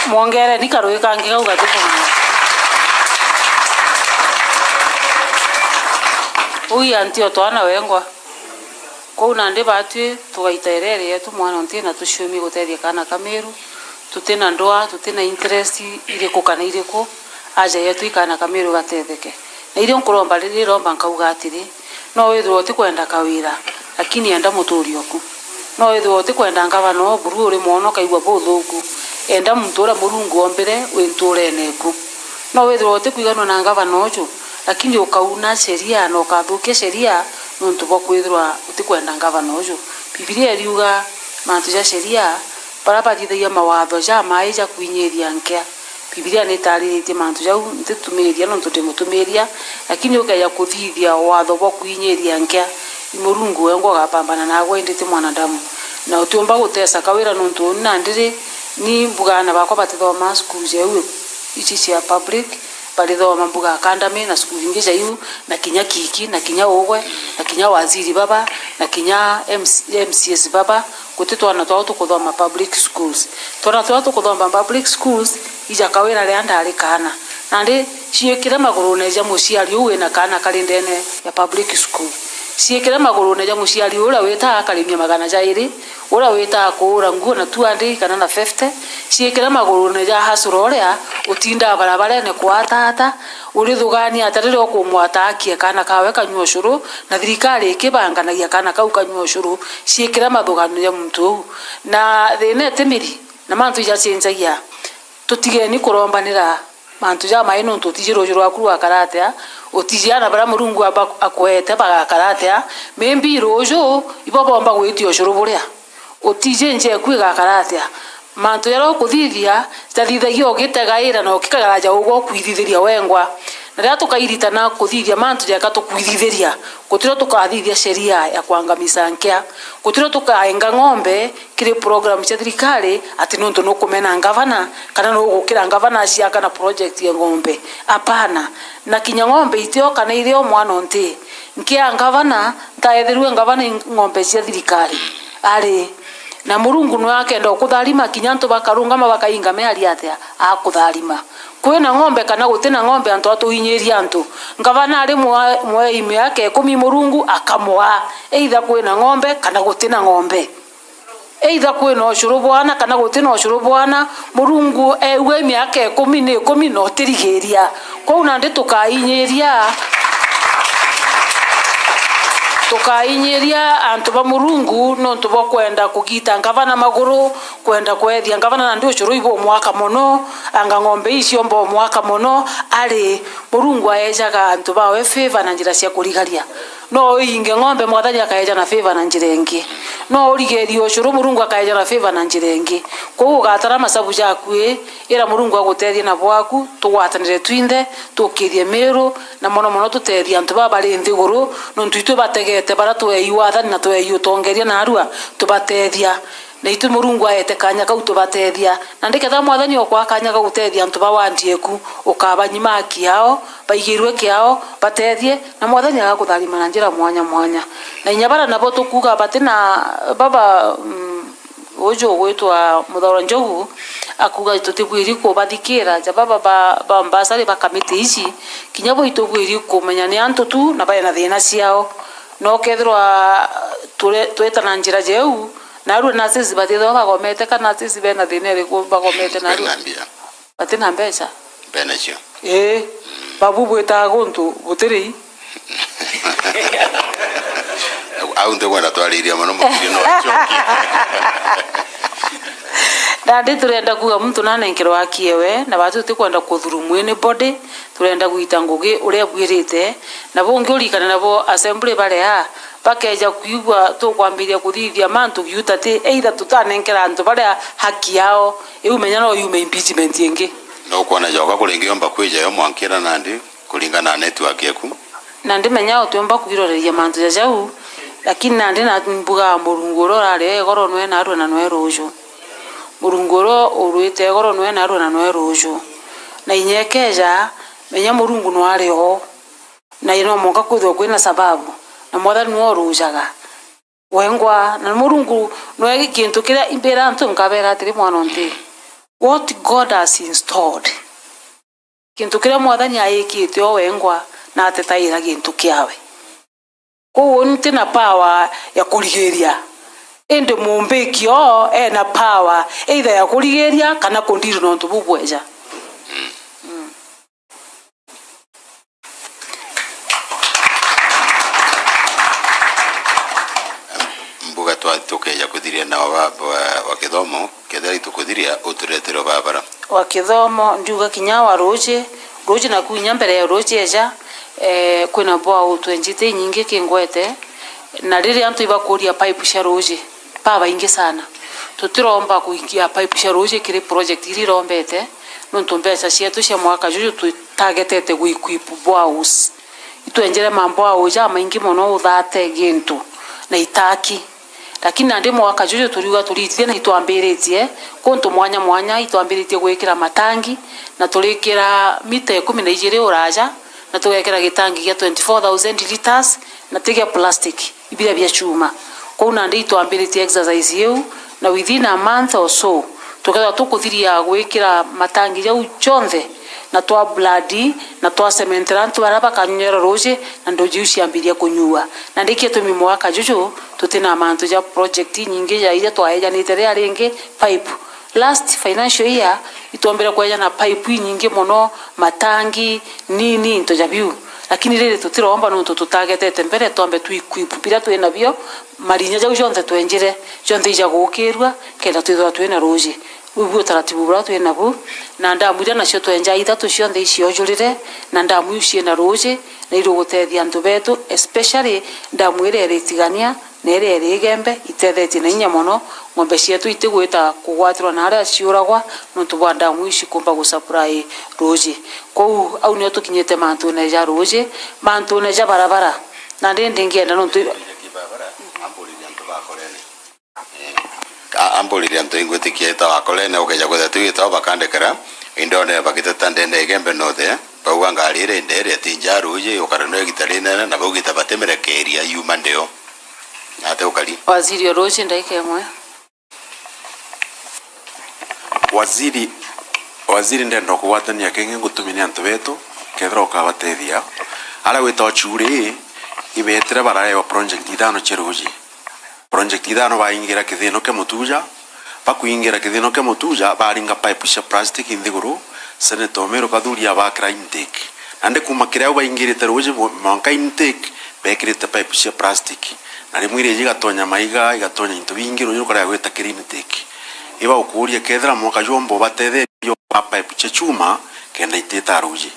Mwongereni karui kangi kau gatukumana. Uu i anti o twana wengwa. Kwou nandi baatwi tugaita irere yetu mwana nti na tuciumie gutethia kaana ka Miru, tutina ndwaa, tutina interest iriku kana iriku, aja yetu i kaana ka Miru gatetheke. Na irio nkuromba riria iromba nkauga atiri, no withirwa utikwenda kawira, lakini enda muturi oku. No withirwa utikwenda ngavana o buru uri mwono ukaigua buthuku, enda muntu uria Murungu ombire wi nturene eku. No withirwa utikwiganua na ngavana uju, lakini ukauna sheria na ukathukia sheria nontu bwa kwithirwa utikwenda ngavana uju. Bibilia iriuga mantu ja sheria, baria bathithagia mawatho jamai ja kwinyiria nkea. Bibilia nitariritie mantu jau, ntitumiria nontu ndi mutumiria, lakini ukeja kuthithia watho bwa kwinyiria nkea, i Murungu wengwa ugapambana nagwe, indi ti mwanadamu. Na utiumba gutesa kawira nontu uni nandi ri, ni mbuga aana bakwa batithomaa cukuru ja iu ici cia public, barithoma mbuga academy na cukuru ingi ja iu, na kinya Kiki, na kinya Ugwe, na kinya waziri baba, na kinya M C, M C S baba, guti twana twao tukuthoma public schools. Twana twao tukuthoma public schools, ija kawira riria ndari kaana. Nandi ciikire magurune ja muciari uu wina kaana kari ndene ya public school. Ciikire magurune ja muciari uria witaa akarimia magana jairi, uria witaa kuura nguo na two hundred kana na fifty, ciikire magurune ja hustler uria utindaa barabarene kwatata, urithugania ata riria ukumwata akie kaana kawe kanyua ucuru, na thirikari ikibanganagia kaana kau kanyua ucuru, ciikire mathuganio ja muntu uu. Na thina itimiri, na mantu ijacenjagia, tutigeni kurombanira mantu jamai, nontu utiji ruuju rwaku rwakara atia, utiji aana baria Murungu aba-, akuete bagakara atia, maybe ruuju ibo boomba gwitia ucuru buria. Utiji nja eku igakara atia. Mantu jaria ukuthithia, jathithagia ugitegaira na ukikagara ja ugwe ukwithithiria wengwa. Na riria tukairitana kuthithia mantu jeka tukwithithiria, gutirio tukathithia sheria ya kuangamisa nkea, gutirio tukaenga ng'ombe kiri program cia thirikari ati nontu nukumena ngavana kana nugukira ngavana aciaka na project ya ng'ombe. Apana. Na kinya ng'ombe itio kana irio mwana unti. Nkia ngavana, ntaethirue ngavana i ng'ombe cia thirikari. Ari. Na Murungu nwe akenda ukutharima, kinya antu bakarungama bakainga mearia atia? Akutharima. Kwina ng'ombe kana gutina ng'ombe, antu atuinyiria antu. Ngavana ari mwa-, mwei miaka ikumi Murungu akamwaa. Either kwina ng'ombe kana gutina ng'ombe. Either kwina ucuru bwana kana gutina ucuru bwana, Murungu eua i miaka ikumi ni ikumi na utirigiria. Kwou nandi tukainyiria, tukainyiria antu ba Murungu nontu bwa kwenda kugita ngavana maguru, kwenda kwethia ngavana nandi ucuru ibu umwaka mono, anga ng'ombe icio mbo umwaka mono, ari Murungu aejaga antu bawe favor na njira cia kurigaria. No uinge ng'ombe, Mwathani akaeja na favor na njira ingi. No urigerie ucuru, Murungu akaeja na favor na njira ingi. Kwou ugatara masabu jaku ii, ira Murungu agutethie na bwaku, tugwatanire twinthe, tukirie Miru, na mono mono tutethie antu baba bari nthiguru, nontu itwi bategete baria tweei wathani na tweei utongeria narua, tubatethia. Na itwi Murungu aete kaanya kau tubatethia. Nandi kethira Mwathani okwa kaanya ga gutethia antu ba wandi eku, ukabanyima haki yao, baigirwe kiao, batethie, na Mwathani agakutharima na njira mwanya mwanya. Na inya baria nabo tukuuga batina baba, mm, uju ugwitwa Muthoro Njogu, akuuga tutibwiri kubathikira. Ja baba ba, ba mbasari ba kamiti ici, kinya bo itubwiri kumenya ni antu tu na bena thina ciao. Na ukethirwa ture-, twita na njira jeu, na arua nurses batithagwa bagomete, kana nurses bena thina iriku bagomete narua? Bena mbia. Batina mbeca? Benacio. Ii. Babu bwitaga guntu butiri i. Au ntikwenda twariria mono, mukirio no acokie. Nandi turenda kuuga muntu nanenkerwa haki ewe, na batu tutikwenda kuthurumwa ni body, turenda gwita ngugi uria bwirite. Na bungi urikane nabo assembly baria, bakeja kwigua tukwambiria kuthithia mantu giuta ti, either tutanenkera antu baria haki yao, iu menya no yume impeachment ingi. No kwona joka kuringiomba kwija yo mwankira nandi kuringana na network yaku. Na ndimenya utiumba kwiroreria mantu ja jau, lakini nandi na mbugaa Murungu uria urari o igoro nwe narua na nwe ruuju. Murungu uria urwite igoro nwe narua na nwe ruuju. Na inya ikeja, menya Murungu nwari o. Na no mwanka kwithirwa kwina sababu, na Mwathani nwe urujaga. Wengwa, na Murungu nwe gintu kiria imbira antu nkabera atiri, mwana nti, what God has installed. Gintu kiria Mwathani aikite o wengwa, na atetaira gintu kiawe. Kwou uni ntina power ya kurigiria. Indi mumbiki oo ena power either ya kurigiria kana kundiru na untu buu bweja. Mm. Mbuga twa-, tukeja kuthiria na wa, wa, wa kithomo, kethira itukuthiria, uturetere o babara. Wa kithomo, ndiuga kinya wa ruuji, ruuji naku inya mbere ya ruuji eja, eh, kwina bwau twenjite inyingi kingwete, na riria antu ibakuria pipe cia ruuji, babaingi sana. Tutiromba kuikia pipe cia ruuji kiri project iria irombete, nontu mbeca cietu cia mwaka juju twi-, targetete gu equip boreholes. Itwenjere maboreholes jamaingi mono uthate gintu na itaki. Lakini nandi mwaka juju turiuga turitithie na itwambiritie kuntu mwanya mwanya, itwambiritie gwikira matangi, na turikira mita ikumi na ijiri uraja, na tugekira gitangi gia twenty-four thousand litres, na ti gia plastic, ibiria bia chuma. Kwou nandi itwambiritie exercise iu, na within a month or so, tukethirwa tukuthiria gwikira matangi jau jonthe, na twa blood, na twa cementera antu baria bakanyunyera ruuji, na nduuji iu ciambiria kunyua. Nandi gitumi mwaka juju, tutina mantu ja project inyingi ja iria twaejanite riria ringi pipe. Last financial year, itwombire kwejana pipe inyingi mono, matangi, nini, into ja biu. Lakini riri tutiromba nontu tutagetete mbere, twambe tu equip biria twi nabio, marinya jau jonthe twenjire, jonthe ija gukirua, kenda twithirwa twina ruuji. Buu bu utaratibu buria twi nabu, na ndamu iria nacio twenja ithatu cionthe iciojurire, na ndamu iu ciina ruuji, na irugutethia antu betu, especially ndamu iria iri Tigania, na iria iri Igembe, itethetie na inya mono, ng'ombe cietu itigwita kugwatirwa na aria ciuragwa nontu bwa ndamu iu cikumba gu supply ruuji. Kwou, au nio tukinyite mantune ja ruuji, mantune ja barabara. Na ndi ndingienda nontu A-, amburirie antu ingwitikia ita wa Korene, ukeja kwithira tiu ita bakandekera, indone bagiteta ndene Igembe North, bauga ngari iria indere ti nja ruuji, ukara no igita rinene, na baugite batimirekeria yuma ndeo. Ate ukari. Waziri o ruuji ndaika imwe. Waziri, waziri ndenda kugwatania kingi ngutumi ni antu betu, kethira ukabatethia. Aria gwita Ochuri, ibetire baraewa project ithano cia ruuji. Project ithano baingira kithino kia Mutuja, bakwingira kithino kia Mutuja, baringa pipe cia plastic nthiguru, Senator Omiru Kathuri abakira intake. Nandi kuma kiria au baingirite ruuji bu-, mwanka intake, bekirite pipe cia plastic. Na rimwe iriji igatonya maiga, igatonya into bingi, ruuji rukarega gwita kiri intake. Iba ukuria kethira mwaka jwomba ubatetheria ba pipe cia chuma, kenda itita ruuji.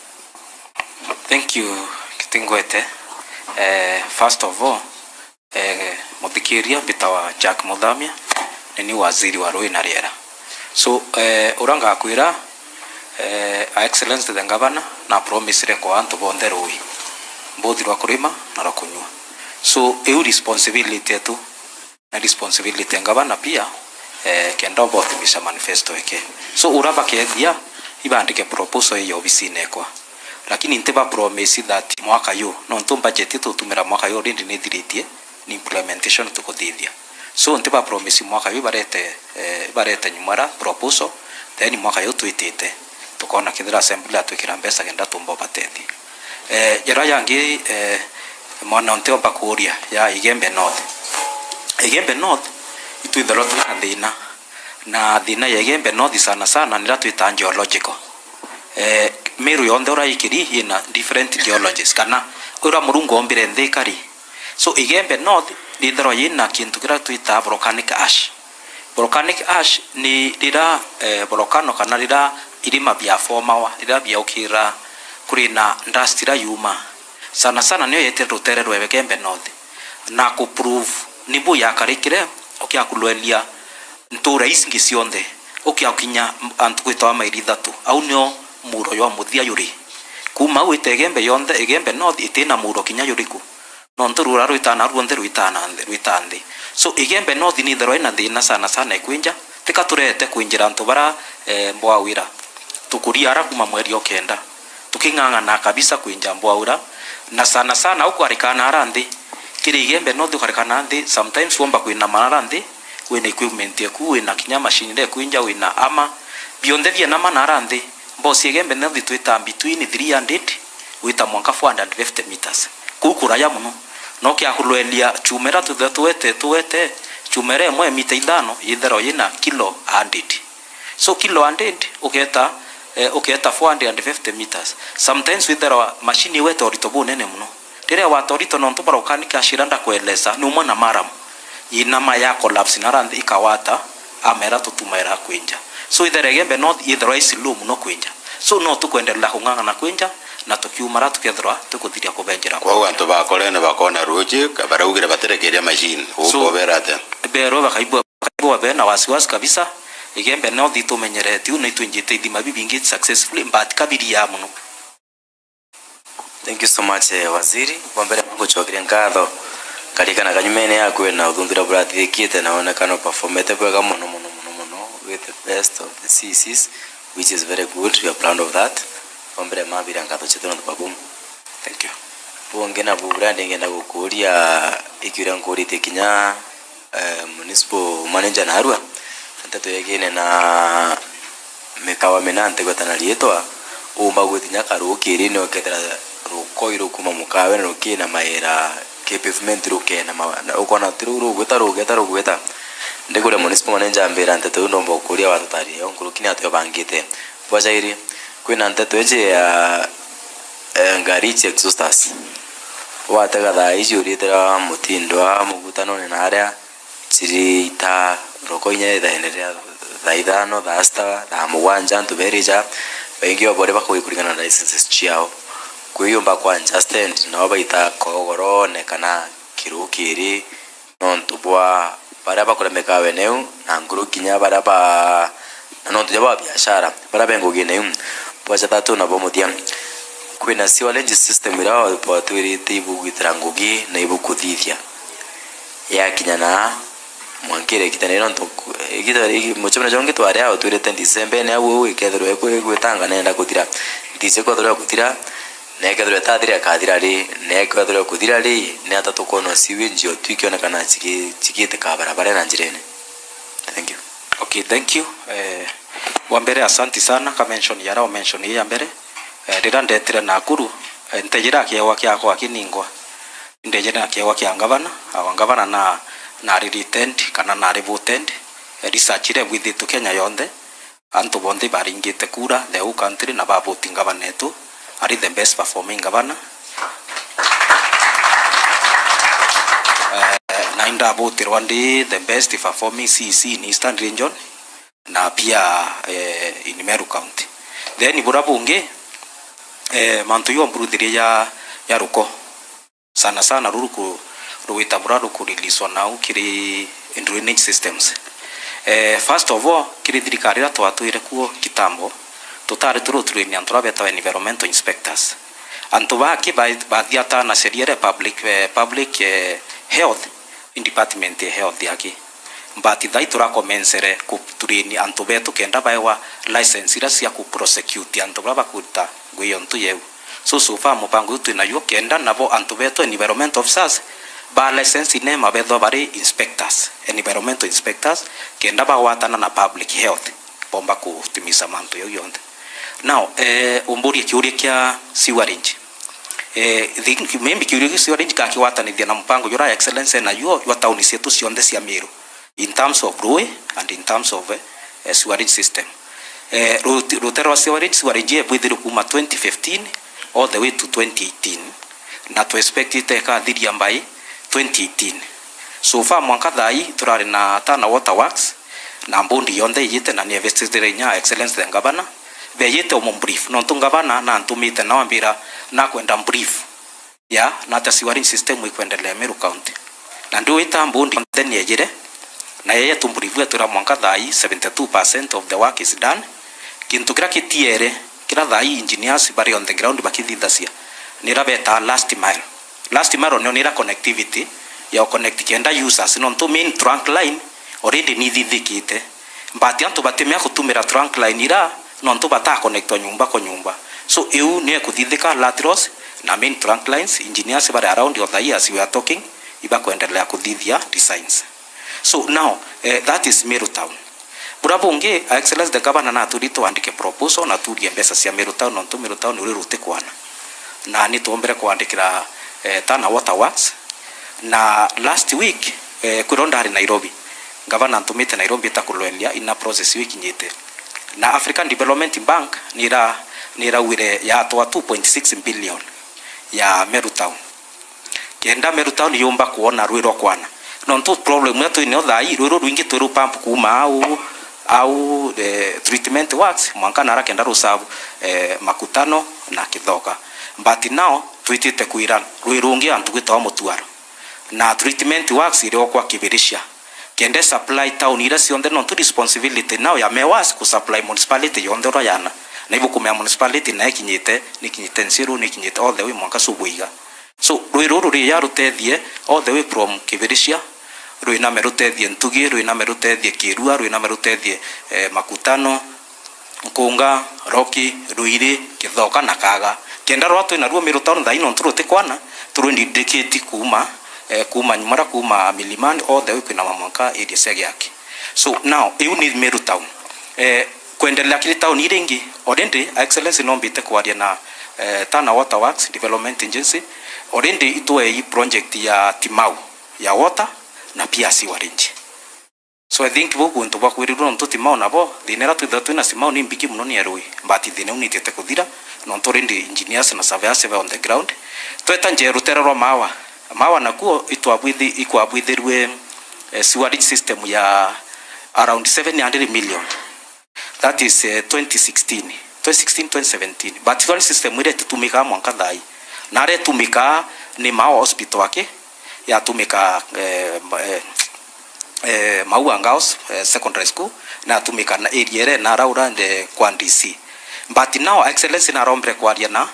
Thank you, Kitingwete. Eh, first of all, Eh, muthikiria, mbitawa Jack Muthamia, ni ni waziri wa ruui na riera. So, eh, uria ngakwira, eh, Her Excellency the Governor na promisire kwa antu bonthe ruui, mbuthi rwa kurima na rwa kunyua. So, iu responsibility yetu, na responsibility ya governor pia, eh, kenda obotimisha manifesto yake. So, uria bakethia, ibandike proposal iyo obisine ekwa. Lakini ntiba promise that mwaka yu, nontu budget tutumira mwaka yu already nithiritie, ni implementation tukuthithia. So, ntiba promise mwaka yu barete, eh, barete nyuma ra proposal, then mwaka yu twitite, tukona kethira assembly atwikira mbeca kenda tumba ubatethia. Eh, jara yangi, eh, mwana ntiomba kuria ya Igembe North. Igembe North, itwithirwa twina thina. Na thina ya Igembe North sana sana nira twitaa geological. Eh, Meru yonthe uria ikiri ina different geologies, kana uria Murungu ombire nthi ikari. So, Igembe North nithirwa yina kintu kiria twitaa volcanic ash. Volcanic ash ni rira, eh, volcano kana rira irima bia formawa, rira biaukira, kuri na dust ira yuma. Sana sana niyo yetire rutere rwa Igembe North. Na ku prove ni bu yakarikire, ukia kulwelia ntura ici ingi cionthe, ukia ukinya antu gwitawa maili ithatu. Au nio muro jwa muthia juri. Kuma au ite Igembe yonthe, Igembe North itina muro kinya juriku. Nontu rura rwitana ruonthe rwitana nthi, rwita nthi. So, Igembe North nitherwa ina thina sana sana ikwinja, tika turete kwinjira antu bara, eh, mbwawira. Tukuria ara kuma mweri o kenda. Tuking'ang'ana kabisa kwinja mbwawira. Na sana sana au kwarikana ara nthi. Kiri Igembe North ukarikana nthi, sometimes womba kwinama ara nthi, wina equipment yaku, wina kinya machine iria ikwinja, wina ama. Bionthe bienama na ara nthi. Mbosi Igembe North itwita between three hundred gwita mwanka four hundred fifty meters. Kuu kuraya mono. No kia kulwelia chuma iria tuthe tuete, tuete, chuma iria imwe mita ithano yithirwa yina kilo hundred. So kilo hundred ugeeta, eh, ugeeta four hundred and fifty meters. Sometimes withirwa machine igweta urito bunene mono. Riria wata urito nontu bwa rukani kashira ndakweleza, ni umwe na maramu. Inama ya collapse na ranthi ikawata, amera tutumaira kwinja. So ithere Igembe North yithirwa i slow mono kwinja. So no tukwendelea kung'ang'ana kwinja, na tukiumara tukethirwa tukuthiria kubenjera. Kwou antu ba Korene bakona ruuji, baraugire batirekeria machine. So, ukobera atia? Berwe bakaigua, bakaigua be na wasiwasi kabisa. Igembe North itumenyeretie, na itwinjite ithima bibingi successfully, but kabiri ya mono. Thank you so much, eh, Waziri. Bwa mbere, ngucokeria nkatho nkarikana kanyumene yaku na uthundura burathithikite na wonekana uperformete bwega mono, mono, mono, mono, with the best of the C Cs, which is very good. We are proud of that. Bwa mbere, mabira nkatho chetu na tubabu. Thank you. Bungi na bubura ndingenda gukuria ikiuria nkuritie kinya eh, municipal manager narua, nteto yegine na mikawa mina ntigweta na riitwa, umba gwitinya karukiri ni ukethira rukoi rukuma mukawe na rukina maira ki pavement rukena ma-, na ukona ti ruu rugwita rugeta rugwita. Ndikuria municipal manager ambira nteto iu ndomba ukuria watutaria yo nkuruki ni atia ubangite. Bwa jairi, kwina nteto iji ya, eh, ngari ici exhausters. Watega thaa iji uritira mutindwa mugutanone na aria chiri ita roko inya ithaene ria thaa ithano, thaa sita, thaa mugwanja, antu berija, baingi o bore bakugi kuringana na licenses ciao. Kwiyumba kwa understand, nao baita kogorone kana kirukiri, nontu bwa baria bakuria mikawe neu, na nkuru kinya baria ba, na nontu ja ba biashara, baria be ngugi neu, bwacha thatu na bo muthia. Kwina sewerage system iria batwirite ibugwitira ngugi na ibukuthithia. Yakinya na mwanka irekitania nontu ku-, igita ri-, muchomera jongi twari au twirite December-ini au, au ikethirwa ikwi-, igwitanga nenda kuthira. Ntiji kwethirwa kuthira, na ikethirwa itathira ikathira ri, na ikethirwa kuthira ri, ni ata tukwona sewage o tu ikionekana chigi-, chigitikaga barabara na njirene? Thank you. Okay, thank you. Eh, wa mbere, asanti sana, ka mention ya rao mention ya mbere. Eh, riria ndetire Nakuru, eh, ntejira kiewa kiakwa kiningwa. Ndejire na kiewa kia ngavana, awa ngavana na, nari written kana nari voted, eh, research iria ibwithitwe Kenya yonthe. Antu bonthe ibaringite kura, the whole country, na bavoti ngavana etu ari the best performing governor. Eh, na indavotirwa ndi the best performing C E C in Eastern Region, na pia, eh, in Meru County. Then buria bungi, eh, mantu yo mburuthirie ya, ya ruko. Sana sana ruru ku-, rugwita bura rukureleaswa nau kiri drainage systems. Eh, first of all, kiri thirikari iria twatwire kuo kitambo, tutari turi train antu baria betagwa environmental inspectors. Antu baki ba-, bathiata na sheria iria public, eh, public, eh, health, in department ya health yaki. But thai turakomensere kutrain antu betu kenda baewa license iria cia kuprosecute antu baria bakuruta ngui yontu yeu. So, so far mupango uyu twinayo kenda nabo antu betu environment officers ba license nema bethwa bari inspectors, environmental inspectors, kenda bagwatana na public health, bomba kutimisa mantu yau yonthe. Now, eh, umburie kiuria kia sewerage. Eh, I think maybe kiuria kiu sewerage kakigwatanithia na mupango jura Excellency nayo jwa tauni cietu cionthe cia Meru, in terms of rui and in terms of, eh, eh, sewerage system. Eh, rute-, rute rwa sewerage, sewerage ibwithirwe kuma twenty fifteen all the way to twenty eighteen, na tu expect ite ikathiria by twenty eighteen. So far mwanka thai turari na Tana Water Works, na board yonthe ijite na ni investigator inya Excellency the Governor, bejite umu brief, nontu Governor nantumite nao ambira nakwenda brief ya na ata sewerage system ikwendelea Meru County. Na ndiwita board yonthe ni ejire, na yeye tu brief etwira mwanka thai seventy two percent of the work is done. Kintu kiria kitiere, kiria thai engineers bari on the ground bakithithacia, ni iria betaa last mile. Last mile nio ni iria connectivity ya connect kenda users, nontu main trunk line already ni ithithikite. But antu batimea gutumira trunk line ira nontu bata connectwa nyumba kwa nyumba. So iu ni ikuthithika laterals na main trunk lines, engineers bari around o thai as we are talking, ibakwendelea kuthithia designs. So now, eh, that is Meru Town. Buria bungi, Excellency the Governor natwiri twandike proposal na turie mbeca cia Meru Town, nontu Meru Town uri rutikwana. Na ni twombere kwandikira, eh, Tana Water Works, Na last week, eh, kwiro ndari Nairobi, ngavana antumite Nairobi ita kulwendia ina process iu ikinyite. Na African Development Bank nira, niraugire yatwa two point six billion ya Meru Town. Kenda Meru Town yumba kwona rwi rwa kwana. Nontu problem iria twinio thaa ii, rwi ruu rwingi twi ru pump kuuma au, au, eh, treatment works, mwanka nara kenda rusavu, eh, Makutano na Kithoka. But now, twitite kwira rwi rungi antu gwitawa Mutuaro. Na treatment works iri okwa Kibiricia. Kenda supply town iria cionthe, nontu responsibility now ya MEWAS ku supply municipality yonthe uria yana. Na ibukumea municipality na ikinyite, nikinyite Nsiru, nikinyite all the way mwanka Subuiga. So, rwi ruru riya rutethie all the way from Kibiricia, rwiname rutethie Ntugi, rwiname rutethie Kirua, rwiname rutethie, eh, Makutano, Nkunga, Roki, Ruiri, Kithoka na Kaga. Kenda rwa twina ruo Meru Town thaa ii nontu rutikwana, turwindindikiti kuuma, eh, kuuma nyumara, kuuma milimani, all the way kwinama mwanka area cia Giaki. So, now, iu ni Meru Town. Eh, kwendelea kiri town iria ingi, already, Excellency, nombite kwaria na, eh, Tana Water Works Development Agency, already itwei project ya Timau, ya water, na pia sewerage. So I think buu guntu bwa kwirirua nontu Timau nabo, thina iria twithagwa twina Timau ni mbigi mono ni ya rui, but thina iu nitite kuthira, nontu already engineers na surveyors be on the ground. Tweta nje rutere rwa Mawa. Mawa nakuo itwabwithi-, ikwabwithirue, eh, sewerage system ya around seven hundred million. That is, eh, twenty sixteen. Twenty sixteen, twenty seventeen. But sewerage system iria ititumikaga mwanka thaa ii. Na aria itumikaa ni Mawa Hospital aki, yatumika, eh, ma-, eh, eh, Maua Girls, eh, Secondary School, na yatumika na area iria na Laura, eh, kwa D C. But now, Excellency, narombire kwaria na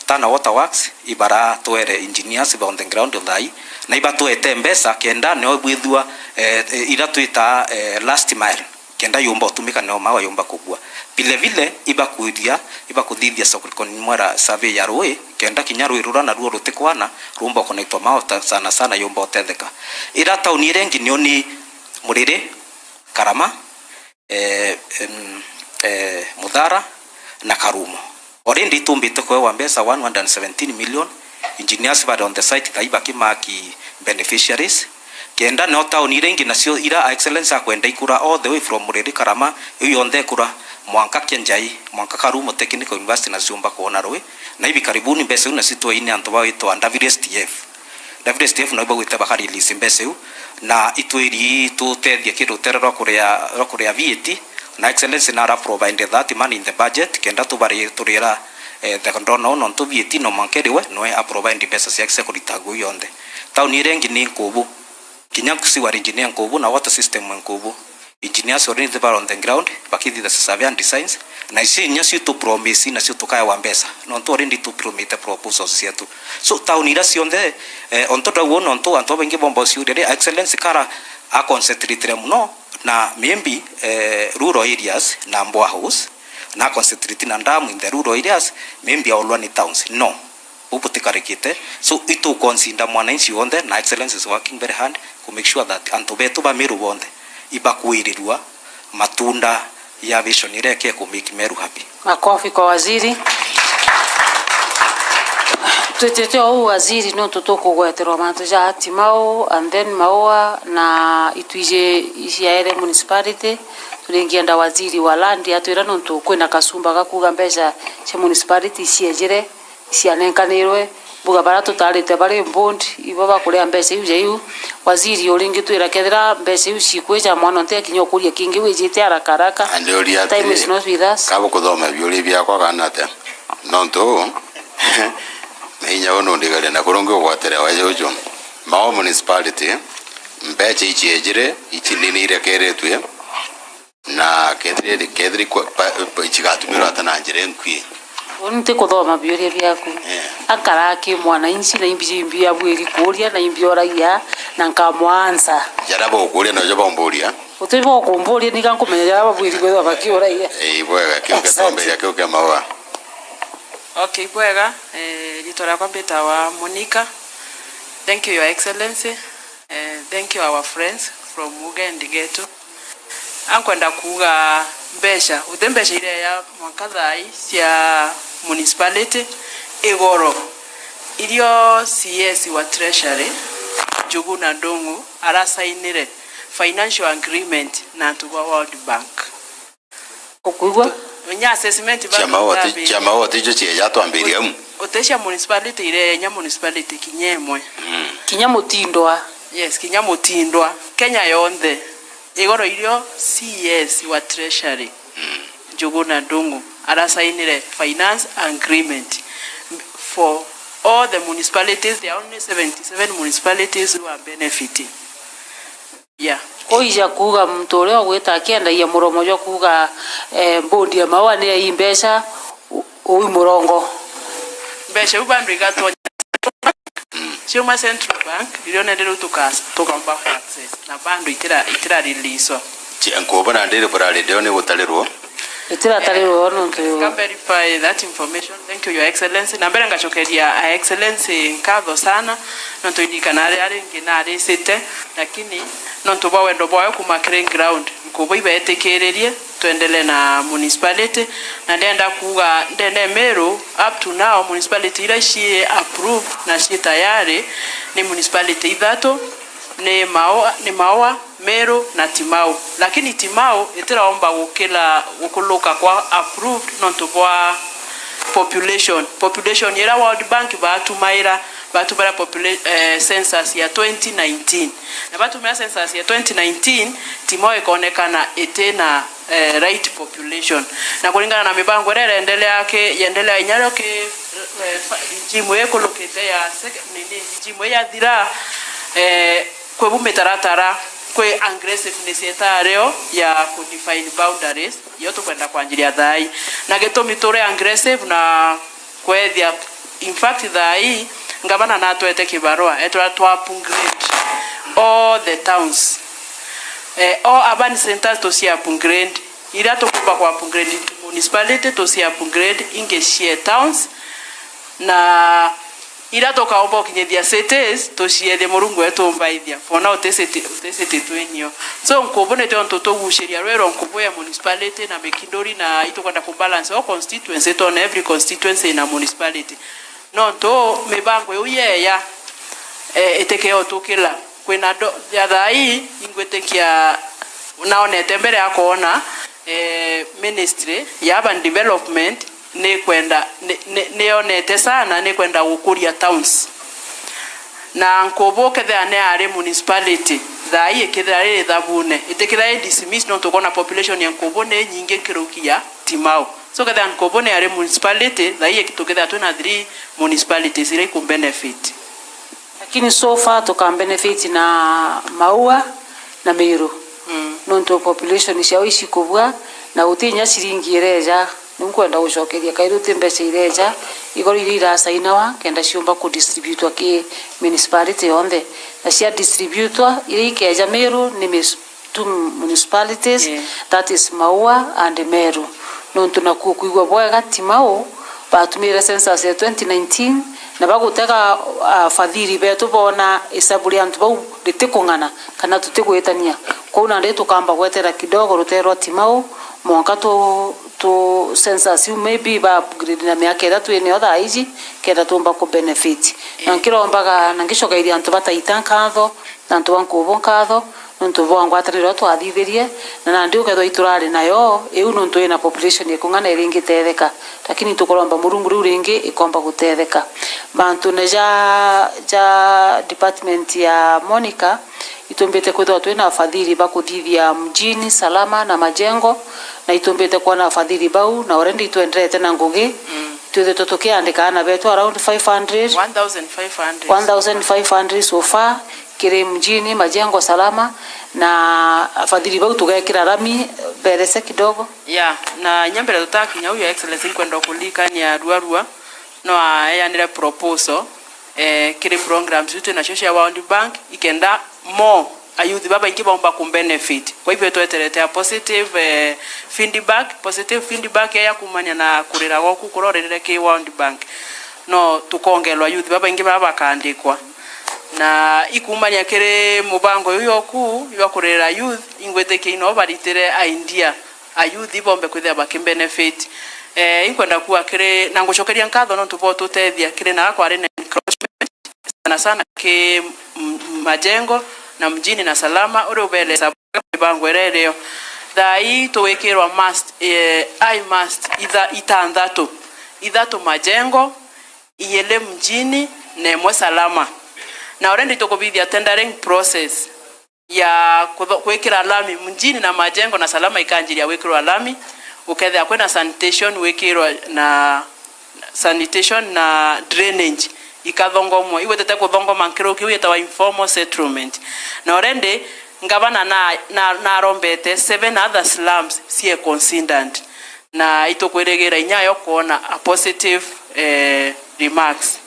Tana Water Works, ibaratwere engineers be on the ground thaa ii, na ibatwete mbeca kenda nio ibwithua, eh, eh, iria twita, eh, last mile. Kenda yumba utumika, nio Mawa yumba kubua. Vile vile, ibakuria, ibakuthithia Sokoni Mwera survey ya rui, kenda kinya rui rura naruo rutikwana, rumba ukonaitwa Mawa ta-, sana sana yumba utetheka. Ira tauni iria ingi nio ni Muriri, Karama, eh, em, eh, Muthara na Karumo. Already itumbite kuewa mbeca one hundred and seventeen million, engineers bari on the site thaa ii bakimaki beneficiaries. Kenda nio tauni iria ingi nacio ira Excellency akwenda ikura all the way from Muriri, Karama, iu yonthe ikura, mwanka Kianjai, mwanka Karumo Technical University nacio ciumba kwona rui. Na hivi karibuni mbeca iu nacio itwei ni antu bagwitwa W S T F. W S T F nao ibagwite baka release mbeca iu, na itwiri tutethie ki rutere rwa kuria, rwa kuria V A T, na Excellency nara provide that money in the budget, kenda tubari-, turira, eh, the ndona uu nontu V A T no mwanka iriwe, noe a provide mbeca ciake cia kurita nguo yonthe. Tauni iria ingi ni Nkubu, kinya sewerage ni Nkubu, na water system Nkubu. Engineers already they were on the ground, bakithitha survey and designs, na ici inya cio tu promise, na cio tukaewa mbeca, nontu already tu promete proposals cietu. So, tauni iria cionthe, eh, ontu ndauga uu, nontu antu babaingi bomba uciuria ri, Excellency Kara a concentrate muno na maybe, eh, rural areas na boreholes, na a concentrate na dam in the rural areas, maybe aulwa ni towns. No. Buu butikarikite. So, itu consider mwananchi wonthe, na Excellency is working very hard ku make sure that antu betu ba Meru bonthe ibakwirirua matunda ya vision iria eke ku make Meru happy. Makofi kwa waziri. Twitite uu waziri, nontu tukugweterwa mantu ja Timau and then Maua na itwiji iciaere municipality, turingienda waziri wa land atwira, nontu kwina kasumba ga kuuga mbeca cia municipality ciejire, cianenkanirwe, mbuga baria tutarite bari board, ibo bakuria mbeca iu ja iu. Waziri, uringitwira kethira mbeca iu cikwija, mwana onte akinya ukuria kingi wijite haraka haraka. Na ndiuria atiri, time is not with us. Kaba kuthoma biuria biakwa kana atia? Nontu uu, na inya uu nundigaria na kuru ngiugwatira waja uju. Maua Municipality, mbeca iciejire, ici nini irekeretue, na kethire, kethire kwa, pa, pa, cigatumirwa ata na njira inkui? Uni ntikuthoma biuria biaku. Eh. Akara aki mwananchi na imbi, imbi abwiri kuria na imbi oragia na nkamwa answer. Jaria bagukuria nojo baumburia. Uti bakumburia, niga nkumenya jaria babwiri kwithirwa bakiuragia. Eh, ibwega, kiu Asante. Kitomberia kiu kia Maua. Okay, bwega. Eh, ritwa riakwa mbitawa Monica. Thank you, Your Excellency. Eh, thank you our friends from Ugendi Getu. Ankwenda kuuga mbeca, uti mbeca iria ya mwanka thaa ii cia municipality igoro. Irio C S wa treasury Njuguna Ndung'u arasainire financial agreement na antu ba World Bank. Ukwigua? Nya assessment bado Ciama wote, utabi- ciama wote icio cieja twambiria umu. Utecia municipality iria yenya municipality kinya imwe. Kinya mutindwa. Yes, kinya mutindwa. Kenya yonthe. Igoro irio C E S wa Treasury, Njuguna Ndung'u, arasainire finance agreement for all the municipalities. There are only seventy-seven municipalities who are benefiting. Yeah. Kuija kuuga muntu uria ugwita akiendagia muromo jwa kuuga, eh, mbondi ya maua ni ya ii mbeca, u-, ui murongo. Mbeca iu bado igatonya ciuma Central Bank, irio nende riu tuka-, tukaumba ku access, na bado itira-, itira releasewa. Cia nkubu na ndiri burari ndio ni gutarirwo. Itiratarirwo nontu. Can verify that information. Thank you, Your Excellency. Na mbere ngacokeria Her Excellency nkatho sana, nontu iririkana aria ringi naricite, lakini nontu bwa wendo bwawe kuma kiri ground, nkubu ibetikiririe, twendelee na municipality, na ndenda kuuga ndene Meru, up to now, municipality iria cii approved na cii tayari ni municipality ithatu, ni Maua, ni Maua, Meru na Timau. Lakini Timau itiraomba gukila, gukuluka kwa approved nontu bwa population. Population iria World Bank batumaira, batumaira popula-, eh, census ya twenty nineteen. Na batumira census ya twenty nineteen, Timau ikonekana itina, eh, right population. Na kuringana na mibango iria irendelea ki-, yendelea inya rio ki-, eh, fa-, regime ikulukite ya sec-, nini, regime iyathira, eh, kwi bu mitaratara, kwi aggressiveness itario ya ku define boundaries, iyo tukwenda kwanjiria thaa ii. Na gitumi turi aggressive na kwethia, in fact, thaa ii, ngavana natwete kibarua, etwa twa upgrade all the towns. Eh, all urban centers tuci upgrade. Iria tukumba ku upgrade into municipality, tuci upgrade ingi cie towns. Na iria tukaumba ukinyithia cities, tuciethie Murungu etumbaithia. For now, uti city, uti city twinio. So, nkubu ni tiontu tuguciria rwiro nkubu ya municipality na Mikinduri, na itukwenda ku balance all constituency, twone every constituency ina municipality. Nontu mibango iu yeya, eh, itikeo tukila. Kwina ndo-, ya thaa ii, ingwitikia naonete mbere ya kwona, eh, ministry ya urban development, nikwenda, ni, ni, nionete sana nikwenda gukuria towns. Na nkubu kethira ni ari municipality, thaa ii ikethira iri thabune, itikethira i dismiss nontu ukona population ya nkubu ni nyingi nkuruki ya Timau. So kethira nkubu ni ari municipality, thaa ii tukethira twina three municipalities iria iku benefit. Lakini so far tuka benefit na Maua na Meru. Mm. Nontu population ciao icikubua na guti inya ciringi ireja. Niu nkwenda gucokeria kairi uti mbeca ireja, igoro iria irasainawa kenda ciumba ku distributwa ki municipality yonthe. Na cia distributwa, iria ikeja Meru ni mis-, two municipalities, yeah, that is Maua and Meru. Nontu nakuo kwigua bwega Timau, batumire census ya twenty nineteen, na bagutega, ah, fadhili betu boona isabu ria antu bau ritikung'ana kana tutigwitania. Kwou nandi tukamba gwetera kidogo rutere rwa Timau, mwanka tu, tu census iu maybe ba upgrade na miaka iria twinayo thaa iji, kenda tumba ku benefit. Na, yeah, nkirombaga na ngicokeiria antu ba Taita nkatho, na antu ba nkubu nkatho, nontu bwa ngwataniro iria twathithirie, na nandi ukethirwa iturari nayo iu, nontu ina population ikung'ana iringitetheka, lakini tukuromba Murungu riu ringi ikomba gutetheka. Mantune ja, ja department ya Monica, itumbite kwithirwa twina afadhili ba kuthithia mjini, Salama na Majengo, na itumbite kwona afadhili bau, na already itwenderete na ngugi, mm, twithitwe tukiandika aana betu around five hundred. One thousand five hundred. One thousand five hundred so far, kiri mjini, Majengo, Salama, na afadhili bau tugekira rami, mberese kidogo. Ya, na inya mbere tutakinya au, Your Excellency, nkwenda kuririkania rua rua, no aeanire proposal, eh, kiri programs iu twinacio cia World Bank, ikenda more ayouth babaingi baumba ku benefit. Kwa hivyo, tweterete a positive, eh, feedback, positive feedback ya kumania na kurira gwaku kurorerere ki World Bank. No tukongerwa youth babaingi baba bakandikwa. Na ikumania kiri mubango uyu yoku jwa kurira youth, ingwitikia ino baritire idea ayouth ibombe kwithira bakibenefit. Eh, inkwenda kuuga kiri, na ngucokeria nkatho nontu bwa ututethia kiri na kwari na encroachment, sana sana ki, mm, mm, Majengo na mjini na Salama, uria ubelesa mibango iria irio. Thaa ii tugwikirwa must, eh, I must itha-, itanthatu. Ithatu Majengo, iili mjini, na imwe Salama. Na already tukubithia tendering process ya kutho-, gwikira lami mjini na Majengo na Salama ikanjiria gwikirwa lami, gukethira kwina sanitation gwikirwa na sanitation na drainage ikathongomwa, igwetete kuthongoma nkiruki iu yetawa informal settlement. Na already ngavana na, na, narombete seven other slums cie considered, na itukwirigira inya yo kwona a positive, eh, remarks.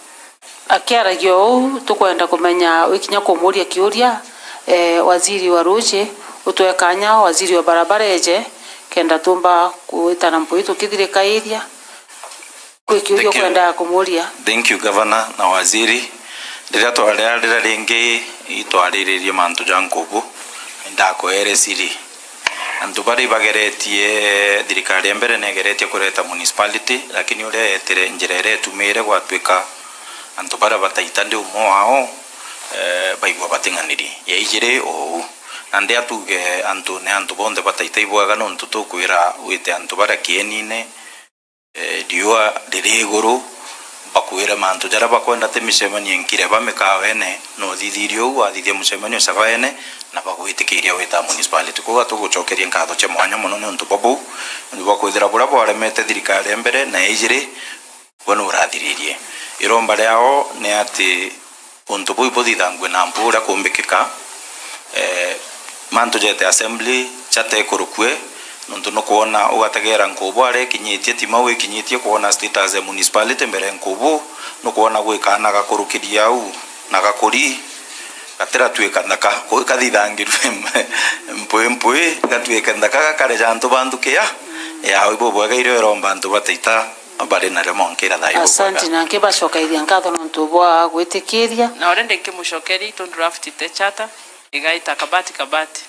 Akiaragia uu, tukwenda kumenya wikinya kumuria kiuria, eh, waziri wa ruuji, utwe kanya waziri wa barabara eje, kenda tumba kuitana mpui tukithirikairia. Kwi kiuria Thank you. Ukwendaga kumuria? Thank you, Governor na waziri. Riria twariarira ringi, itwariririe mantu ja nkubu, ndakwere siri. Antu baria ibageretie, thirikari ya mbere negeretie kureta municipality, lakini uria yetire njira iria itumire gwatwika antu baria bataita ndi umwe wao, eh, baigua bating'aniri. Ya ijiri uu. Na ndi atuge antu, ni antu bonthe bataita ibwega, nontu tukwira wite antu baria kienine, eh, riua riri iguru, bakwire mantu jaria bakwenda ti micemanio nkire ba mikawene, na uthithirie uu, wathithia mucemanio cabene, na bagwitikiria wita municipality. Kwou tugucokeria nkatho cia mwanya mono niuntu bwa buu, niuntu bwa kwithira buria bwaremete thirikari ya mbere na ya ijiri, we nurathiririe. Iromba riao ni ati untu buu ibuthithangue na mpu uria kumbikika. Eh, mantu jete assembly, jatekurukue, nontu nukwona ugategera nkubu aria ikinyitie, ti mau ikinyitie, kwona status ya municipality mbere nkubu, nukwona gwikana gakurukiria au na gakuri, gatiratwika nthaka, kuu kathithangirue mpwi mpwi, gatwike nthaka gakareja antu ba nthuki ya yao. Ibubwega irio iromba antu bataita bari nario monkira thaa ibubwega. Asante, na nkibacokairia nkatho nontu bwa gwitikiria. Na already nkimucokeria itu draft te charter, igaita kabati kabati.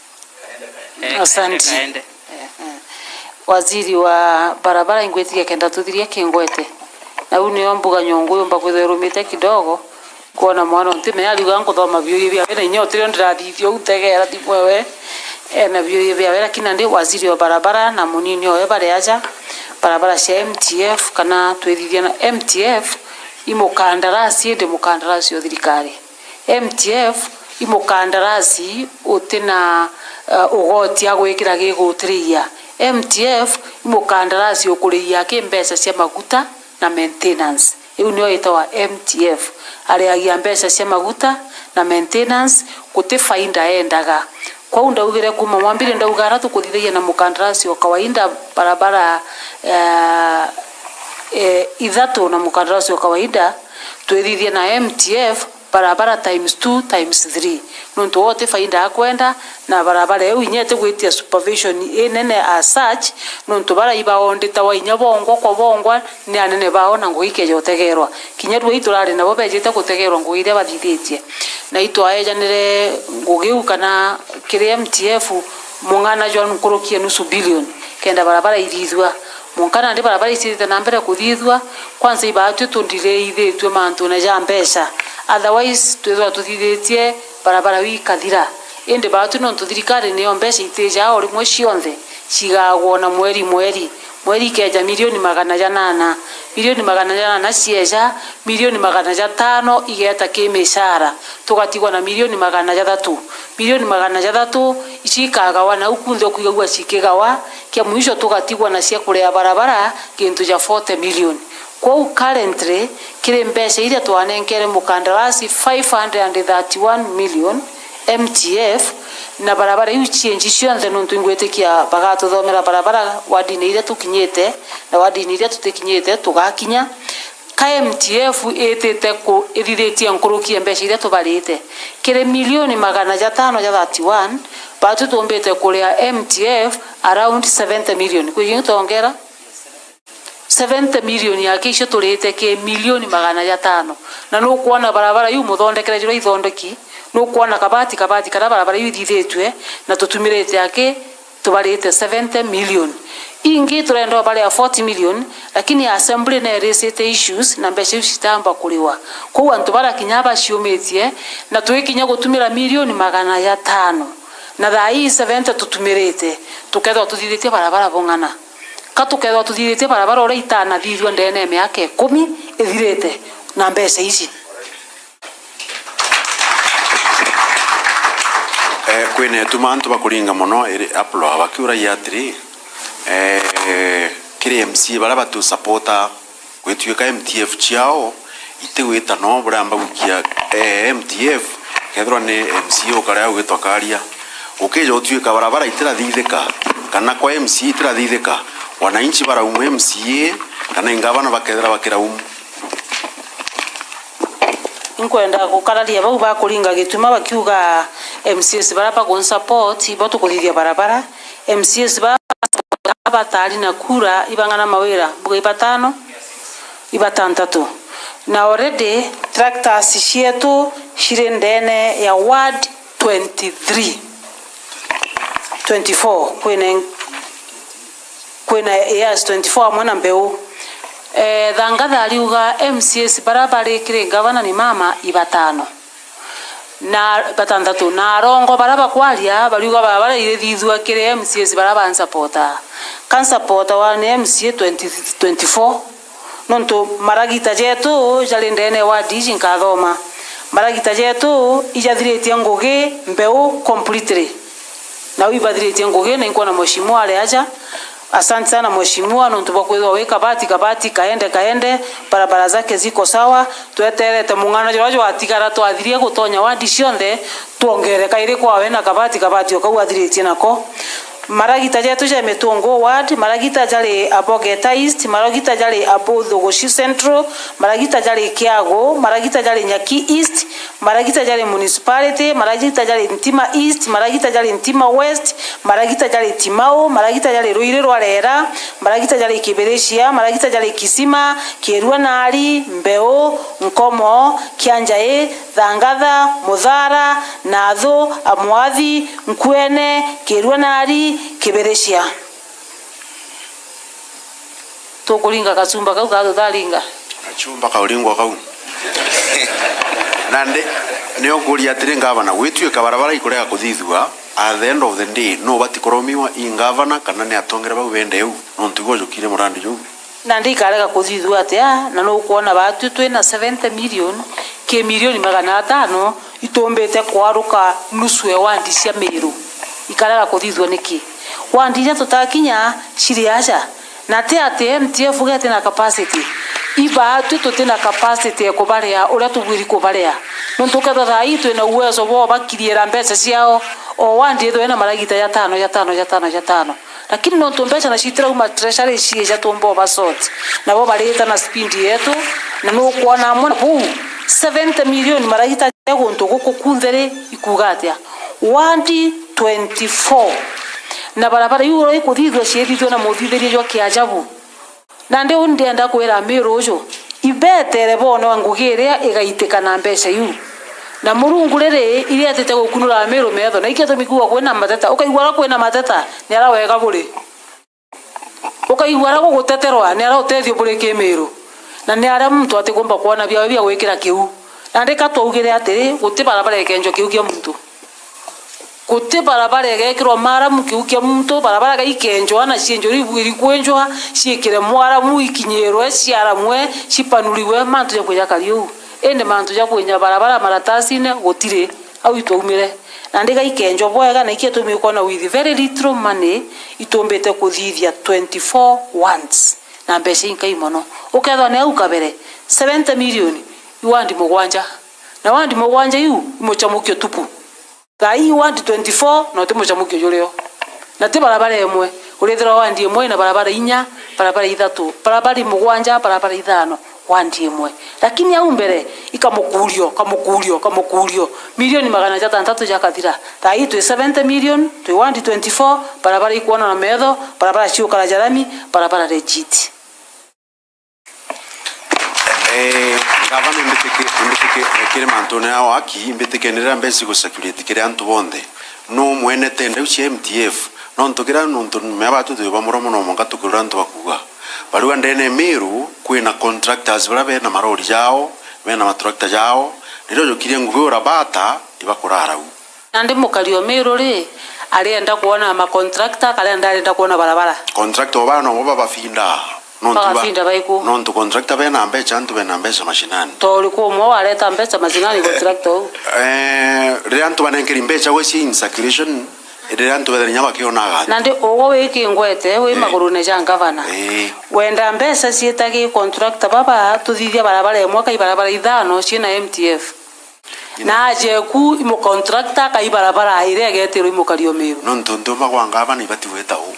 Eh, Asante. Kaende, kaende. Eh, eh. Waziri wa barabara, ingwitiria kenda tuthirie kingwete. Na u nio mbuga nyongo yumba kwithirwa irumite kidogo, kwona mwana untu me ariuga nkuthoma biuria biawe, na inya utirio ndirathithia u ntegera, ti mwewe ena biuria biawe, lakini nandi waziri wa barabara na munini owe bari aja, barabara cia M T F, kana twithithia na M T F, i mukandarasi, indi mukandarasi o thirikari. M T F i mukandarasi utina, eh, ugoti a gwikira gigutiriia. M T F i mukandarasi ukuriia ki mbeca cia maguta na maintenance. Iu nio itawa M T F. Ariagia mbeca cia maguta na maintenance, guti faida endaga. Kwou ndaugire kuma mwambire ndauga ara tukuthithagia na mukandarasi o kawaida barabara, eh, eh, ithatu na mukandarasi o kawaida, twithithie na M T F, barabara times two times three. Nontu wote faida akwenda, na barabara iu inya itigwitia supervision inene as such, nontu bara ibaonditawa inya bongwa kwa bongwa ni anene bao na ngugi ikeja utegerwa. Kinya rua iturari nabo bejite gutegerwa ngugi iria bathithitie. Na itwaejanire ngugi iu kana kiri M T F mung'ana jwa nkuruki ya nusu billion kenda barabara ithithua. Mwanka nandi barabara icithite na mbere kuthithua, kwanza ibaatwi tundireithitue mantune ja mbeca, otherwise twithirwa tuthithitie barabara iu ikathira. Indi baatwi nontu thirikari niyo mbeca itijaa o rimwe cionthe, cigagwa na mweri mweri. Mweri ikeja milioni magana janana, milioni magana janana cieja, milioni magana jatano igeeta ki micara, tugatigwa na milioni magana jathatu. Milioni magana jathatu icio ikagawa nau kunthe ukwigagua cikigawa, kia mwisho tugatigwa na cia kuria barabara gintu ja forty million. Kwou currently, kiri mbeca iria twanenkere mukandarasi five hundred and thirty-one million M T F, na barabara iu cienji cionthe, nontu ingwitikia bagatuthomera barabara wardini iria tukinyite na wardini iria tutikinyite tugakinya. Ka M T F itite ku-, ithithitie nkuruki ya mbeca iria tubarite. Kiri milioni magana jatano ja thirty-one, batu tumbite kuria M T F around seventy million. Kwi kingi tongera? Seventy million yake icio turite ki milioni magana jatano. Na nukwona barabara iu muthondekere juria ithondeki, nukwona kabati, kabati karia barabara iu ithithitue, na tutumirite aki tubarite seventy million. Ingi turenda ubarea forty million, lakini assembly nerisite issues na mbeca iu citamba kuriwa. Kwou antu bara kinya baciumitie, na twikinya gutumira milioni magana jatano, na thaa ii seventy tutumirite, tukethirwa tuthithitie barabara bung'ana. Ka tukethirwa tuthithitie barabara uria itanathithua ndene ya miaka ikumi ithirite na mbeca ici? Eh, kwina ituma antu bakuringa mono iri aplo bakiuragia atiri, eh, kiri M C A baria batu supporta gwituika M T F ciao itigwita no buramba gwikia, eh, M T F, kethirwa ni M C A ukarea ugitwa karia. Ukija utuika barabara itirathithika, kana kwa M C A itirathithika, wananchi baraumu M C A, kana ingavana bakethira bakiraumu. Inkwenda gukararia bau bakuringa gituma bakiuga M C As baria bagunsupport ibo tukuthithia barabara. M C As ba batari na kura ibang'ana mawira, mbuga ibatano, ibatantatu. Na already tractors cietu ciri ndene ya ward twenty-three, twenty-four, kwina kwina, yes, twenty-four amwe na mbeu. Eh, Thangatha ariuga M C As baria bari kiri ngavana ni mama ibatano na batantatu, na arongo baria bakwaria bariuga barabara irithithua kiri M C As baria bansupporta. Kansupportawa ni M C A twenty twenty-four. Nontu maragita jetu jari ndene ward iji nkathoma. Maragita jetu ijathiritie ngugi mbeu completely. Nau ibathiritie ngugi na inkwona mheshimiwa ari aja. Asante sana mheshimiwa, nontu bwa kwithirwa wi kabati, kabati, kaende, kaende, barabara zake ziko sawa. Tweterete mung'ana juria jwatigara twathirie gutonya ward cionthe, twongere kairi kwawe na kabati, kabati o kau athiritie nako. Maragita jetu ja Mitungu Ward, maragita jari a Bogeta East, maragita jari a Buthugushi Central, maragita jari Kiagu, maragita jari Nyaki East, maragita jari Municipality, maragita jari Ntima East, maragita jari Ntima West, maragita jari Timau, maragita jari Ruiri rwa Rera, maragita jari Kibiricia, maragita jari Kisima, Kirua Nari, Mbeu, Nkomo, Kianjai, Thangatha, Muthara, Nathu, Amwathi, Nkuene, Kirua Nari, Kibiricia. Tukuringa kachumba kau ka tutharinga? Kachumba kauringwa kau. Nandi, ni ukuria atiri, ngavana, gwituika barabara ikurega kuthithua, at the end of the day, nu ubati kuromiwa i ngavana kana ni atongere bau bende eu? Nontu ibo ujukire murandi juu. Nandi ikarega kuthithua atia, na nukwona baatwi twina seventy million, ki milioni magana atano itumbite kwaruka nusu e wandi cia Miru. Ikarega kuthithua niki? Wandi iria tutakinya ciri aja, na ti ati M T F geti na capacity. Ibaatwi tuti na capacity ya kubarea uria tubwiri kubarea. Nontu ukethwa thaa ii twina uwezo bwa ubakiriira mbeca ciao, o wandi ithwe na maragita jatano, jatano, jatano, jatano. Lakini nontu mbeca na citirauma treasury ciija tumba ubasort, nabo barita na speed yetu, na nukwona amwe na buu, seventy million maragita ja guntu guku kunthe ri, ikuuga atia? Ward twenty-four. Na barabara iu uria ikuthithua ciithithua na muthithiria jwa kiajabu. Nandi uu ndienda kwira Amiru uju, ibetere boonwa ngugi iria igaitika na mbeca iu. Na Murungu riri, iria etite gukunura Amiru metho, na ikio tumi kuuga kwina mateta. Ukaigua aria kwina mateta, ni aria wega buri. Ukaigua aria guguteterwa, ni aria utethio buri kimiru. Na ni aria muntu atikumba kwona biawe bia gwikira kiu. Nandi ka twaugire atiri, guti barabara ikenjwa kiu kia muntu. Guti barabara igekirwa maramu kiu kia muntu, barabara gaikenjwa na cienjwa iu ibwiri kwenjwa, ciikire mwaramu, ikinyirwe, ciaramwe, cipanuriwe, mantu ja kwija kari uu. Indi mantu ja kwinya barabara maratasine gutiri. Au itwaumire. Nandi gaikenjwa bwega, na ikio itumi ukwona with very little money, itumbite kuthithia twenty-four wands. Na mbeca inkai mono. Ukethwa ni au kabere, seventy million, i wandi mugwanja. Na wandi mugwanja iu, i mucamukio tupu. Thaa ii ward twenty-four, na uti mucamukio jurio. Na ti barabara imwe. Urithirwa ward imwe ina barabara inya, barabara ithatu, barabara mugwanja, barabara ithano, ward imwe. Lakini au mbere, ikamukurio, kamukurio, kamukurio. Milioni magana jatantatu jakathira. Thaa ii twi seventy million, twi ward twenty-four, barabara ikwonwa na metho, barabara ciukara jarami, barabara legit. Eh, ngavana, imbitike, imbitike, eh, kiri mantune ya waki, imbitike ni riria mbeca igu circulate kiri antu bonthe. Nu mwene tender iu cia M T F, Nontu kiria nontu mea batu twi ba muromo no mwanka tukirura antu bakuuga. Bariu ndene Meru kwina contractors baria bena marori jao, bena matrakta jao, riria ujukirie ngugi urabata, ibakurara u. Nandi mukari o Meru ri, arienda kwona makontrakta, kari ndarenda kwona barabara. Contractor bana bo babafinda. Nontu ba- Bagafinda baiku? Nontu contractor bena mbeca, antu bena mbeca mashinani. To uriku umwe wareta mbeca mashinani contractor u? Eh, riria antu banenkeri mbeca gwe cia in circulation, riria antu bethira inya bakionaga. Nandi ugwe wi kingwete, wi Eh. magurune ja ngavana. Eh. Wenda mbeca ciitagi contractor baba, tuthithia barabara imwe kai barabara ithano ciina M T F. Na aje ku imukontrakta kai barabara iria igetirwe imukari o Meru. Nontu nthumba gwa ngavana ibati gwita u.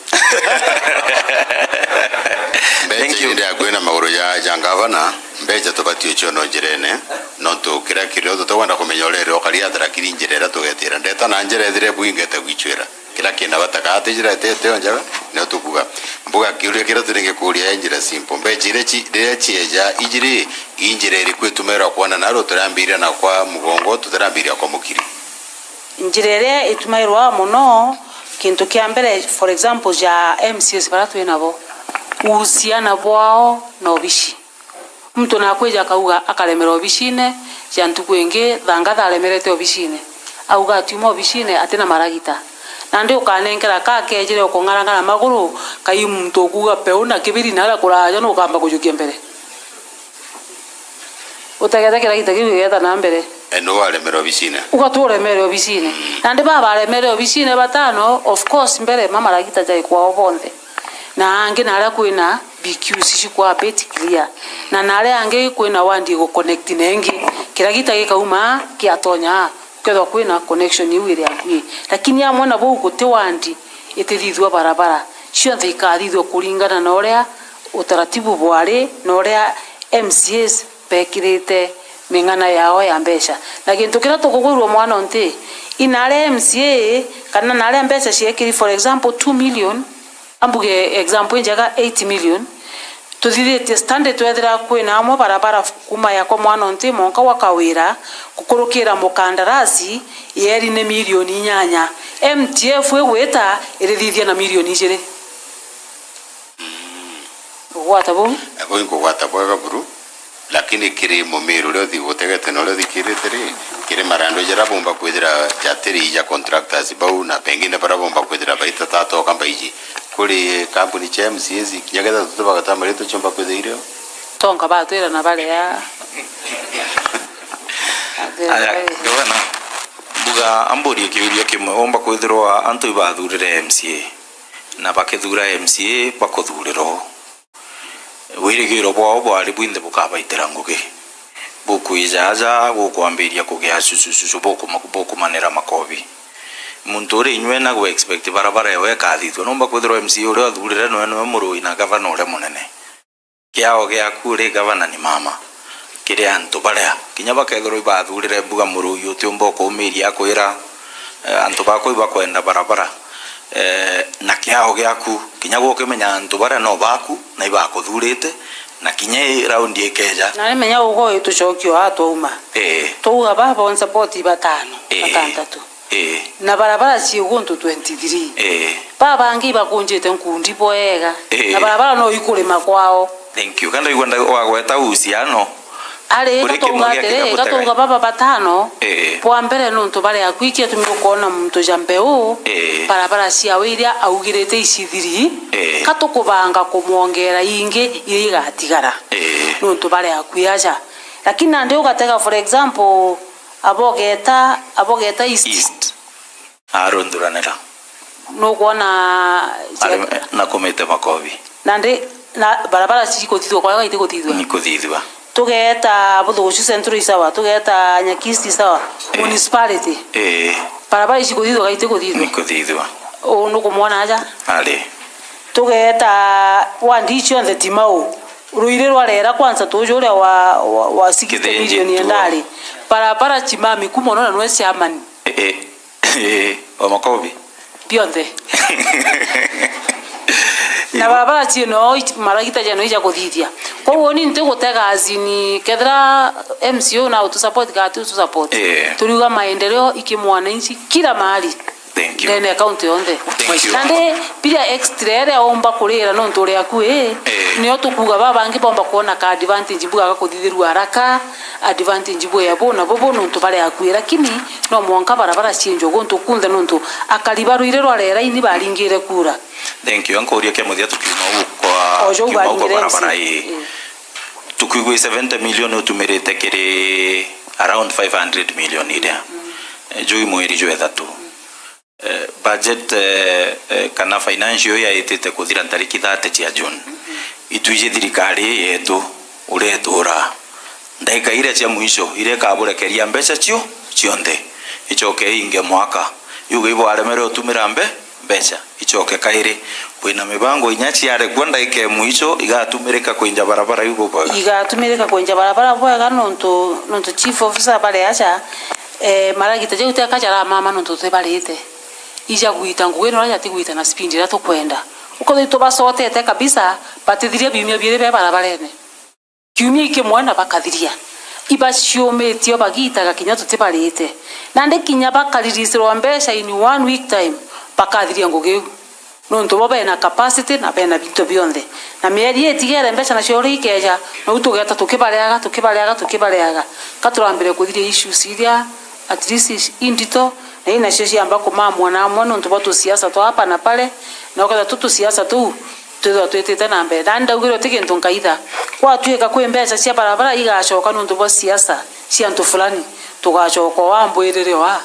Mbeca Thank you. Indi akuina maguru ja, ja ngavana, mbeca tubati uciono njirene, nontu kiria kirio tutikwenda kumenya urere ukari atharakiri njira iria tugetira. Ndeta na njira ithire bwingete gwicwira. Kira kina bata kaa ti njira itete yo njega, nio tukuga. Mbuga kiuria kiria turi ngikuria i njira simple. Mbeca iria ci-, riria cieja ijiri, i njira iriku itumirwa kwona naru turiambiria na kwa mugongo, tutirambiria kwa mukiri? Njira iria itumairwa mono, kintu kia mbere, for example, ja M C As baria twi nabo, uhusiana bwao na obici. Muntu nakwija akauga akaremerwa obicine, cia ntuku ingi Thangatha aremerete obicine. Auga atiuma obicine atina maragita. Nandi ukanenkera ka kejire ukung'arang'ara maguru, kai muntu ukuuga peu na kibiri na aria kuraja nukamba kujukia mbere. Utegete kiragita kiu gigeta na mbere. E, nu aremere obicine? Ugatua uremere obicine. Mm. Nandi baba aremere obicine batano, of course, mbere ma maragita jai kwao bonthe. Na angi na aria kwina B Qs cikwa a bit clear. Na na aria angi kwina wandi igu connect na ingi. Kiragita gikauma kiatonya, ukethwa kwina connection iu iri akui. Lakini amwe na bau guti wandi itithithua barabara. Cionthe ikathithua kuringana na uria utaratibu bwari na uria M C As bekirite ming'ana yao ya mbeca. Na gintu kiria tukugwirua mwana o nthi, i na aria M C A kana na aria mbeca ciekiri, for example, two million, ambuge example injega, eight million, tuthithitie standard twethira kwina amwe barabara kuma yakwa mwana o nthi mwanka gwa Kawira gukurukira mukandarasi yeri ni milioni inyanya. M T F igwita irithithia na milioni ijiri. Ugwata buu? Buu inkugwata bwega buru, lakini kiri Mumiru uria uthi-, utegete na uria uthikirite ri, kiri marandu jaria bomba kwithira jatiri ja contractors bau, na pengine baria bomba kwithira baita tatoka mbaiji kuri kampuni cia M C As, kinya kethira tuti bagata maritwa ciumba kwithira irio. Tonka batwira na baria. Aya, gavana, mbuga amburie kiuria kimwe, womba kwithirwa antu ibathurire M C A, na bakithura M C A bakuthurira uu. Wirigiro bwao bwari bwinthe bukabaitira ngugi. Bukwija aja gukwambiria kugia cucucucu bukuma-, bukumanira makobi. Muntu uria inywe na gwe expect barabara ewe ikathithua. Nomba kwithirwa M C A uria uthurire nwe niwe murui na gavana uria munene. Kiao giaku ri gavana ni mama kiri antu baria kinya bakethirwa ibathurire mbuga murui utiumba ukumiria akwira, eh, antu bakwa ibakwenda barabara, eh, na kiao giaku kinya gukimenya antu baria no baku na ibakuthurite, na kinya i raundi ikeja. Na nimenya ugo itucokio a twauma. Eh. Twauga baba on support batano, eh, batantatu. Ii. Na barabara cii guntu twenty-three. Ii. Babangi ibakunjite nkundi bwega. Ii. Na barabara no ikurima kwao. Thank you. Kenda igwenda wagweta uhusiano. Ari, kuri gatunga kimwe gia atiri, kiria gatunga baba batano. Ii. Bwa mbere nuntu bari akwikia tumi ukona muntu ja mbeu, ii, barabara ciao iria augirite icithiri, ii, katukubanga kumwongera ingi iria igatigara. Ii. Nuntu bari akwi aja. Lakini nandi ugatega, for example, Abogeta, abogeta East. East. Arunduranira. Nukwona ari na kumite makobi. Nandi, na barabara cikuthithua kwaga itikuthithua? Nikuthithua. Tugeta Buthugucu Central isawa, tugeta Nyaki East isawa. Eh. Municipality. Eh. Barabara icikuthithua ga itikuthithua? Nikuthithua. Uu nukumwona aja? Ari. Tugeta wandi cionthe Timau. Ruiri rwa rera kwanza tuju uria wa, wa, wa sixty million endari. Barabara chimami kuma no na nwe chairman. Eh, eh, eh, wa makobi. Bionthe. Na barabara cieno, ich-, maragita jeno ija kuthithia. Koguo ni nti gutega azini, kethira M C O na utu support, gati utu support. Eh. Turiuga maendeleo iki mwananchi kila mahali. Thank you. Ndene ya county yonthe. Thank you. Nandi pia extra iria umba kurira nontu uri akui, eh, nio tukuuga baba bangi bomba kwona ka advantage bugaga kuthithirua haraka, advantage bwea bu na bubu nontu bari akui, lakini no mwanka barabara cienjwe guntu kunthe nontu akari ba Ruiri rwa Reraini baringire kura. Thank you. Nkuuria kia muthia tukiuma uu kwa, o jau tukiuma uu kwa baringire barabara M C A, ii. Ii. Tukwigua seventy million utumirite kiri around five hundred million iria, mm, eh, juu mweri jwa ithatu. Mm. Eh, budget, eh, eh, kana financial year itite kuthira ntariki thirty cia June. Mm-hmm. Itwiji thirikari ii yetu uria ituraa. Ndaika iria cia mwisho iria ikaburekeria mbeca cio cionthe, icoke iinge mwaka. Yuga ibwaremerwe utumira mbe-, mbeca, icoke kairi. Kwina mibango inya ciarekua ndaika ya mwisho igatumirika kwinja barabara iu bubwega? Igatumirika kwinja barabara bwega nontu, nontu chief officer bari aja, eh, maragita jau teka jaramama nontu tutibarite. Ija gwita ngugi na uria jatigwita na speed iria tukwenda. Ukothi tubasotete kabisa, batithiria biumia biiri be barabarene. Kiumia ikimwe na bakathiria. Ibaciumitie o bagitaga kinya tutibarite. Nandi kinya bakaririsirwa mbeca in one week time, bakathiria ngugi iu. Nontu bo bena capacity na bena bintu bionthe. Na mieri itigere mbeca nacio uria ikeja, nou tugeta tukibareaga, tukibareaga, tukibareaga. Ka turambire kuthiria issues iria at least indito, na inacio ciamba kumamwa na amwe nontu bwa tusiasa twa hapa na pale, na ukethira tu tusiasa tuu twithirwa twitite na mbere. Nani ndaugire uti gintu nkaitha. Gwatuika kwi mbeca cia barabara igacoka nontu bwa siasa cia antu fulani, tugacoka o aa mbwirire o aa.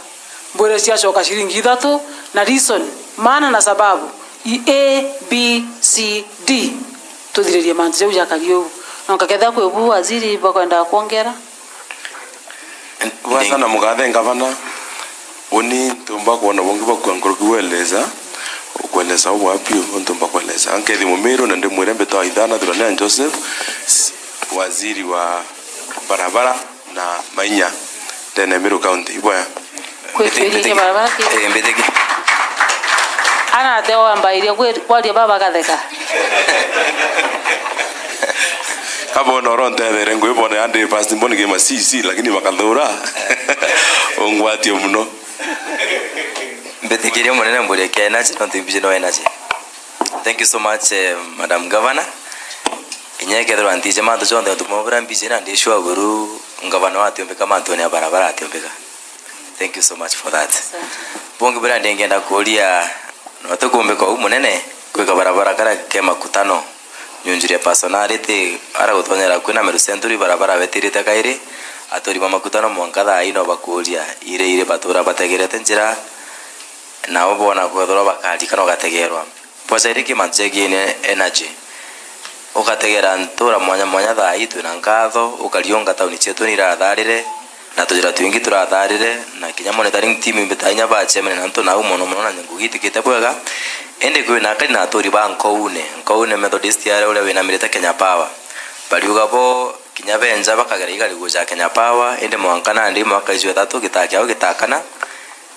Mbwire ciacoka ciringi ithatu na reason, maana na sababu i A, B, C, D. Tuthiririe mantu jau jakari uu. Na nkakethira kwi bu waziri bakwendaga kwongera? Bwasa na mugathe ngavana, uni ntumba kwona bungi bwa kua nkuruki weleza, ukweleza u bwa piu, ntumba kweleza. Nkethi Mumiru na ndimwire mbitwa Ithana Thurania Joseph, s-, waziri wa barabara na mainya ndene ya Meru County. Ibwaya. Kwitwiririe barabara ki? Eh, mbitiki. Ana ate wambairia kwi-, kwaria baba gatheka. Kabona oro ntethere ngwibona yandi first born game C C, lakini makathura. Ungwatie muno. Mbitikirie munene mburie kia energy, nontu mbiji no energy. Thank you so much, eh, Madam Governor. Inya ikethirwa ntiji mantu jonthe, nontu mwaubira mbiji na ndi sure buru ngavana wa atiombika mantune ya barabara atiombika. Thank you so much for that. Asante. Bungi buria ndingenda kuuria, no tukumbika uu munene, kwika barabara karia ke Makutano, nyunjuri ya personality, ara gutonyera kwina Meru Century, barabara wetirite kairi, aturi ba Makutano mwanka thaa ino bakuuria, iri iri batura bategerete njira, nao boona kwethirwa bakarikana ugategerwa. Bwacaire ki mantu jegiine energy. Ugategera ntura mwanya mwanya thaa ii twina nkatho, ukariunga tauni cietu ni iratharire, na tujira twingi turatharire, na kinya monitoring team imbita inya bacemene na antu nau mono mono na ngugi itikite bwega. Indi kwina akari na aturi ba Nkoune, Nkoune Methodist aria uria winamirite Kenya Power. Bariuga bo kinya benja bakagera igari guja Kenya Power, indi mwanka nandi mwaka ijwe ithatu gitaa kiao gitakana.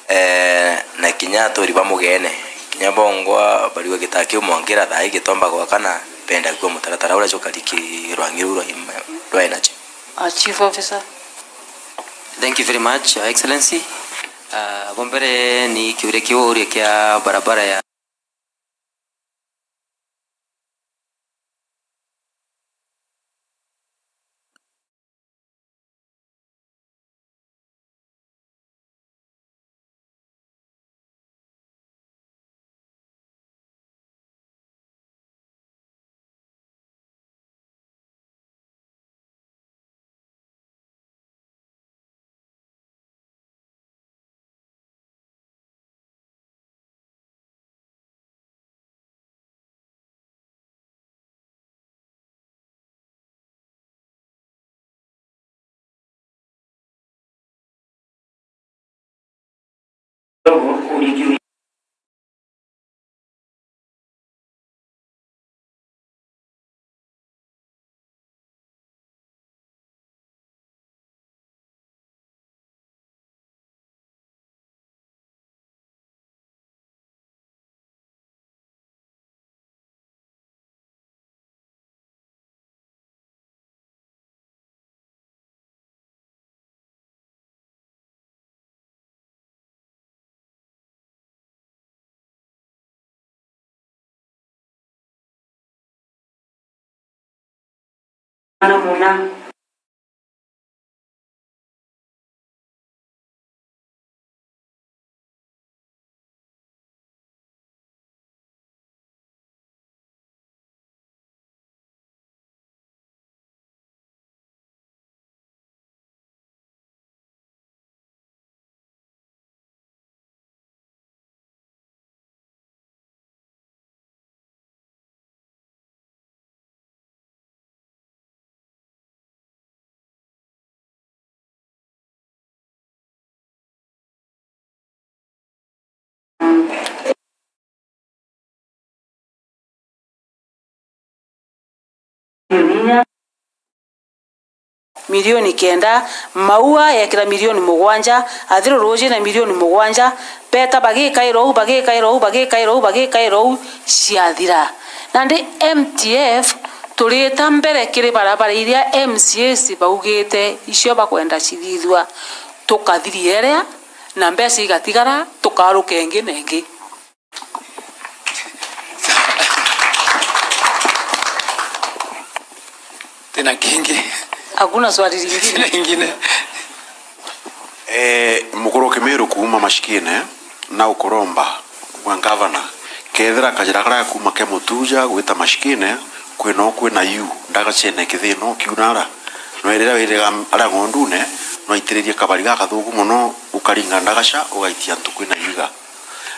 Eh, na kinya aturi ba mugene, kinya bongwa bariuga gitaa kiu mwanka irathaa igitomba gwakana, benda kua mutaratara uria jukari ki rwangi ruu rwa im-, rwa energy. Ah, Chief Officer. Thank you very much, Your Excellency. Ah, bo mbere ni kiuria kiu uria kia barabara ya Mwana muna. Milioni kenda, Maua yekira milioni mugwanja, Athiru Ruuji na milioni mugwanja, beeta bagikaira uu, bagikaira uu, bagikaira uu, bagikaira uu, ciathira. Nandi M T F turita mbere kiri barabara iria M C As baugite icio bakwenda cithithua, tukathiria iria, na mbeca igatigara, tukaruka ingi na ingi. Tena kingi. Hakuna swali lingine. Tena ingine. Eh, mukuru Kimiru kuuma Mashikine, na ukuromba gwa ngavana, kethira kajira karia kuuma ke Mutuja gwita Mashikine, kwina kwina yu, ndagacene kithino kiu nara. No riria wiriga aria ng'ondune, no aitiririe kabari gakathuku mono, ukaringa ndagaca, ugaitia antu kwina yuga.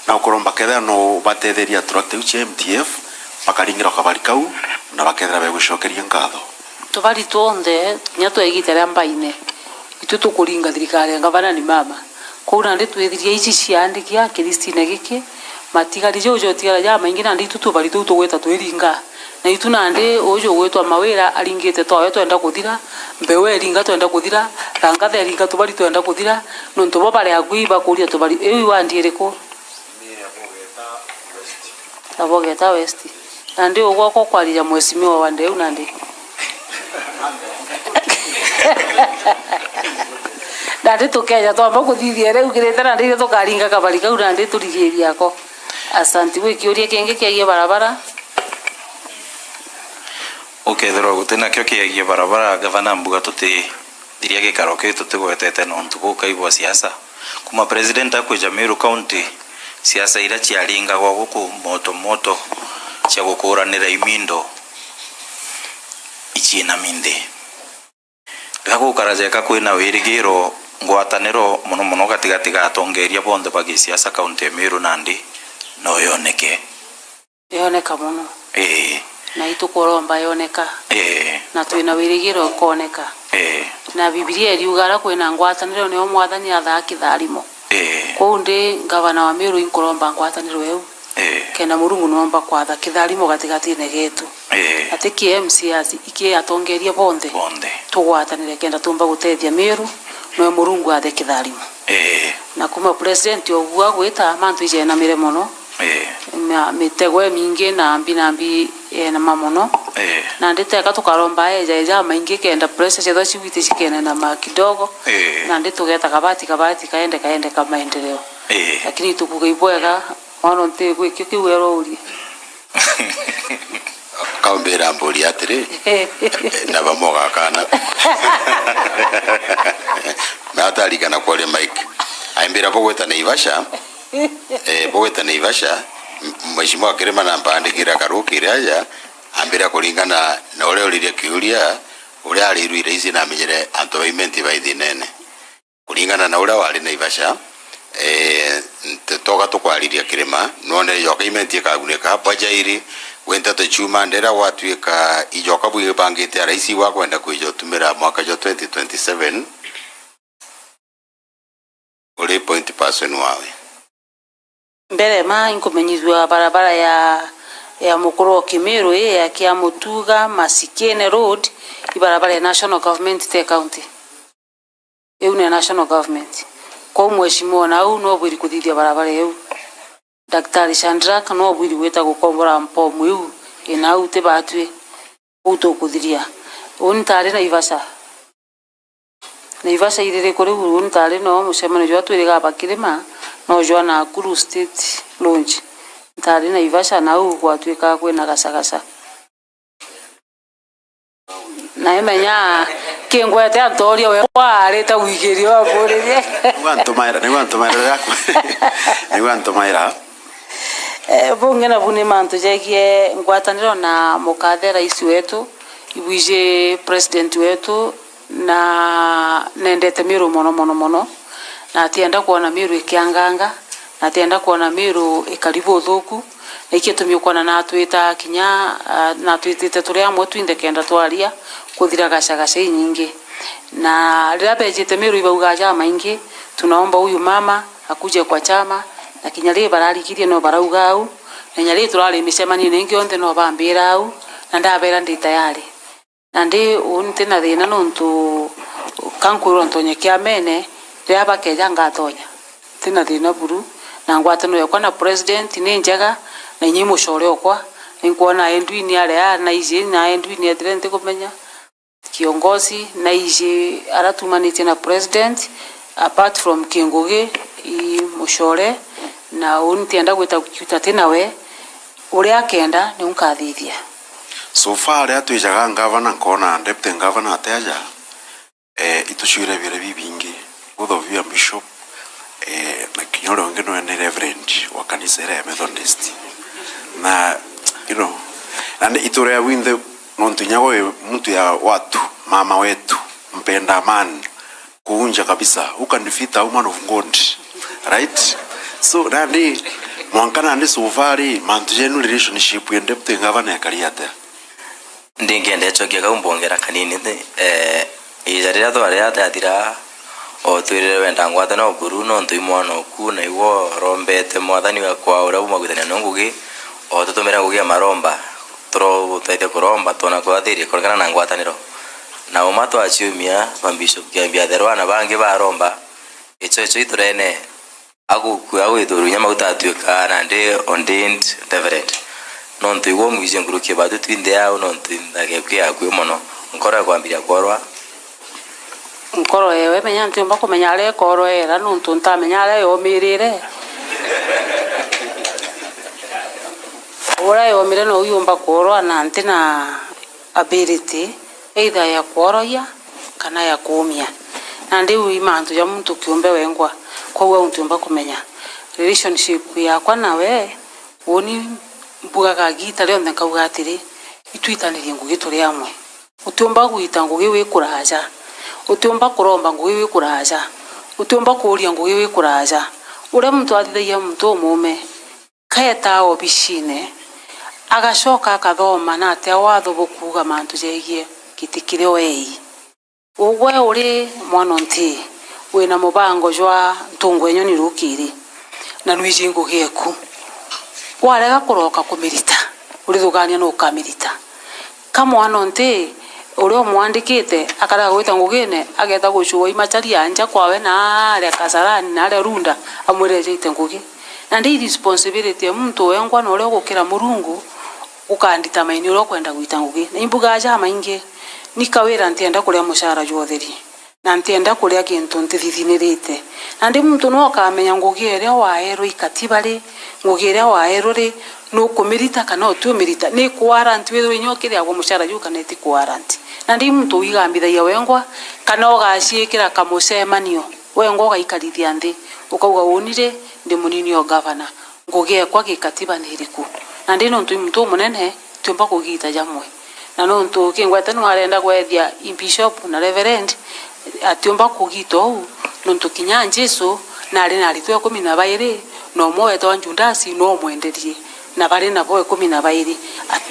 Na ukuromba kethira no batetheria truck iu cia M T F, bakaringirwa kabari kau, na bakethira begwicokeria nkatho. Tubari twonthe, kinya twa igita ria mbaine, itu tukuringa thirikari ya ngavana ni mama. Kwou nandi twithirie ici ciaandikia kiristine giki, matigari jau jotigara jamaingi nandi itu tubari tuu tugwita twiringa. Na itu nandi uju ugwitwa Mawira aringite twawe twenda kuthira, Mbeu eringa twenda kuthira, Rangatha eringa tubari twenda kuthira, nontu bo bari akui bakuria tubari, iu iwandi iriku? Abogeta West. Nandi ugwoko kwariria mheshimiwa wa ndeu nandi. Nandi tukeja twamba kuthithia riu kirite nandi ithe tukaringa kabari kau nandi turigiria ako. Asanti. Gwi kiuria kingi kiagie barabara? Ukethirwa guti nakio kiagie barabara, gavana, mbuga tutithiria gikaro kiu tutigwetete nontu buu kai bwa siasa. Kuma president akwija Meru County, siasa iria ciaringagwa guku moto moto cia gukuranira imindo iciinami nthi. Riria gukara jeka kwina wirigiro, ngwataniro mono mono gatigati ga atongeria bonthe ba gisiasa kaunti ya Meru nandi no yoneke. Yoneka mono. Ii. Na itukuromba yoneka. Ii. Na twina wirigiro ikoneka. Ii. Na Bibilia iriuga aria kwina ngwataniro nio Mwathani athaa kitharimo. Ii. Kwou ndi ngavana wa Meru inkuromba ngwataniro iu. Ii. Kenda Murungu nomba kwatha kitharimo gatigatine getu. Ii. Ati ki M C As, iki atongeria bonthe. Bonthe. Tugwatanire kenda tumba gutethia Meru, noe Murungu athe kitharimo. Ii. Na kuma president obu agwita, mantu ijenamire mono. Ii. Ma-, mitego imingi na mbi na mbi yenama mono. Ii. Nandi teka tukaromba eja, eja maingi kenda pressure ciethwa cigwite cikenenama kidogo. Ii. Nandi tugeta kabati, kabati kaende, kaende ka maendeleo. Ii. Lakini tukuga ibwega, mwana nti gwikio kiu erourie. Kaumbira mburi atiri, na bamwe gakana. Na atarikana kwaria Mike. Aimbira bugwita Naivasha, eh, bugwita Naivasha, m-, Mheshimiwa Kirima na mpandikira karukire aja, ambira kuringana na uria uririe kiuria, uria arirwire ici namenyire antu ba Imenti bai thinene. Kuringana na uria wari Naivasha, eh, nte-, toga tukwariria Kirima, nwonere ijoka Imenti ikagunika, bwa jairi, gwi nteto ciuma ndera gwatuika ijoka bwibangite a raisi gwa kwenda kwija utumira mwaka jwa twenty twenty-seven, uri point person wawe. Mbere ma inkumenyithua barabara ya, ya mukuru o Kimiru ii ya kia Mutuga Masikine Road, i barabara ya national government te county. Iu ni national government. Kwou mheshimiwa nau no bwiri kuthithia barabara iu. Daktari Shadrack no bwiri gwita gukombora mpomu iu inau ti batwi. Uu tukuthiria. Uu ntari Naivasha. Naivasha iririku riu? Uu ntari no mucemanio jwa twiriga bakirima, no jwa Nakuru State Lodge. Ntari Naivasha nau gwatwika kwina gacagaca. Na imenya kingwete antoria we warite wigirio aburirie. Nigwa ntumaira, nigwa ntumaira riria aku-, nigwa ntumaira. Eh, bungi nabu ni mantu jegie ngwataniro na mukathe rais wetu, ibwiji president wetu, na nendete Miru mono, mono, mono, na atienda kwona Miru ikianganga, na atienda kwona Miru ikari buthuku, na ikio gitumi ukwona natwita kinya, ah, natwitite turi amwe twinthe kenda twaria kuthira gacagaca inyingi. Na riria bejite Miru ibaugaa jamaingi, tunaomba huyu mama akuje kwa chama, na kinya ri bararikirie no barauga au, na kinya ri turari micemanio ningi yonthe no bambira au, na ndabera ndi tayari. Nandi uu ntina thina nontu ka nkwirwa ntonye kiamene riria bakeja ngatonya. Ntina thina buru, na ngwataniro yakwa na president ni njega, na inya i mucore okwa, ninkwona endwini aria naiji, na endwini ethire ntikumenya, kiongozi naiji aria tumanitie na president, apart from kingugi i mucore, na uu ntienda gwita gukiuta ti nawe, uria akenda niu nkathithia. So far, riria twijaga ngavana, nkona deputy ngavana ati aja, eh, itucwire biria bibingi, both of you are bishop, eh, na kinya uria ungi nwe ni reverend wa kanisa iria ya Methodist. Na, you know, nandi ituria bwinthe, nontu inya gwe muntu ya watu, mama wetu, mpenda amani, kuunja kabisa. Who can defeat a woman of God? Right? So, nandi, mwanka nandi so far ri, mantu jenu relationship ya deputy ngavana ekari atia? Ndingenda icokia kau mbongera kanini, eh, iija riria twari riria riathira, o twirire wenda ngwataniro buru nontu i mwana oku, na igwe urombete Mwathani wa kwa uria bumagwitania no ngugi, o tutumire ngugi ya maromba, turo-, tuthaitie kuromba, twona kwathirie kuringana na ngwataniro. Na uma twaciumia, mabishop Kiambi atherwa na bangi baromba, ico, ico iturene. Agukua, agwithurwa inya mauta atuika nandi ordained reverend. Nontu igwe umwiji nkuruki batu twinthe au, nontu nthaga eku yakui mono. Nkoro ekwambiria kworwa. Nkoro ewe, menya ntiumba kumenya aria ekorwa era, nontu ntamenya aria yomirire. Uria yomire nou yumba kworwa na ntina ability either ya kworoia kana ya kuumia. Nandi iu i mantu ja muntu kiumbe wengwa, kwou au ntiumba kumenya. Relationship yakwa nawe, uuni mbugaga giita rionthe nkauga atiri, itwitanirie ngugi turi amwe. Utiumba gwita ngugi wi kuraja, utiumba kuromba ngugi wi kuraja, utiumba kuuria ngugi wi kuraja. Uria muntu athithagia muntu umuume, kaetaa obisine, agacoka akathoma na atia watho bukuuga mantu jegie giti kiria wei. Ugwe uri mwana o nti, wina mubango jwa ntungu enyoni rukiri, na nwiji ngugi eku. Warega kuroka kumirita, urithugania nu ukamirita. Ka mwana o nti uria umwandikite akarega gwita ngugine, ageeta gucua i machari ya nja kwawe na aria Kasarani na aria Runda, amwire eja aite ngugi. Nandi i responsibility ya muntu wengwa na uria ugukira Murungu, ukandetermine uria ukwenda gwita ngugi. Na imbugaa jamaingi, ni kawira ntienda kuria mucara jwa utheri. Na ntienda kuria kintu ntithithinirite. Nandi muntu no ukamenya ngugi iria waerwe i katiba ri, ngugi iria waerwe ri, nukumirita kana utiumirita. Ni kuwarrant withirwe inya ukiriagwa mucara juu kana iti kuwarrant. Nandi muntu wigambithagia wengwa, kana ugaciikira kamucemanio, wengwa ugaikarithia nthi, ukauga, uuni ri, ndi munini o gavana. Ngugi ekwa gikatiba ni iriku? Nandi nontu i muntu umunene, tiumba kugita jamwe. Na nontu kingwete nu arenda kwethia i bishop na reverend, atiumba kugita uu, nontu kinya Jesu nari na aritwa ikumi na bairi, na umwe weetagwa Judasi no umwenderie, na bari nabo ikumi na bairi. At-,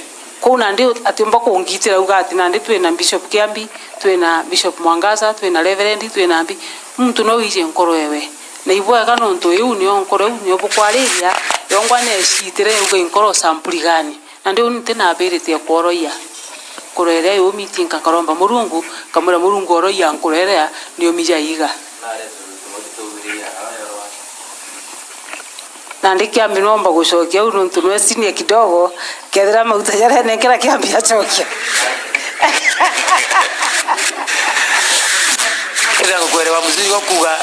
kou nandi atiumba kungitira auga ati nandi twina Bishop Kiambi, twina Bishop Mwangaza, twina reverend, twina mbi. Muntu no wiji nkoro ewe. Na ibwega nontu iu nio nkoro iu nio bukwariria, yongwa necitire yauga inkoro sampuli gani. Nandi uu nti na ability ya kworoia. Nkoro iria yumitinka nkaromba Murungu, nkamwira Murungu oroia nkoro iria niumi jaiga. Nandi Kiambi nomba gucokia uu nontu nwe senior kidogo, kethira mauta jaria nenkera Kiambi acokia. Ethira ngukwelewa mzuri gokuga,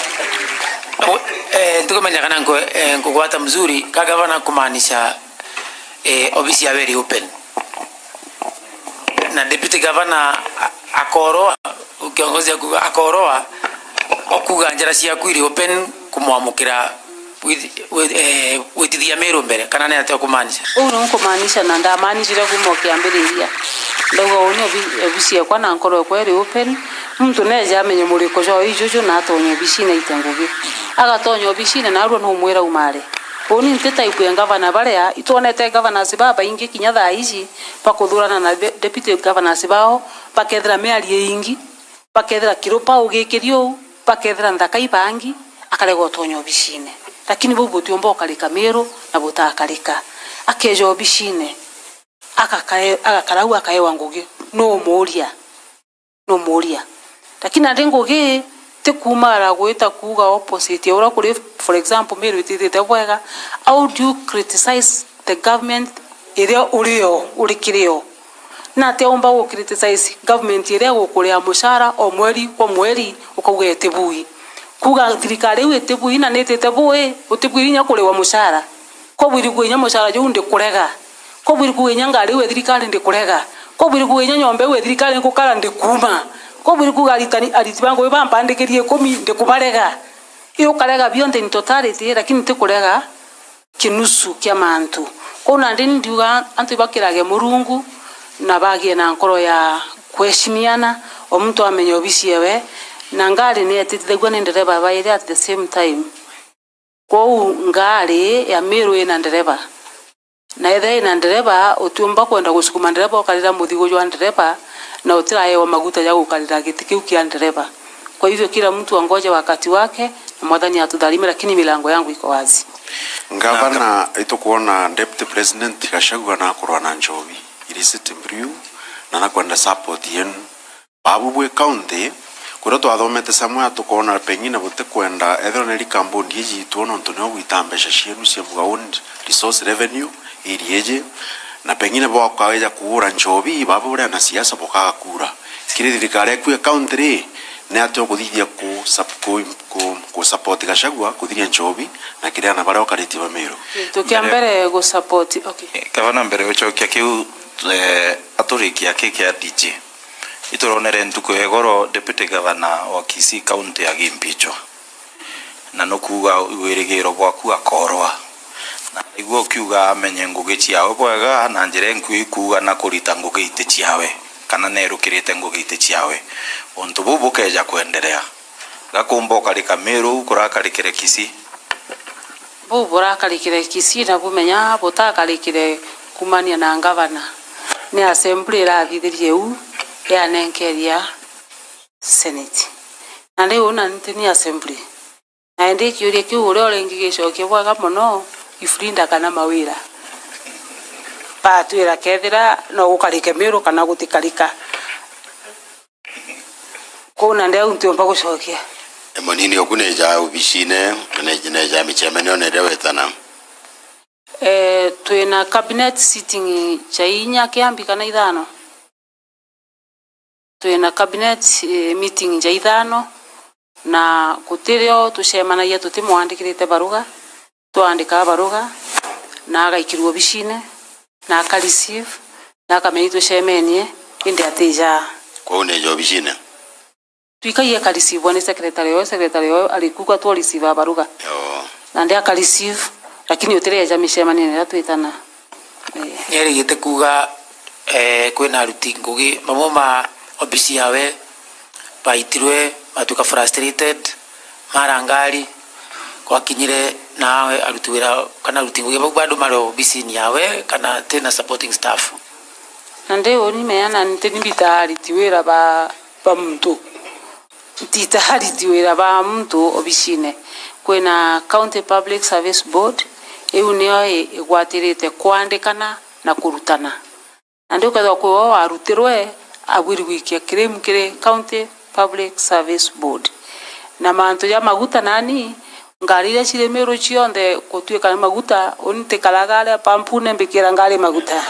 eh, ntikumenya kana nku-, eh, nkugwata mzuri, ka gavana kumaanisha, eh, ofisi yawe iri open. Na deputy governor a-, akoroa, kiongozi akuga akoroa, okuga njira ciaku iri open kumwamukira with, with, eh, gwitithia Miru mbere, kana ni atia ukumaanisha? Uu niu nkumaanisha, na ndamaanishire kuma o kiambiriria. Ndauga uu ni obi-, obisi ekwa na nkoro ekwa iri open. Muntu neeja amenye muriko jwa ijuju na atonye obisine aite ngugi. Agatonya obisine, narua numwira aumare. Uuni nti type ya ngavana baria itwonete governors babaingi kinya thaa iji bakuthurana na de-, deputy governors bao, bakethira miario iingi, bakethira kirupa ugikiri uu, bakethira nthaka ibangi, akarega utonya obisine. Lakini bau butiumba ukarika Miru na butakarika. Akeeja obisine, agakae-, agakara au akaewa ngugi, numuuria? Numuuria? Lakini nandi ngugi ti kuumagara gwita kuuga opposite ya uria kuri, for example, Miru itithite bwega. How do you criticize the government iria uri yo, uri kiri yo? Natia umba gu criticize government iria igukuria mucara o mweri kwa mweri, ukauga itibui? Kuuga thirikari iu itibui na nitite bui, utibwiri inya kuriwa mucara. Kobwiri kuuga inya mucara juu ndikurega. Kobwiri kuuga inya ngari iu e thirikari ndikurega. Kobwiri kuuga inya nyomba iu e thirikari nkukara ndikuuma. Kobwiri kuuga aritani, ariti ba ngugi bampandikirie ikumi ndikubarega. Ii ukarega bionthe in totality, lakini ti kurega kinusu kia mantu. Kwou nandi ni ndiuga antu ibakirage Murungu na bagie na nkoro ya kuheshimiana, o muntu amenye obisi ewe, na ngari ni etitithagua ni ndereba bairi at the same time. Kwou ngari ya Miru ina ndereba. Na ethira ina ndereba, utiumba kwenda gusukuma ndereba ukarira muthigu jwa ndereba, na utiraewa maguta ja gukarira giti kiu kia ndereba. Kwa hivyo kila mtu angoje wakati wake, na Mwathani atutharime, lakini milango yangu iko wazi. Ngavana, itukwona Deputy President Gachagua nakurwa na njobi, illicit brew, na nakwenda support yenu. Babu bwi county, kuria twathomete Samuel, tukoona pengine butikwenda ethirwa ni rikambuni iji itwo, nontu nio gwita mbeca cienu cia own resource revenue area iji, na pengine bwakaeja kuura nchobi, babu buria na siasa bukaga kuura. Kiri thirikari yaku ya county ri, ni atia ukuthithia ku sup-, ku, ku, ku support Gachagua kuthiria nchobi na kiri ana baria ukaritie ba Meru? Kintu kia mbere gu support, okay. Eh, gavana, mbere ucokia kiu, eh, aturikia ki kia D J. Ituronere ntuku ya igoro Deputy Governor wa Kisii County agimpichwa, na nukuuga wirigiro bwaku akorwa. Na ndaigua ukiuga amenye ngugi ciawe bwega na njira inkui ikuuga na kurita ngugi iti ciawe, kana nerukirite ngugi iti ciawe. Untu buu bukeja kwenderea, gakumba ukarika Meru uu kurakarikire Kisii? Buu burakarikire Kisii na bumenya butakarikire kuumania na ngavana. Ni assembly irathithirie uu, yanenkeria senate. Na riu nani nti ni assembly. Na indi kiuria kiu uria uringi gicokie bwega mono, Ifrinda kana Mawira, batwira kethira no gukarike Meru kana gutikarika. Kwou nandi au ntiumba gucokia. E, munini oku neja obisine, ne-, neja micemanio neria wetana? Eh, twina cabinet sitting ja inya kiambi kana ithano? Twina cabinet, eh, meeting ja ithano, na gutirio tucemanagia tutimwandikirite baruga. Twaandika baruga, na agaikirua obisine, na aka receive, na akamenya itucemenie, indi atijaa. Kwou neja obisine? Twikagia aka receive ni secretary oyo, secretary oyo ari kuga twa receive baruga. Yoo. Nandi aka receive, lakini utireja micemanio iria twitana. Ii. Nierigite kuga, eh, kwina aruti ngugi bamwe ma obisi yawe baitirwe, batuika frustrated, mara ngari, gwakinyire nawe aruti wira kana aruti ngugi bau bado mari obisini yawe kana tina supporting staff? Nandi uni meana nti ni mbita aruti wira ba, ba muntu. Ntita ariti wira ba muntu obisine. Kwina County Public Service Board, iu nio i-, igwatirite kwandikana na kurutana. Nandi ukethirwa kwi we warutirwe, abwiri gwikia claim kiri County Public Service Board. Na mantu ja maguta nani, ngari iria ciri Meru cionthe gutuika ni maguta, uni ntikaraga aria pampune mbikira ngari maguta.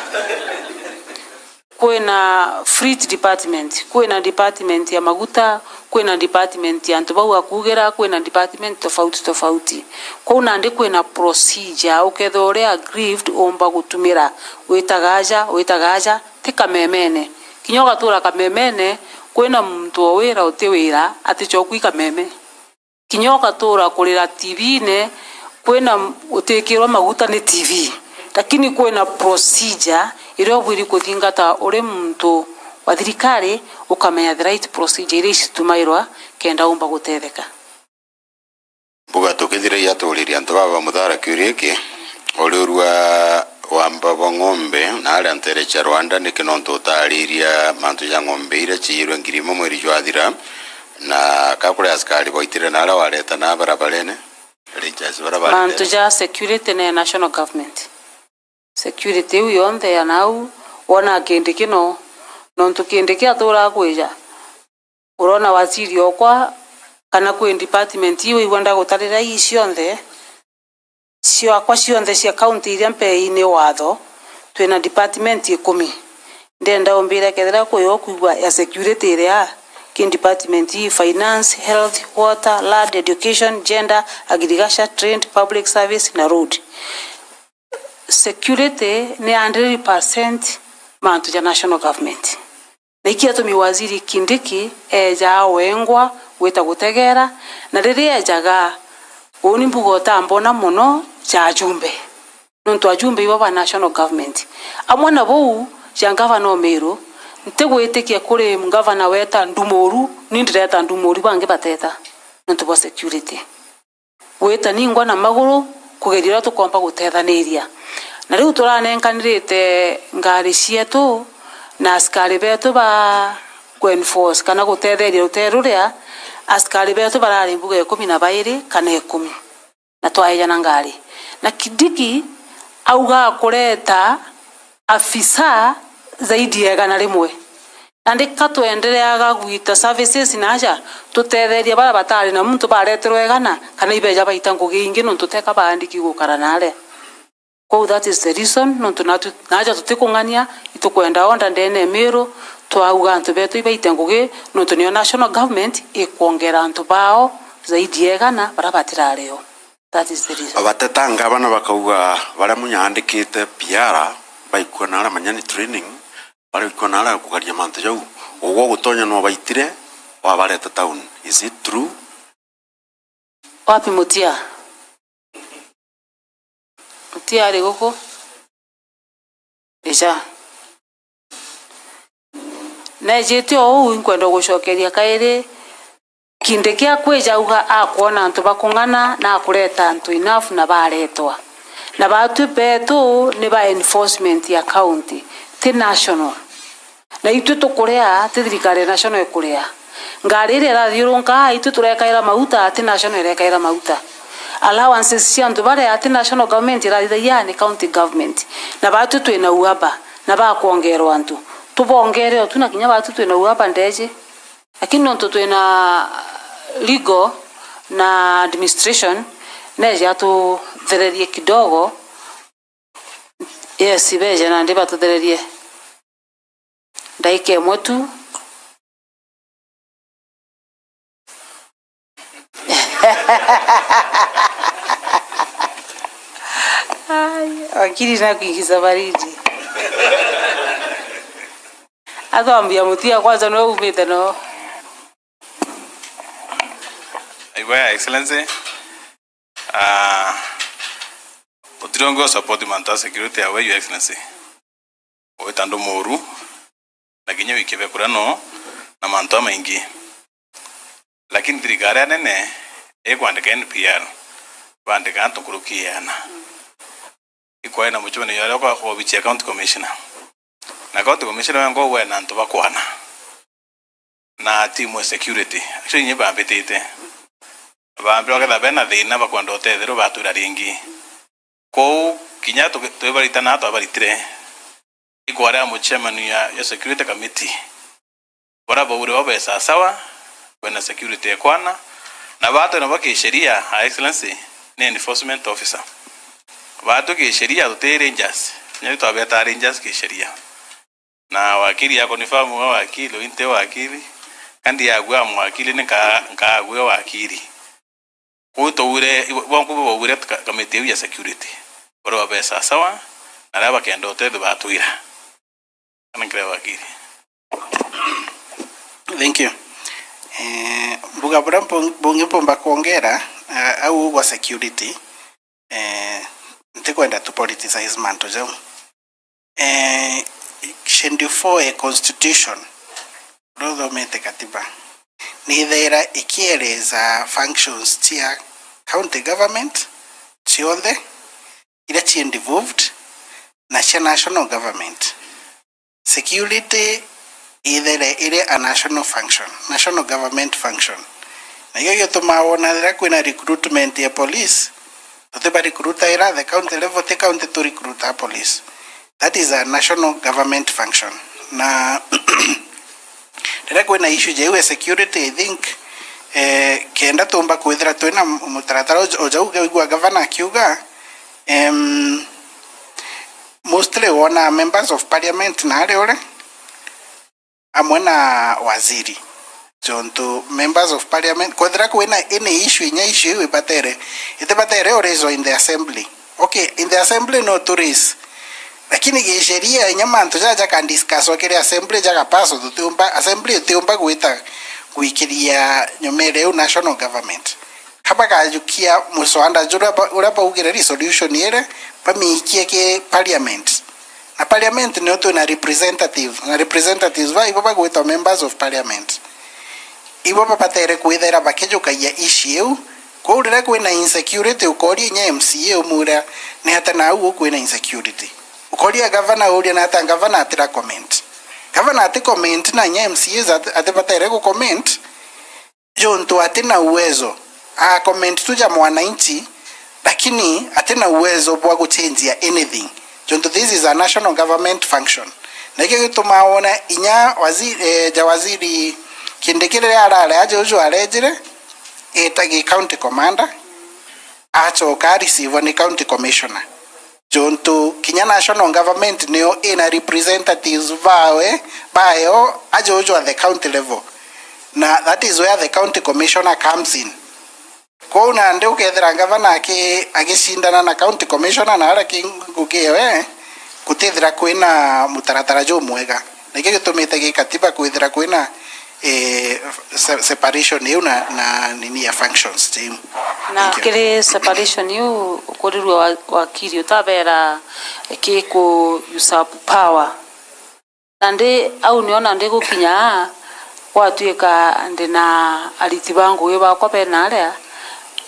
Kwina fleet department, kwina department ya maguta, kwina department ya antu bau akugira, kwina department tofauti tofauti. Kwou nandi kwina procedure, ukethirwa uri aggrieved, umba gutumira, witaga aja, witaga aja, ti kamemene. Kinya ugatura kamemene, kwina muntu o wira uti wira, atichokwi kameme. Kinya ugatura kurira T V-ine, kwina utikirwa maguta ni T V. Lakini kwina procedure iria ubwiri kuthingata uri muntu wa thirikari, ukamenya the right procedure iria icitumairwa kenda umba gutetheka. Mbuga tukithiragia turirie antu baba ba Muthara kiuria giki, uriurua wamba bwa ng'ombe na aria ntere cia Rwanda, niki nontu utariria mantu ja ng'ombe iria ciiyirwe ngiri imwe mweri jwathira, na ka kuri askari baitire na aria wareta na barabarene, Rangers bara barete? Mantu ja security ni national government. Security iu yonthe ya nau, wona Kindiki no, nontu Kindiki aturaa kwija, urona waziri okwa, kana kwi department iu igua ndagutarira ii cionthe, ciakwa cionthe cia county iria mpeei ni watho, twina department ikumi. Ndenda umbire kethira kwi ukwigua ya security iria ki department ii: finance, health, water, land, education, gender, agriculture, trade, public service na road. Security ni hundred percent mantu ja national government. Na iki atumi waziri Kindiki eejaa wengwa gwita gutegera, na riria eejaga, uuni mbuga utambona mono ja ajumbe. Nontu ajumbe ibo ba national government. Amwe na buu, ja ngavana o Meru, ntigwitikia kuri ngavana weta ndumuru, ni ndireta ndumuru bangi bateta, nontu bwa security. Gwita ningwa na maguru kugeria uria tukomba gutethaniria. Na riu turanenkanirite ngari cietu na askari betu ba ku enforce kana gutetheria rutere ruria askari betu barari mbuga ikumi na bairi kana ikumi, na twaejana ngari. Na Kindiki auga akureta afisa zaidi ya igana rimwe. Nandi ka twendereaga gwita services na aja, tutetherie baria batari na muntu bareterwe igana, kana ibeja baita ngugi ingi, nontu teka baandiki gukara na aria. Kwou that is the reason, nontu natu, na aja tutikung'ania, itukwenda order ndene ya Meru, twauga antu betu ibaite ngugi, nontu niyo national government ikwongera antu bao zaidi ya igana baria batirari o. That is the reason. Bateta ngavana bakauga baria munya aandikite P R, baikua na aria manyani training, baria baikua na aria kugaria mantu jau. Ugwe ugutonya no baitire, wabareta town. Is it true? Wapi Mutia? Mutia ari guku? Ica. Neejite o uu, inkwenda gucokeria kairi. Kindiki akwija auga akwona antu bakung'ana na akureta antu enough na baretwa. Na baatwi betu ni ba enforcement ya county, ti national. Na itwi tukuria, ti thirikari ya national ikuria. Ngari iria irathiurunka, itwi turekaira mauta, ti national irekaira mauta. Allowances cia antu baria, ti national government irathithagia, ni county government. Na baatwi twina uaba, na bakwongerwa antu. Tubongere o tu na kinya baatwi twina uaba ndeji. Lakini nontu twina legal na administration, neeje atuthererie kidogo. Yes, beeje nandi batuthererie. Ndaika imwe tu. Ai, wakiri nakuingiza baridi. Atwambia Mutia kwanza niwe umite no. Aigua ya Excellency, ah, utiri ungi u support mantu a security yawe, Your Excellency. Wita andu moru, na kinya wikibekura no, na mantu jamaingi. Lakini thirikari anene ikwandika N P R, bandika antu nkuruki ya iana. Ikwae na mucemanio yaria kwa obici ya County Commissioner. Na County Commissioner wengwa ugwe na antu bakwana. Na timu ya security. Actually, inye bambitite. Bambira bakethira bena thina bakwenda utethero batwira ringi. Kwou, kinya tuki-, twibaritana twabaritire. Ikwaria mucemanio ya, ya security committee. Baria baure bo be sawasawa, kwina security ekwana, na batwi nabo kisheria, Your Excellency, ni enforcement officer. Batwi kisheria tuti rangers, kinya twabeta rangers kisheria. Na wakiri ya confirm we wakiri, uinte wakiri, kandi yagua mwakiri ni nka-, nkagua wakiri. Kwou twaure, ibo-, bonku bo baure ka-, kamiti iu ya security. Baria babe sawasawa, na aria bakenda utethio batwira. Kana nkira wakiri. Thank you. Eh, mbuga buria mbu-, bungi mpumba kwongera, eh, au ugwa security, eh, ntikwenda tu politicize mantu jau. Eh, schedule four ya constitution, uria uthomete katiba, ni ithaira ikieleza functions cia county government cionthe iria ci involved na cia national government. Security ithere iri a national function, national government function. Na ikio gitumaa wona riria kwina recruitment ya police, tutiba recruitaira at the county level, ti county tu recruita police. That is a national government function. Na riria kwina issue ja iu ya security, I think, eh, kenda tumba kwithira twina mutaratara uj-, ujau igua governor akiuga, em, mostly wona members of parliament na ari uri amwe na waziri. Jontu members of parliament, kwethira kwina any issue, inya issue iu ibatere, itibatere uraiswa in the assembly. Okay, in the assembly no tu raise. Lakini gisheria, inya mantu jaja jaka discusswa kiri assembly, jaka pass, tutiumba, assembly itiumba gwita gwikiria nyumere iu national government. Ka bagajukia muswanda juria ba-, uria baugire resolution iri, bamiikie ki parliament. Na parliament nio twina representative, na representatives ba ibo bagwitwa members of parliament. Ibo babatere kwithaira bakijukagia issue iu. Kwou riria kwina insecurity, ukoria inya M C A umwira, "Ni atia nau ukwina insecurity?" Ukoria governor, uria, "Ni atia governor atira comment?" Governor ati comment, na inya M C As ati-, atibatere gu comment. Jontu ati na uwezo, a comment tu ja mwananchi, lakini ati na uwezo bwa guchenjia anything. Jontu this is a national government function. Na ikio gitumaa wona inya wazi-, eh, ja waziri Kindiki riria arare aja uju arejire, eta gi county commander, acoka areceive ni county commissioner. Jontu kinya national government nio ina representatives bawe, bayo aja uju at the county level. Na that is where the county commissioner comes in. Kwou nandi ukethira ngavana aki-, agicindana na county commissioner na aria ki ngugi ewe, gutithira kwina mutaratara jumwega. Nikio gitumite gikatiba kwithira kwina, eh, se-, separation iu na, na nini ya functions iu. Na Thank you. Kiri separation iu, ukurirua wa-, wakiri utabera ki ku usurp power. Nandi au nio nandi gukinya aa, gwatuika ndi na ariti ba ngugi bakwa bena aria,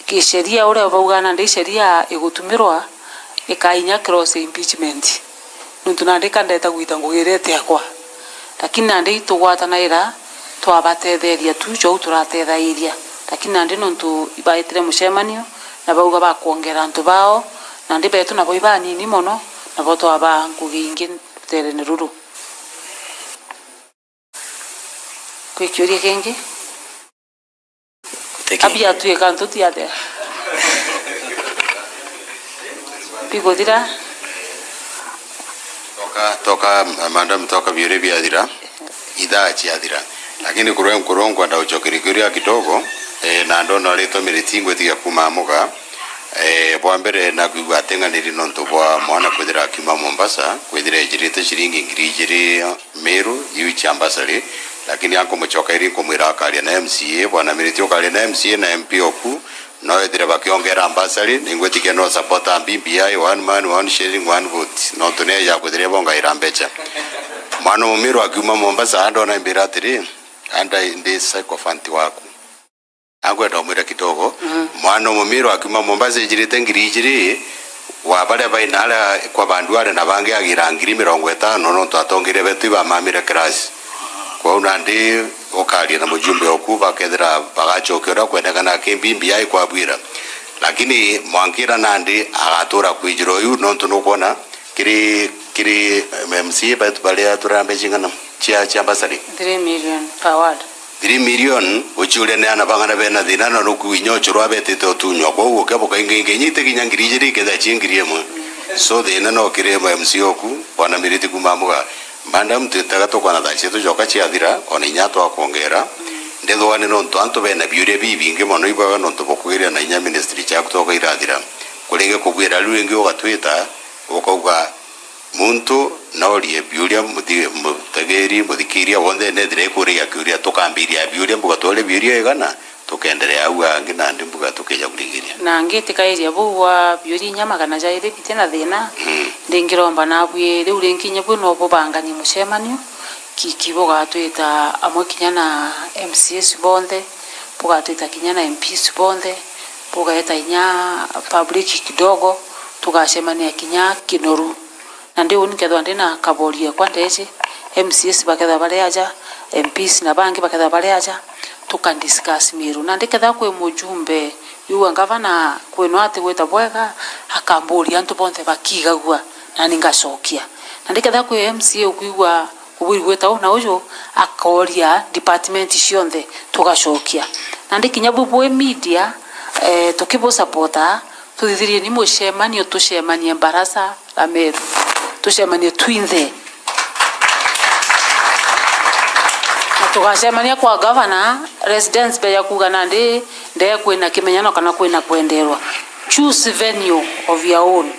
kisheria uria bauga nandi sheria igutumirwa ikainya cross ya impeachment. Nontu nandi ka ndeta gwita ngugi iria itiakwa. Lakini nandi itugwatanaira, twabatetheria tu jou turatethairia. Lakini nandi nontu ibaitire mucemanio, na bauga bakwongera antu bao, nandi betu nabo ibanini mono, nabo twabaa ngugi ingi ruterene ruru. Kwi kiuria kingi? Tiki. Abi atuika ntuti atia? Biguthira? Toka, toka, madam, toka biuria biathira. Ithaa ciathira. Lakini kurwe-, kurwe nkwenda gucokeria kiuria kidogo, eh, na ndona ritwa miriti ngwitikia kuma muga. Eh, bwa mbere nakwigua atenganiri nontu bwa mwana kwithira akiuma Mombasa, kwithira ejirite ciringi ngiri ijiri Meru, iu cia bursary, lakini ankumucoka iri nkumwira akaria na M C A, bwana Miriti ukaria na M C A na M P oku, no ethire bakiongera bursary, ningwitikia no supporter B B I, one man, one shilling, one vote, nontu ni ya kwithira ibongaira mbeca. Mwana Mumiru akiuma Mombasa, andona imbira atiri, anda ndi sycophant waku. Ankwenda umwira kidogo, mm, mwana Mumiru akiuma Mombasa ejirite ngiri ijiri, wa baria bai na aria kwa bandu aria na bangi agira ngiri mirongo itano, nontu atongeria betu ibamamire class. Kwou nandi ukaria na mujumbe oku, bakethira bagacokia uria kwendekana, aki B B I kwabwira. Lakini mwankira nandi agatura kwijira uyu, nontu nukwona kiri, kiri M C A betu baria turambia cing'ana cia, cia bursary. Three million per ward. Three million, uciuria ni ana bang'ana bena thina, na nuku inya ucuru abetite utunywa. Kwou ukia bukaingainga inya iti kinya ngiri ijiri, ikethira ci ngiri imwe. So thina no kiri M C A oku, bwana Miriti kuma Muga. Madam, twitaga tukona thaa cietu coka ciathira, ona inya twakwongera. Ndithugani nontu antu bena biuria bibingi mono ibwaga nontu bukugiria na inya ministry ciaku toka irathira. Kuringi kubwira riu ringi ugatwita, ukauga, Muntu noorie biuria, muthi-, mutegeri, muthikiria wonthe nethira ikuria kiuria, tukambiria biuria, mbuga twaria biuria igana, tukenderea au angi nandi mbuga tukija kuringiria. Na ngitikairia buu bwa biuria inya magana jairi biti na thina, mm, ndingiromba nabwi riu ringi inya bwi no bubanganie mucemanio, kiki bugatwita amwe kinya na M C As bonthe, bugatwita kinya na M Ps bonthe, bugaeta inya public kidogo, tugacemania kinya Kinoru. Nandi uni nkethirwa ndina kabori ekwa ndeji, M C As bakethirwa bari aja, M Ps na bangi bakethirwa bari aja, tuka discuss Meru. Nandi kethirwa kwi mujumbe yugua ngavana kwinwa atigwita bwega, akamburia antu bonthe bakigagua, nani ngacokia. Nandi kethirwa kwi M C A ukwigua kubwiri gwita uu na uju, akoria department cionthe, tugacokia. Nandi kinya bu bwi media, eh, tukibusapota, tuthithirieni mucemanio, tucemanie Barasa la Meru, tucemanie twinthe. Na tugacemania kwa gavana, residents beja kuuga nandi ndee kwina kimenyano kana kwina kwenderwa. Choose venue of your own.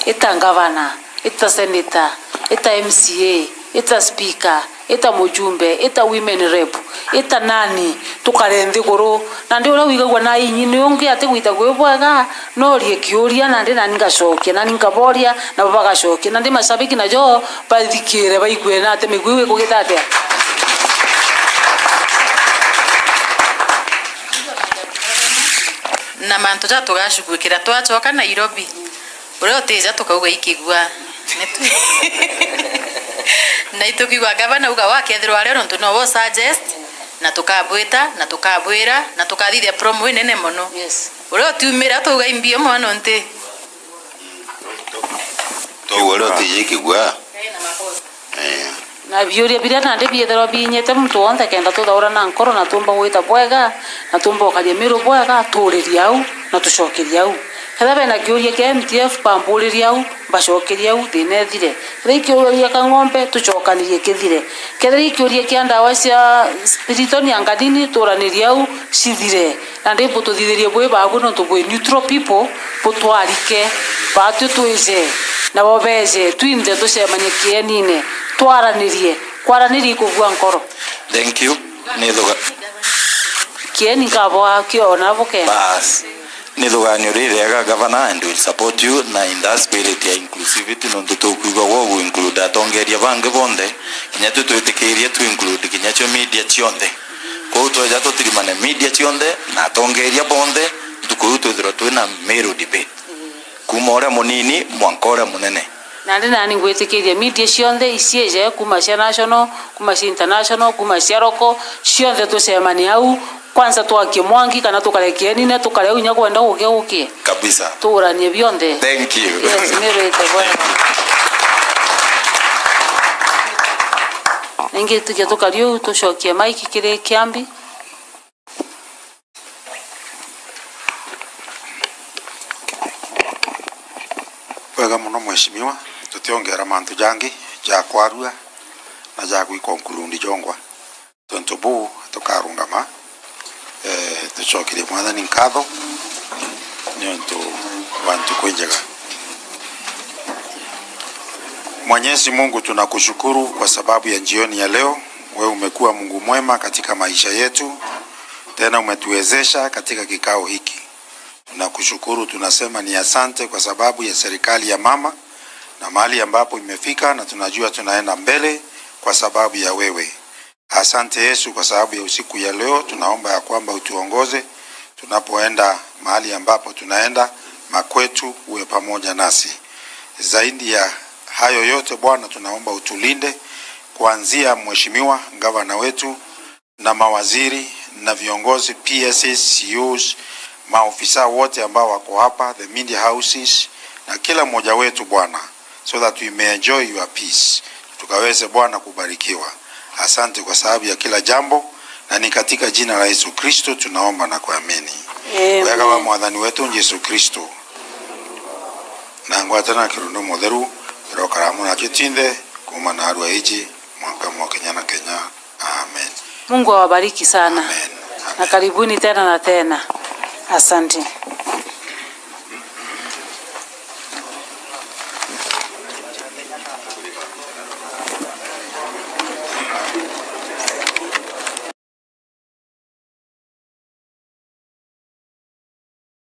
Ita gavana, ita senator, ita M C A, ita speaker, ita mujumbe, ita women rep, ita nani, tukare nthiguru. Nandi uria wigagua na inyi ni ungi ati gwita gwi bwega, noorie kiuria, nandi nani ngacokia, nani nkaboria, nabo bagacokia. Nandi mashabiki najo bathikire, baigue na ati miguu ikugita atia. Na mantu ja tugacugukira twacoka Nairobi. Uria utija tukauga ikigua. Na itukigua gavana uga wakethirwa ario nontu nowe usuggest, na tukabwita, na tukabwira, na tukathithia promo inene mono. Yes. Uria utiumira twauga imbio mwana nti. Twauga uria utiji kigua. Eh. Na biuria biria nandi biethirwa biinyite muntu wonthe kenda tuthaura na nkoro na tuumba gwita bwega, na tuumba ukaria Meru bwega, tuuririe au, na tucokerie au. Kethira bena kiuria kia M T F, bamburirie au, mbacokerie au, thina ethire. Kethira ikiuria kia ng'ombe, tucokanirie kithire. Kethira ikiuria kia ndawa cia spiritual ni anganini, tuuranirie au, cithire. Nandi bututhithirie bwi babu nontu bwi neutral people, butwarike, baatwi twije, nabo beje, twinthe tucemanie kienine, twaranirie. Kwaraniria ikubua nkoro. Thank you. Nithuga- Kieni nkabwa kio na buke. Bas. Ni thuganio ririega, Governor, and will support you na in that spirit ya inclusivity, nontu tukwigua gwo gu include atongeria bangi bonthe, kinya tu twitikirie tu include kinya cio media cionthe. Kwou tweja tutirimane media cionthe na atongeria bonthe, ntuku iu twithirwa twina Meru debate. Kuuma uria munini mwanka uria munene. Nandi nani ngwitikirie media cionthe iciije, kuuma cia national, kuuma cia international, kuuma cia local, cionthe tucemanie au, kwanza twakie mwangi kana tukare kienine, tukare au inya kwenda gukia gukie. Kabisa. Tuuranie bionthe. Thank you. Yes, ni rwite bwega. Ningi tukie tukari uu, tucokie mic kiri Kiambi. Bwega mono mheshimiwa, tutiongera mantu jangi ja kwarua na ja gwi conclude jongwa. Tontu buu tukarungama, eh, tucokerie Mwathani nkatho niuntu wa ntuku injega. Mwenyezi Mungu, tunakushukuru kwa sababu ya jioni ya leo. Wewe umekuwa Mungu mwema katika maisha yetu, tena umetuwezesha katika kikao hiki. Tunakushukuru, tunasema ni asante kwa sababu ya serikali ya mama na mahali ambapo imefika, na tunajua tunaenda mbele kwa sababu ya wewe. Asante Yesu kwa sababu ya usiku ya leo, tunaomba ya kwamba utuongoze tunapoenda mahali ambapo tunaenda, makwetu uwe pamoja nasi. Zaidi ya hayo yote Bwana, tunaomba utulinde kuanzia mheshimiwa gavana wetu, na mawaziri na viongozi, P S Ss, C E Os, maofisa wote ambao wako hapa, the media houses, na kila mmoja wetu Bwana, so that we may enjoy your peace, tukaweze Bwana kubarikiwa. Asante kwa sababu ya kila jambo, na ni katika jina la Yesu Kristo tunaomba na kuamini. Amen. Wega wa Mwathani wetu Yesu Kristo, na ngwatana na Kirundu Mutheru, irokara hamwe na tinthe, kuuma na arua iji, mwanka mwa Kenya na Kenya. Amen. Mungu awabariki sana. Amen. Amen. Na karibuni tena na tena. Asante.